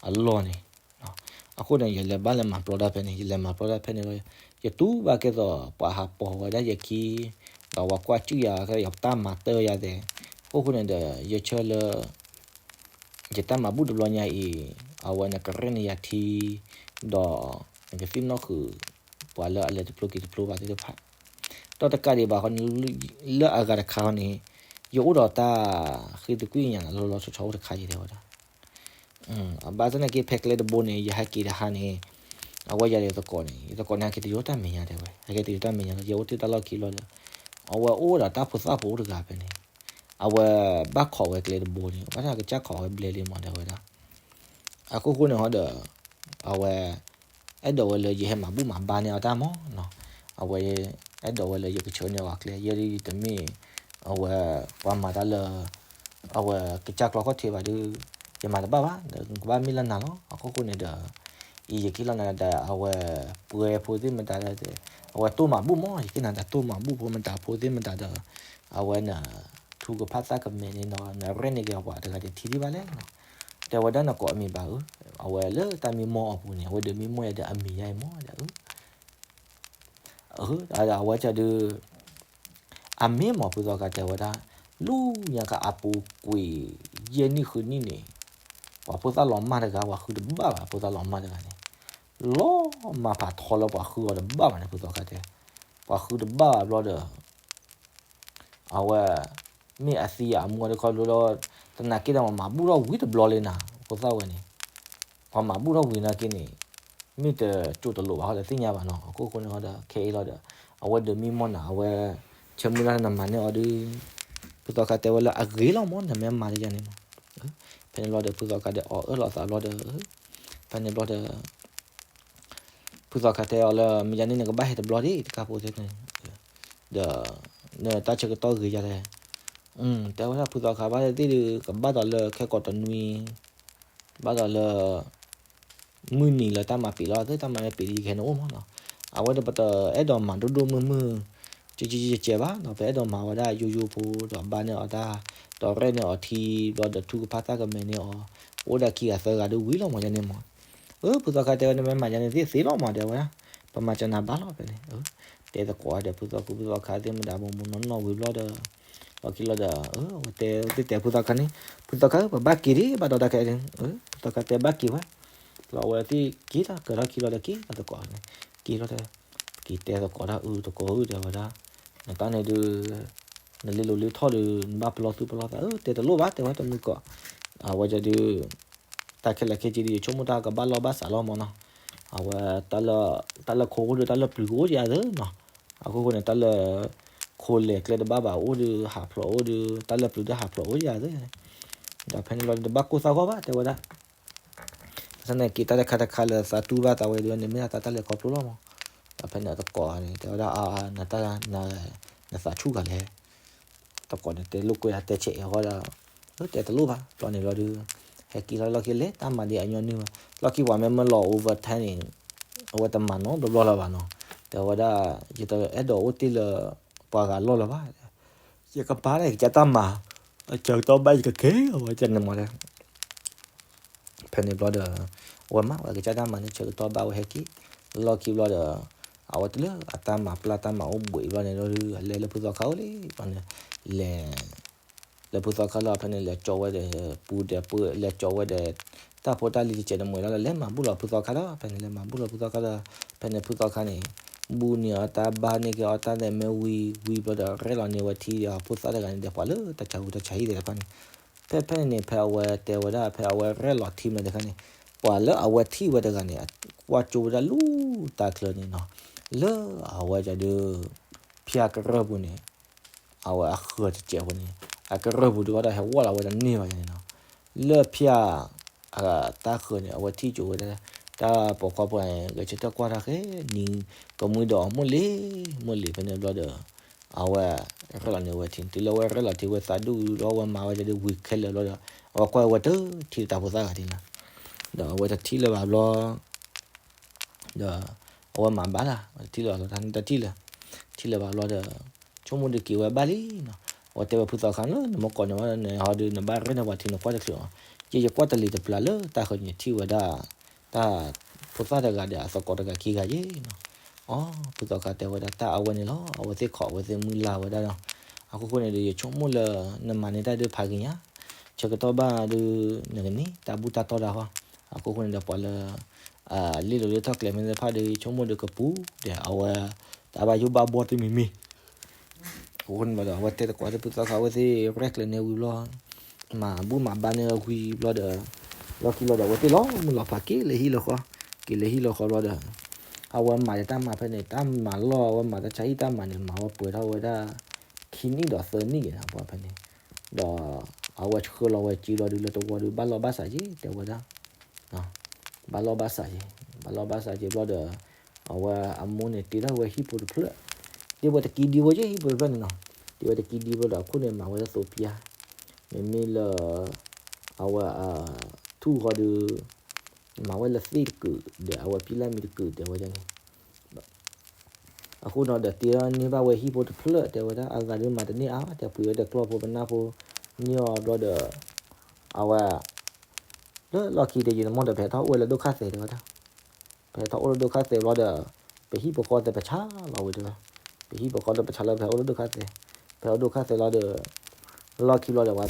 အလီၢ်န့ၣ်, အဃိန့ၣ် ယလဲၤဘၣ်လၢမၤပျီတၢ်ဖဲန့ၣ်, ယလဲၤမၤပျီတၢ်ဖဲန့ၣ်လီၤ. ယတူၢ်ဘၣ်ကဲသိးပှၤဟးပိာ်ဝဲဒၣ်ယခံ, ဒီးပှၤကွၢ်စူၣ်ယၤ ကဲယတၢ်မၤတၢ်ယၤသဲး, အဃိဃိန့ၣ်ဒီး ယဆၢလၢ ယတၢ်မၤဘူၣ်တဘျီညါအံၤ, အဝဲနကရဲၣ်န့ၢ်ယၤထံ, ဒီးနကသ့ၣ်နီၣ်ဃုာ် ပှၤလၢအလဲၤတဖျိက့ၤတဖျိဘၣ်သ့ၣ်တဖၣ်, ဒီးတကးဒံးဘၣ်ဃီန့ၣ် လၢအဂၤတခါဃီန့ၣ် ယအိၣ်ဒီးတၢ်ဃ့သကွံၢ်ကညးန့ၣ် လီၤလီၤဆီဆီအိၣ်တခါယံၤ တဲဝဲဒၣ်. ဘၣ်ဆၣ်သနာ်က့ ဖဲကျဲတဘိန့ၣ် ယဟဲက့ၤတဟါန့ၣ်, အဝဲယၤဒီးယသကိးန့ၣ် ယသကိးန့ၣ် ဟဲက့ၤတယိတၢ်မဲာ်ညါ တဲဝဲ, ဟဲက့ၤတယိတၢ်မဲာ်ညါလီၤ. ယအိၣ်တ့ၢ်တၢ်လီၢ်ခံဘျီဒီး အဝဲအိၣ်ဒီးတၢ်ဖိသၣ်ဖိအိၣ်တဂၤဖဲန့ၣ်, အဝဲဘၣ်ခိးဝဲကျဲတဘိန့ၣ် ဘၣ်ဆၣ်ကစၢ်ခိးဝဲဘျဲလံမး တဲဝဲဒၣ်. အဃိဃိန့ၣ်ဟီဒီး အဝဲ အဲၣ်ဒိးဝဲလၢယဟဲမၤဘူၣ်မၤဘါန့ၢ်အီၤတၢ်မးနီၤ, အဝဲ အဲၣ်ဒိးဝဲလၢယကဆှၢန့ၢ်အီၤကျဲ ယဲဒၣ်ယတမ့ၢ် အဝဲ ပှၤမၤတၢ်လၢ အဝဲကစၢ်ကျီခီၣ်ထံးဘၣ်ဒီး ယမၤတဘၣ်ဘၣ် ဒီးကဘၣ်မ့ၢ်လၢနၤလီၤ. အဃိဃိန့ၣ်ဒီး အံၤယကဟ့ၣ်လီၤနၤဒီး အဝဲ ပှဲၤဖိသ့ၣ်မတၤဒီး အဝဲတိၢ်မၤဘူၣ်မး ယကဟ့ၣ်နၤဒီးတိၢ်မၤဘူၣ်ဖိမတၤဖိသ့ၣ်မတၤဒီး အဝဲန ထူကဖၣ်သၣ်ကမဲာ်န့ၣ်ဒီး နရဲၣ်န့ၢ်က့ၤပှၤတဂၤတထံထံၣ်ဘၣ်လဲၣ်နီၤ. တဲဝဲဒၣ်နကိးအမံၤဘၣ်ဧါ, အဝဲလၢတၢ်မံမီၢ်အပူၤန့ၣ် အဝဲဒုးမံမီၢ်ယၤဒီးအမံၤယါအံၤမးဒီး အဝဲဒုး အမ့ၢ်မီၢ်ဖုသီခါတဲဝဲဒၣ် လူညါခါအပူၤကွံာ် ယဲၢ်နံၣ်ဃုနံၣ်န့ၣ် ပှၤဖိသၣ်လီၤမၢ်တဂၤ ပှၤဃုတဘၣ်ဘၣ် ဖိသၣ်လီၤမၢ်တဂၤန့ၣ် လီၤမၢ်ဖးထီလၢပှၤဃုအီၤတဘၣ်ဘၣ်န့ၣ် ဖုသီခါတဲ ပှၤဃုတဘၣ်ဘၣ်ဘျီဒီး အဝဲ မ့ၢ်အသံအမူတခီဘျီဒီး သနာ်က့ဒီးမၤဘူၣ်ထီၣ်ဝံၤတဘျီလံနၤ ဖိသၣ်ဝဲန့ၣ် ပှၤမၤဘူၣ်ထီၣ်ဝံၤနာ်က့န့ၣ် မ့ၢ်တကၠိတလိာ်ဘၣ်ဟီဒီးသ့ၣ်ညါဘၣ်နီၤ. အခိၣ်ဃိန့ၣ်ဟီဒီး ခဲအံၤလီၤဒီး အဝဲဒုးမံမီၢ်နၤ အဝဲ ဆၢမုၢ်လၢ်နမၤန့ၢ်အီၤဒုး ဖုသီခါတဲဝဲလၢအဂ့ၤလီၤမး နမ့ၢ်မၤဒ်ယၤန့ၣ်မး. ဖဲန့ၣ်ဘျီဒီး ဖုသီခါဒီးအီၣ်အၢၣ်လီၤသးဘျီဒီး ဖဲန့ၣ်ဘျီဒီး ဖုသီခါတဲအီၤလၢ မ့ၢ်ယၤန့ၣ် နကဘၣ်ဟဲတဘျီဒံး တကးဖိသ့ၣ်န့ၣ် ဒီး နတၢ်ဆၢကတီၢ်ဂ့ၤယၤလဲၣ်. တဲဝဲဒၣ်ဖုသီခါဘၣ်သ့ၣ်ဒုး ကဘၣ်ဒီးလၢခဲကိာ်တနွံ ဘၣ်ဒီးလၢ မုၢ်နံၤလၢတၢ်မၤပံာ်လီၤ သ့ၣ်တၢ်မၤမ့ၢ်ပံာ်ဒ်ယကဟဲနအိၣ်မးနီၤ. အဝဲဒီးပတအဲၣ်ဒိးမၤဒိၣ်ဒိၣ်မုၢ်မုၢ် ကကကဲဘၣ်နီၤ. ပအဲၣ်ဒိးမၤဝဲဒၣ်ယိယိဖိဒီး ဘါန့ၢ်အီၤတၢ် ဒီးရဲၣ်န့ၢ်အီၤထံဘျီဒီး ထူကဖၣ်သၣ်ကမဲာ်န့ၢ်အီၤ အိၣ်ဒၣ်ခံဂၤသၢဂၤဒုးဝံၤလီၤမးယၤန့ၣ်မး. အၢ ဖုသီခါတဲဝဲ နမ့ၢ်မၤယၤန့ၣ်သ့သ့လီၤမး တဲဝဲဒၣ် ပမၤစၢၤနၤဘၣ်လီၤဖဲန့ၣ်. တဲသကိးဒီးဖုသီခါ ဖုသီခါသ့ၣ်မတၤ မိၢ်မိၢ်နီၢ်နီၢ်ဝံၤဘျီဒီး လီၢ်ခံလီၤဒီး အဝဲတဲသ့ၣ်တဲဖုသီခါန့ၣ် ဖုသီခါဧၢ ပဘၣ်က့ၤဒံး ဘၣ်ဒီးတၢ်ခဲအံၤ ဖုသီခါတဲဘၣ်က့ၤဝဲ လီၤအဝဲသ့ၣ်က့ၤတၢ်ကၢၤထီၣ်ခံလီၤဒီးက့ၤလီၤသကိးန့ၣ် က့ၤလီၤဒီး က့ၤတဲသကိးတၢ်အုးသကိးဧၢ တဲဝဲဒၣ် နတၢ်န့ၣ်ဒုး နလ့လိာ်လ့ထီၣ်ဒီး နဘၣ်ပလီၢ်သူၣ်ပလီၢ်သးဧၢ တဲတလိၣ်ဘၣ် တဲဝဲတမုာ်ကီး အဝဲဒုး တၢ်ခဲလၢာ်ခဲဆ့ဒုး ယဆိကမိၣ်တၢ်ကဘၣ်လီၢ်ဘၣ်စးလီၤမးနီၤ. အဝဲ တၢ်လၢခိအိၣ်ဒီး တၢ်လၢပျုၤကအိၣ်ယၤသ့နီၤ. အခိၣ်ဃိန့ၣ် တၢ်လၢ ခိလဲၤကျဲတဘၣ်ဘၣ်အိၣ်ဒီး ဟးဖျိးအိၣ်ဒီး တၢ်လၢပျုၤဒီးဟးဖျိးအိၣ်ယၤသ့. ဒီးဖဲန့ၣ်လီၤဒီး တဘၣ်ကိၢ်သၣ်ဂီၢ်ဘၣ် တဲဝဲဒၣ် ဘၣ်ဆၣ်န့ၣ် က့ၤတၢ်တခါတခါလၢသးတူၢ်ဘၣ်သးဝဲဒၣ်န့ၣ် မ့ၢ်ဒၣ်သးတၢ်လဲၤခီဖျိလီၤမး. ဒီးဖဲန့ၣ်အသကိးန့ၣ် တဲဝဲဒၣ် အါ နတၢ် နသးဆူၣ်ဂၤလဲၣ်. သကိးန့ၣ်တဲလိာ်ကွဲ တဲဆဲးအဲၣ်ဃီဒီး တဲတလိၣ်ဘၣ် ဘျီန့ၣ်ဘျီဒီး ဟဲက့ၤလီၤလီၢ်ခံလဲၤတၢ်မၤဒ်အညီနုၢ်ဘၣ် လီၢ်ခံပှၤမ့ၢ်မၢလီၤ overtime န့ၣ် အဝဲတမၤနီတဘျီလၢၤဘၣ်နီၤ. တဲဝဲဒၣ် ယတအဲၣ်ဒိးအိၣ်တ့ၢ်လၢ ပှၤဂၤလီၢ်လၢၤဘၣ်. ယကဘၣ်လၢယကစၢ်တၢ်မၤ အစၢၤကတီၢ်ဘၣ်ယကက့ၤ အဝဲန့ၣ်မး ဖဲန့ၣ်ဘျီဒီး အဝဲမၤဝဲကစၢ်တၢ်မၤန့ၣ် ဆၢကတီၢ်ဘၣ်ဝဲဟဲက့ၤ လီၢ်ခံဘျီဒီး အဝဲတုၤလၢအတၢ်မၤပျၢ်တၢ်မၤအိၣ်ဘှံးဘျီန့ၣ်ဒီး အလဲၤလၢဖုသီခါအိၣ်လံဘျီန့ၣ် လဲၤ လၢဖုသီခါလီၤ ဖဲန့ၣ်လဲၤကၠီဝဲဒီး ပူၤဒီးပူၤ လဲၤကၠီဝဲဒီး တၢ်ဖိတၢ်လံၤတစဲးတမှဲၤလီၤ လဲၤမၤဘူၣ်လီၤဖုသီခါဒီး ဖဲန့ၣ်လဲၤမၤဘူၣ်လီၤဖုသီခါဒီး ဖဲန့ၣ်ဖုသီခါန့ၣ် ဘူၣ်န့ၢ်အီၤတၢ်ဘါန့ၢ်က့ၤအီၤတၢ်သဲးမ့ၢ်ဝံၤဝံၤဘျီဒီး ရဲၣ်လီၤန့ၢ်ဝဲထံဒီး ဖိသၣ်တဂၤန့ၣ်ဒီး ပှၤလၢတၢ်ဆါဟူတၢ်ဆါဟံၣ်သ့ၣ်တဖၣ်န့ၣ် ဖဲဖဲန့ၣ်န့ၣ် ဖဲအဝဲတဲဝဲဒၣ် ဖဲအဝဲရဲၣ်လီၤထံမးတခါန့ၣ် ပှၤလၢအဝဲထံၣ်ဝဲတဂၤန့ၣ် ကွၢ်ကၠိဝဲဒၣ်လူၤတၢ်ချၢန့ၣ်နီၤ လၢအဝဲဒၣ်ဒီး ဖၠၣ်ကရၢၢ်ပူၤန့ၣ် အဝဲအဃၢၤတစဲးဖိန့ၣ် အကရၢၢ်ပူၤဒုးဘၣ်ဒီးဟဲဝီလီၤဝဲတန့ၢ်ဘၣ်န့ၣ်နီၤ လၢဖၠၣ် တၢ်ဃၢၤန့ၣ် အဝဲထံၣ်ကၠိဝဲဒၣ် တၢ်ပိာ်ခွါပှၤန့ၣ် ဂဲၤဆၢထၢၣ်ကွၢ်တၢ်ဃဲ နံၤကမှံဒီးအီၤ မိၢ်လံၤ မိၢ်လံၤ ဖဲန့ၣ်ဘျီဒီး အဝဲ ရဲၣ်လီၤန့ၢ်ဝဲထံ တုၤလၢအဝဲရဲၣ်လီၤထံဝဲသးဒူၣ်လီၤ အဝဲမၤဝဲဒၣ်ဒုးဝံၤခဲလၢာ်ဘျီဒီး အဝဲကွၢ်ဝဲတထံၣ်တၢ်ဖိသၣ်ဂၤဒ်န့ၣ် ဒီးအဝဲတထံၣ်လၢၤဘၣ်ဘျီ ဒီး အဝဲမၤဘၣ်လၢ ထံၣ်လၢၤဘၣ်လီၤ တၢ်န့ၣ်တထံၣ်လၢၤ ထံၣ်လၢၤဘၣ်ဘျီဒီး ဆိကမိၣ်ဒုးက့ၤဝဲဘၣ်လံနီၤ အဝဲတဲဝဲဖုသီခါလၢ နမ့ၢ်ကိးန့ၢ်ဝဲန့ၣ်ဟီဒုး နဘၣ်ရဲၣ်န့ၢ်ပှၤထံနကွၢ်တချုးအီၤ ယဲယကွၢ်တလံၤတပျၢ်လၢတၢ်ဃၢၤန့ၣ်ထံၣ်ဝဲဒၣ် တၢ်ဖိသၣ်တဂၤဒီးအသကိးတဂၤခံဂၤယဲနီၤ အီ ဖုသီခါတဲဝဲဒၣ်တၢ်အဝဲန့ၣ်လီၤ အဝဲသ့ၣ်ခိးအဝဲသ့ၣ်မုၢ်လၢ်ဝဲဒၣ်ဒီး အခိၣ်ဃိန့ၣ်ဒီး ယဆိကမိၣ်လၢ နမၤန့ၢ်တၢ်ဒုးဖးဂ့ၤညါ ဆၢကတီၢ်ဘၣ်ဒုး နကန့ၢ်တၢ်ဘူၣ်တၢ်တီၢ်တၢ်ဃီ အခိၣ်ဃိန့ၣ်ဒီးပှၤလၢ လ့လိာ်လ့ထီၣ်ကျဲမ့ၢ်သ့ၣ်တဖၣ်ဒီး ယဆိကမိၣ်ဒီးကပူၤဒီး အဝဲ တၢ်ဘၣ်ယိၣ်ဘၣ်ဘှီတမံၤမံၤ အဃိန့ၣ်ဘျီဒီး အဝဲတဲသကိးဒီးဖုသီခါ အဝဲသ့ၣ်ရဲၣ်ကျဲၤန့ၢ်ဝံၤဘျီ မၤဘူၣ်မၤဘါန့ၢ်ဝံၤဘျီဒီး လီၢ်ခံဘျီဒီး အဝဲသ့ၣ်လီၤမုၢ်လီၤဖးက့ၤလၢဟံၣ်လၢဃီ က့ၤလၢဟံၣ်လၢဃီဘျီဒီး အဝဲမၤဒီးတၢ်မၤဖဲန့ၣ် တၢ်မၤလီၢ် အဝဲမၤတၢ်ဆါဟံၣ်တၢ်မၤန့ၣ် မၤဝဲပှဲၤထီၣ်ဝဲဒၣ် ခံနံၣ်ဒီးသၢနံၣ်က့ၤန့ၣ် ပှၤဖဲန့ၣ် ဒီး အဝဲဆှၢလီၤဝဲက့ၤလီၤဒုးလၢတဝီဒုး ဘၣ်လီၢ်ဘၣ်စးက့ၤ တဲဝဲဒၣ် ဘၣ်လီၢ်ဘၣ်စးက့ၤ ဘၣ်လီၢ်ဘၣ်စးက့ၤဘျီဒီး အဝဲအမိၢ်န့ၣ် တ့ထီၣ်ဝဲဟံၣ်ဖိတဖျၢၣ် တ့ဝဲတကံဒံဖိက့ၤ ဟံၣ်ဖိတဖျၢၣ်န့ၣ်နီၤ တ့ဝဲတကံဒံဘျီဒီး အခိၣ်န့ၣ် မၤဝဲလၢသိပျါ မ့မ့ၢ်လၢ အဝဲ ထူၣ်ဃီဒီး မၤဝဲလၢသ့ၣ်တကုာ်ဒီး အဝဲပျံၤလၢမံၤတကုာ် တဲဝဲဒၣ်န့ၣ် အဃိနီၤဒီး တ့ထီၣ်န့ၢ်ဘၣ်ဝဲဟံၣ်ဖိတဖျၢၣ် တဲဝဲဒၣ် အဂၤဒုးမၤတန့ၢ်အါ တဲပှ့ၤဝဲဒီးကျီၢ်ဖိပနၢ်ဖိ န့ၢ်အီၤဘျီဒီး အဝဲ လၢလီၢ်ခံဒီး ယနမီၢ်ဒီး ပဟဲထီၣ်အိၣ်ဝဲလၢဒိၣ်ခါသဲး တဲဝဲဒၣ် ပဟဲထီၣ်အိၣ်လၢဒိၣ်ခါသဲးဘျီဒီး ပဟံၣ်ပဃီသဲးပဆါလီၤဝံၤတဲဝဲ ပဟံၣ်ပဃီဒီးပဆါလီၤ ပဟဲအိၣ်လၢဒိၣ်ခါသဲး ပဟဲအိၣ်ဒိၣ်ခါသဲးလီၤဒီး လီၢ်ခံဘျီဒီး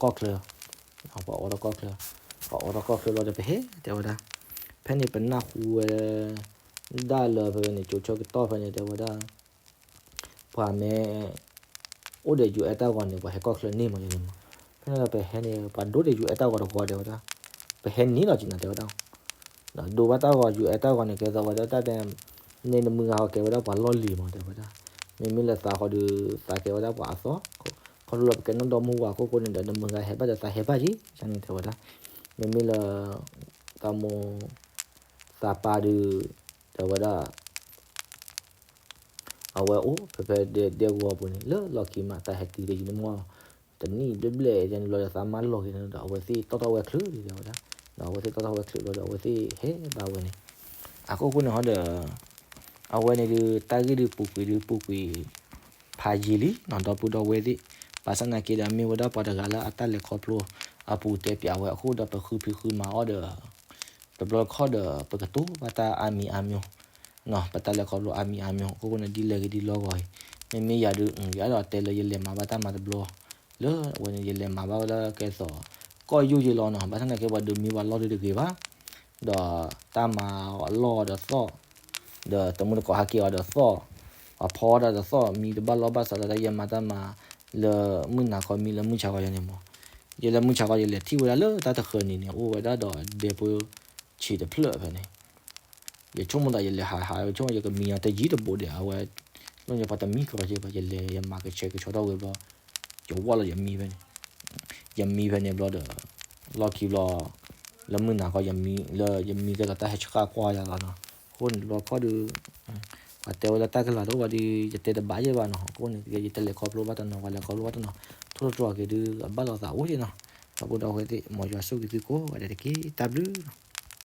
ပှၤအိးထီၣ်ကီၢ်ချၢ ပှၤအိးထီၣ်ကီၢ်ချၢ ပှၤအိးထီၣ်ကီၢ်ချၢဘျီဒီး ပဟဲ တဲဝဲဒၣ် ဖဲန့ၣ်ပနၢ်ဟူဝဲ ဒၣ်လၢဖဲန့ၣ် ကၠိဆၢကတီၢ်ဖဲန့ၣ် တဲဝဲဒၣ် ပှၤမ့ၢ် အိၣ်ဒီးယိၤအဲၣ်တၢ်ဂီၤန့ၣ် ပှၤဟဲကီၢ်ချၢန့ၢ်မးန့ၣ်မး ဖဲန့ၣ်ဒီးပဟဲန့ၣ် ပှၤဒိၣ်ဒီးယိၤအဲၣ်တၢ်ဂီၤတဂီၤ တဲဝဲဒၣ် ပဟဲန့ၢ်လီၤက့ၤနၤ တဲဝဲဒၣ် ဒီးဒိးဘၣ်တၢ်ဂီၤ ယူၤအဲၣ်တၢ်ဂီၤန့ၣ် ကဲသိးဝဲဒၣ်တၢ်တဲ န့ၣ်နမုၢ်ဂၤဃီကဲဝဲဒၣ်ပှၤလီၢ်လံၤမး တဲဝဲဒၣ်. မ့မ့ၢ်လၢသးဃီဒီး သးကဲဝဲဒၣ်ပှၤအသီ, ခီဖျိလၢပကဲနီၢ်ဒီမါဝၤအခိၣ်ဃိန့ၣ်ဒီး နမုၢ်ဂၤဟဲဘၣ်ဒီးသးဟဲဘၣ်က့ၤန့ၣ် တဲဝဲဒၣ်. မ့မ့ၢ်လၢ သးမိၢ် သးပၢ်ဒီး တဲဝဲဒၣ် အဝဲအိၣ်ဖဲဖဲဒဲကဝီၤပူၤန့ၣ် လၢလီၢ်ခံမး တၢ်ဟဲတုၤတယံာ်န့ၣ်မး တနံၣ်ဘျဲၣ်ဘျဲၣ်န့ၣ်ဘျီဒီး သးမါလီၤက့ၤန့ၣ်ဒီး အဝဲသ့ၣ်တီၣ်ထီၣ်ဝဲချုး တဲဝဲဒၣ်. ဒီးအဝဲသ့ၣ်တီၣ်ထီၣ်ဝဲချုးဘျီဒီး အဝဲသ့ၣ်ဟဲဘၣ်ဝဲန့ၣ် အခိၣ်ဃိန့ၣ်ဟီဒီး အဝဲန့ၣ်ဒုး တၢ်ဂ့ၢ်ဒုးပူၤကွံာ်ဒုးပူၤကွံာ် ဖးယံာ်လံနီၤ ဒီပုၢ်ဒီဝဲၢ်သ့ၣ်. ဘၣ်ဆၣ်သနာ်က့ဒီး မ့ၢ်ဝဲဒၣ်ပှၤတဂၤလၢအတၢ်လဲၤခီဖျိအပူၤတဲပၠးဝဲအဃိဒီး ပဃုဖံးဃုမၤအီၤဒီး တဘျီတခီၣ်ဒီး ပကတိၤဘၣ်တၢ်အါမံၤအါမျိၤ ပတၢ်လဲၤခီဖျိအါမံၤအါမျိၤ အခိၣ်ဃိန့ၣ် ဒ်လဲၣ်ဂ့ၤဒ်လီၢ်ဂီၤအံၤ, မ့မ့ၢ်ယၤဒုး ယအဲၣ်ဒိးတဲလၢယလဲၤမၤဘၣ်တၢ်မၤတဘျီ လၢအဝဲန့ၣ် ယလဲၤမၤဘၣ်ဝဲဒၣ်ကဲသိး ကီၢ်ယိၣ်ယ့လီၤနီၤ. ဘၣ်ဆၣ်သနာ်က့ ပှၤဒုးမံပှၤလီၢ်ဒုးတဂ့ၤဘၣ် ဒီးတၢ်မၤအီၤအလီၢ်ဒီးသီၣ်, ဒီးတမုၢ်တကိးဟးက့ၤအီၤဒီးသီၣ်, အဖီဒၣ်ဒီးသီၣ်, မံတဘၣ်လီၢ်ဘၣ်စးလၢ ယဲမၤတၢ်မၤလၢမုၢ်ဆါခီမံလၢမုၢ်ဆါခီယၤန့ၣ်မး. ယဲလၢမုၢ်ဆါခီ ယလဲၤထံၣ်ဝဲဒၣ်လၢတၢ်တဃၢၤနံၤန့ၣ် အိၣ်ဝဲဒၣ်ဒီးဒဲဖိဆံးတဖျၢၣ်ဖဲန့ၣ် ယဆိကမိၣ်သး ယလဲၤဟးဟး ယဆိကမိၣ် ယကမံအီၤတယံၤတဘူးဒီး အဝဲ လီၢ်ညါပှၤတမံကီးက့ဘၣ် ယလဲၤယမၤကဆှဲကဆှီထီၣ်ဝဲဘျီ ယဝီၣ်လီၤယမံဖဲန့ၣ်, ယမံဖဲန့ၣ်ဘျီဒီး လီၢ်ခံဘျီ လၢမုၢ်နၤခီ ယမံ လၢယမံကဲသိးတၢ်ဟဲဆှၣ်ကွၢ်ယၤလီၤနီၤ. အဃိန့ၣ်တဘျီခီၣ်ဒုး ပှၤတဲဝဲလၢတၢ်ကလၤတအိၣ်ဘၣ်ဒီး ယတဲတဘၣ်ယဲၢ်ဘၣ်နီၤ. အဃိန့ၣ် ယတလဲၤခီဖျိဘၣ်တနီၤ ပှၤလဲၤခီဖျိဘၣ်တနီၤ ထိၣ်သတြီၤက့ၤဒုး အဘၣ်လိာ်သးအိၣ်က့နီၤ. ဒီပုၢ်ဒီဝဲၢ်သ့ၣ် မ်ယွၤဆိၣ်ဂ့ၤသုကိးဂၤဒဲးတက့ၢ်. တၢ်ဘျုးနီၤ.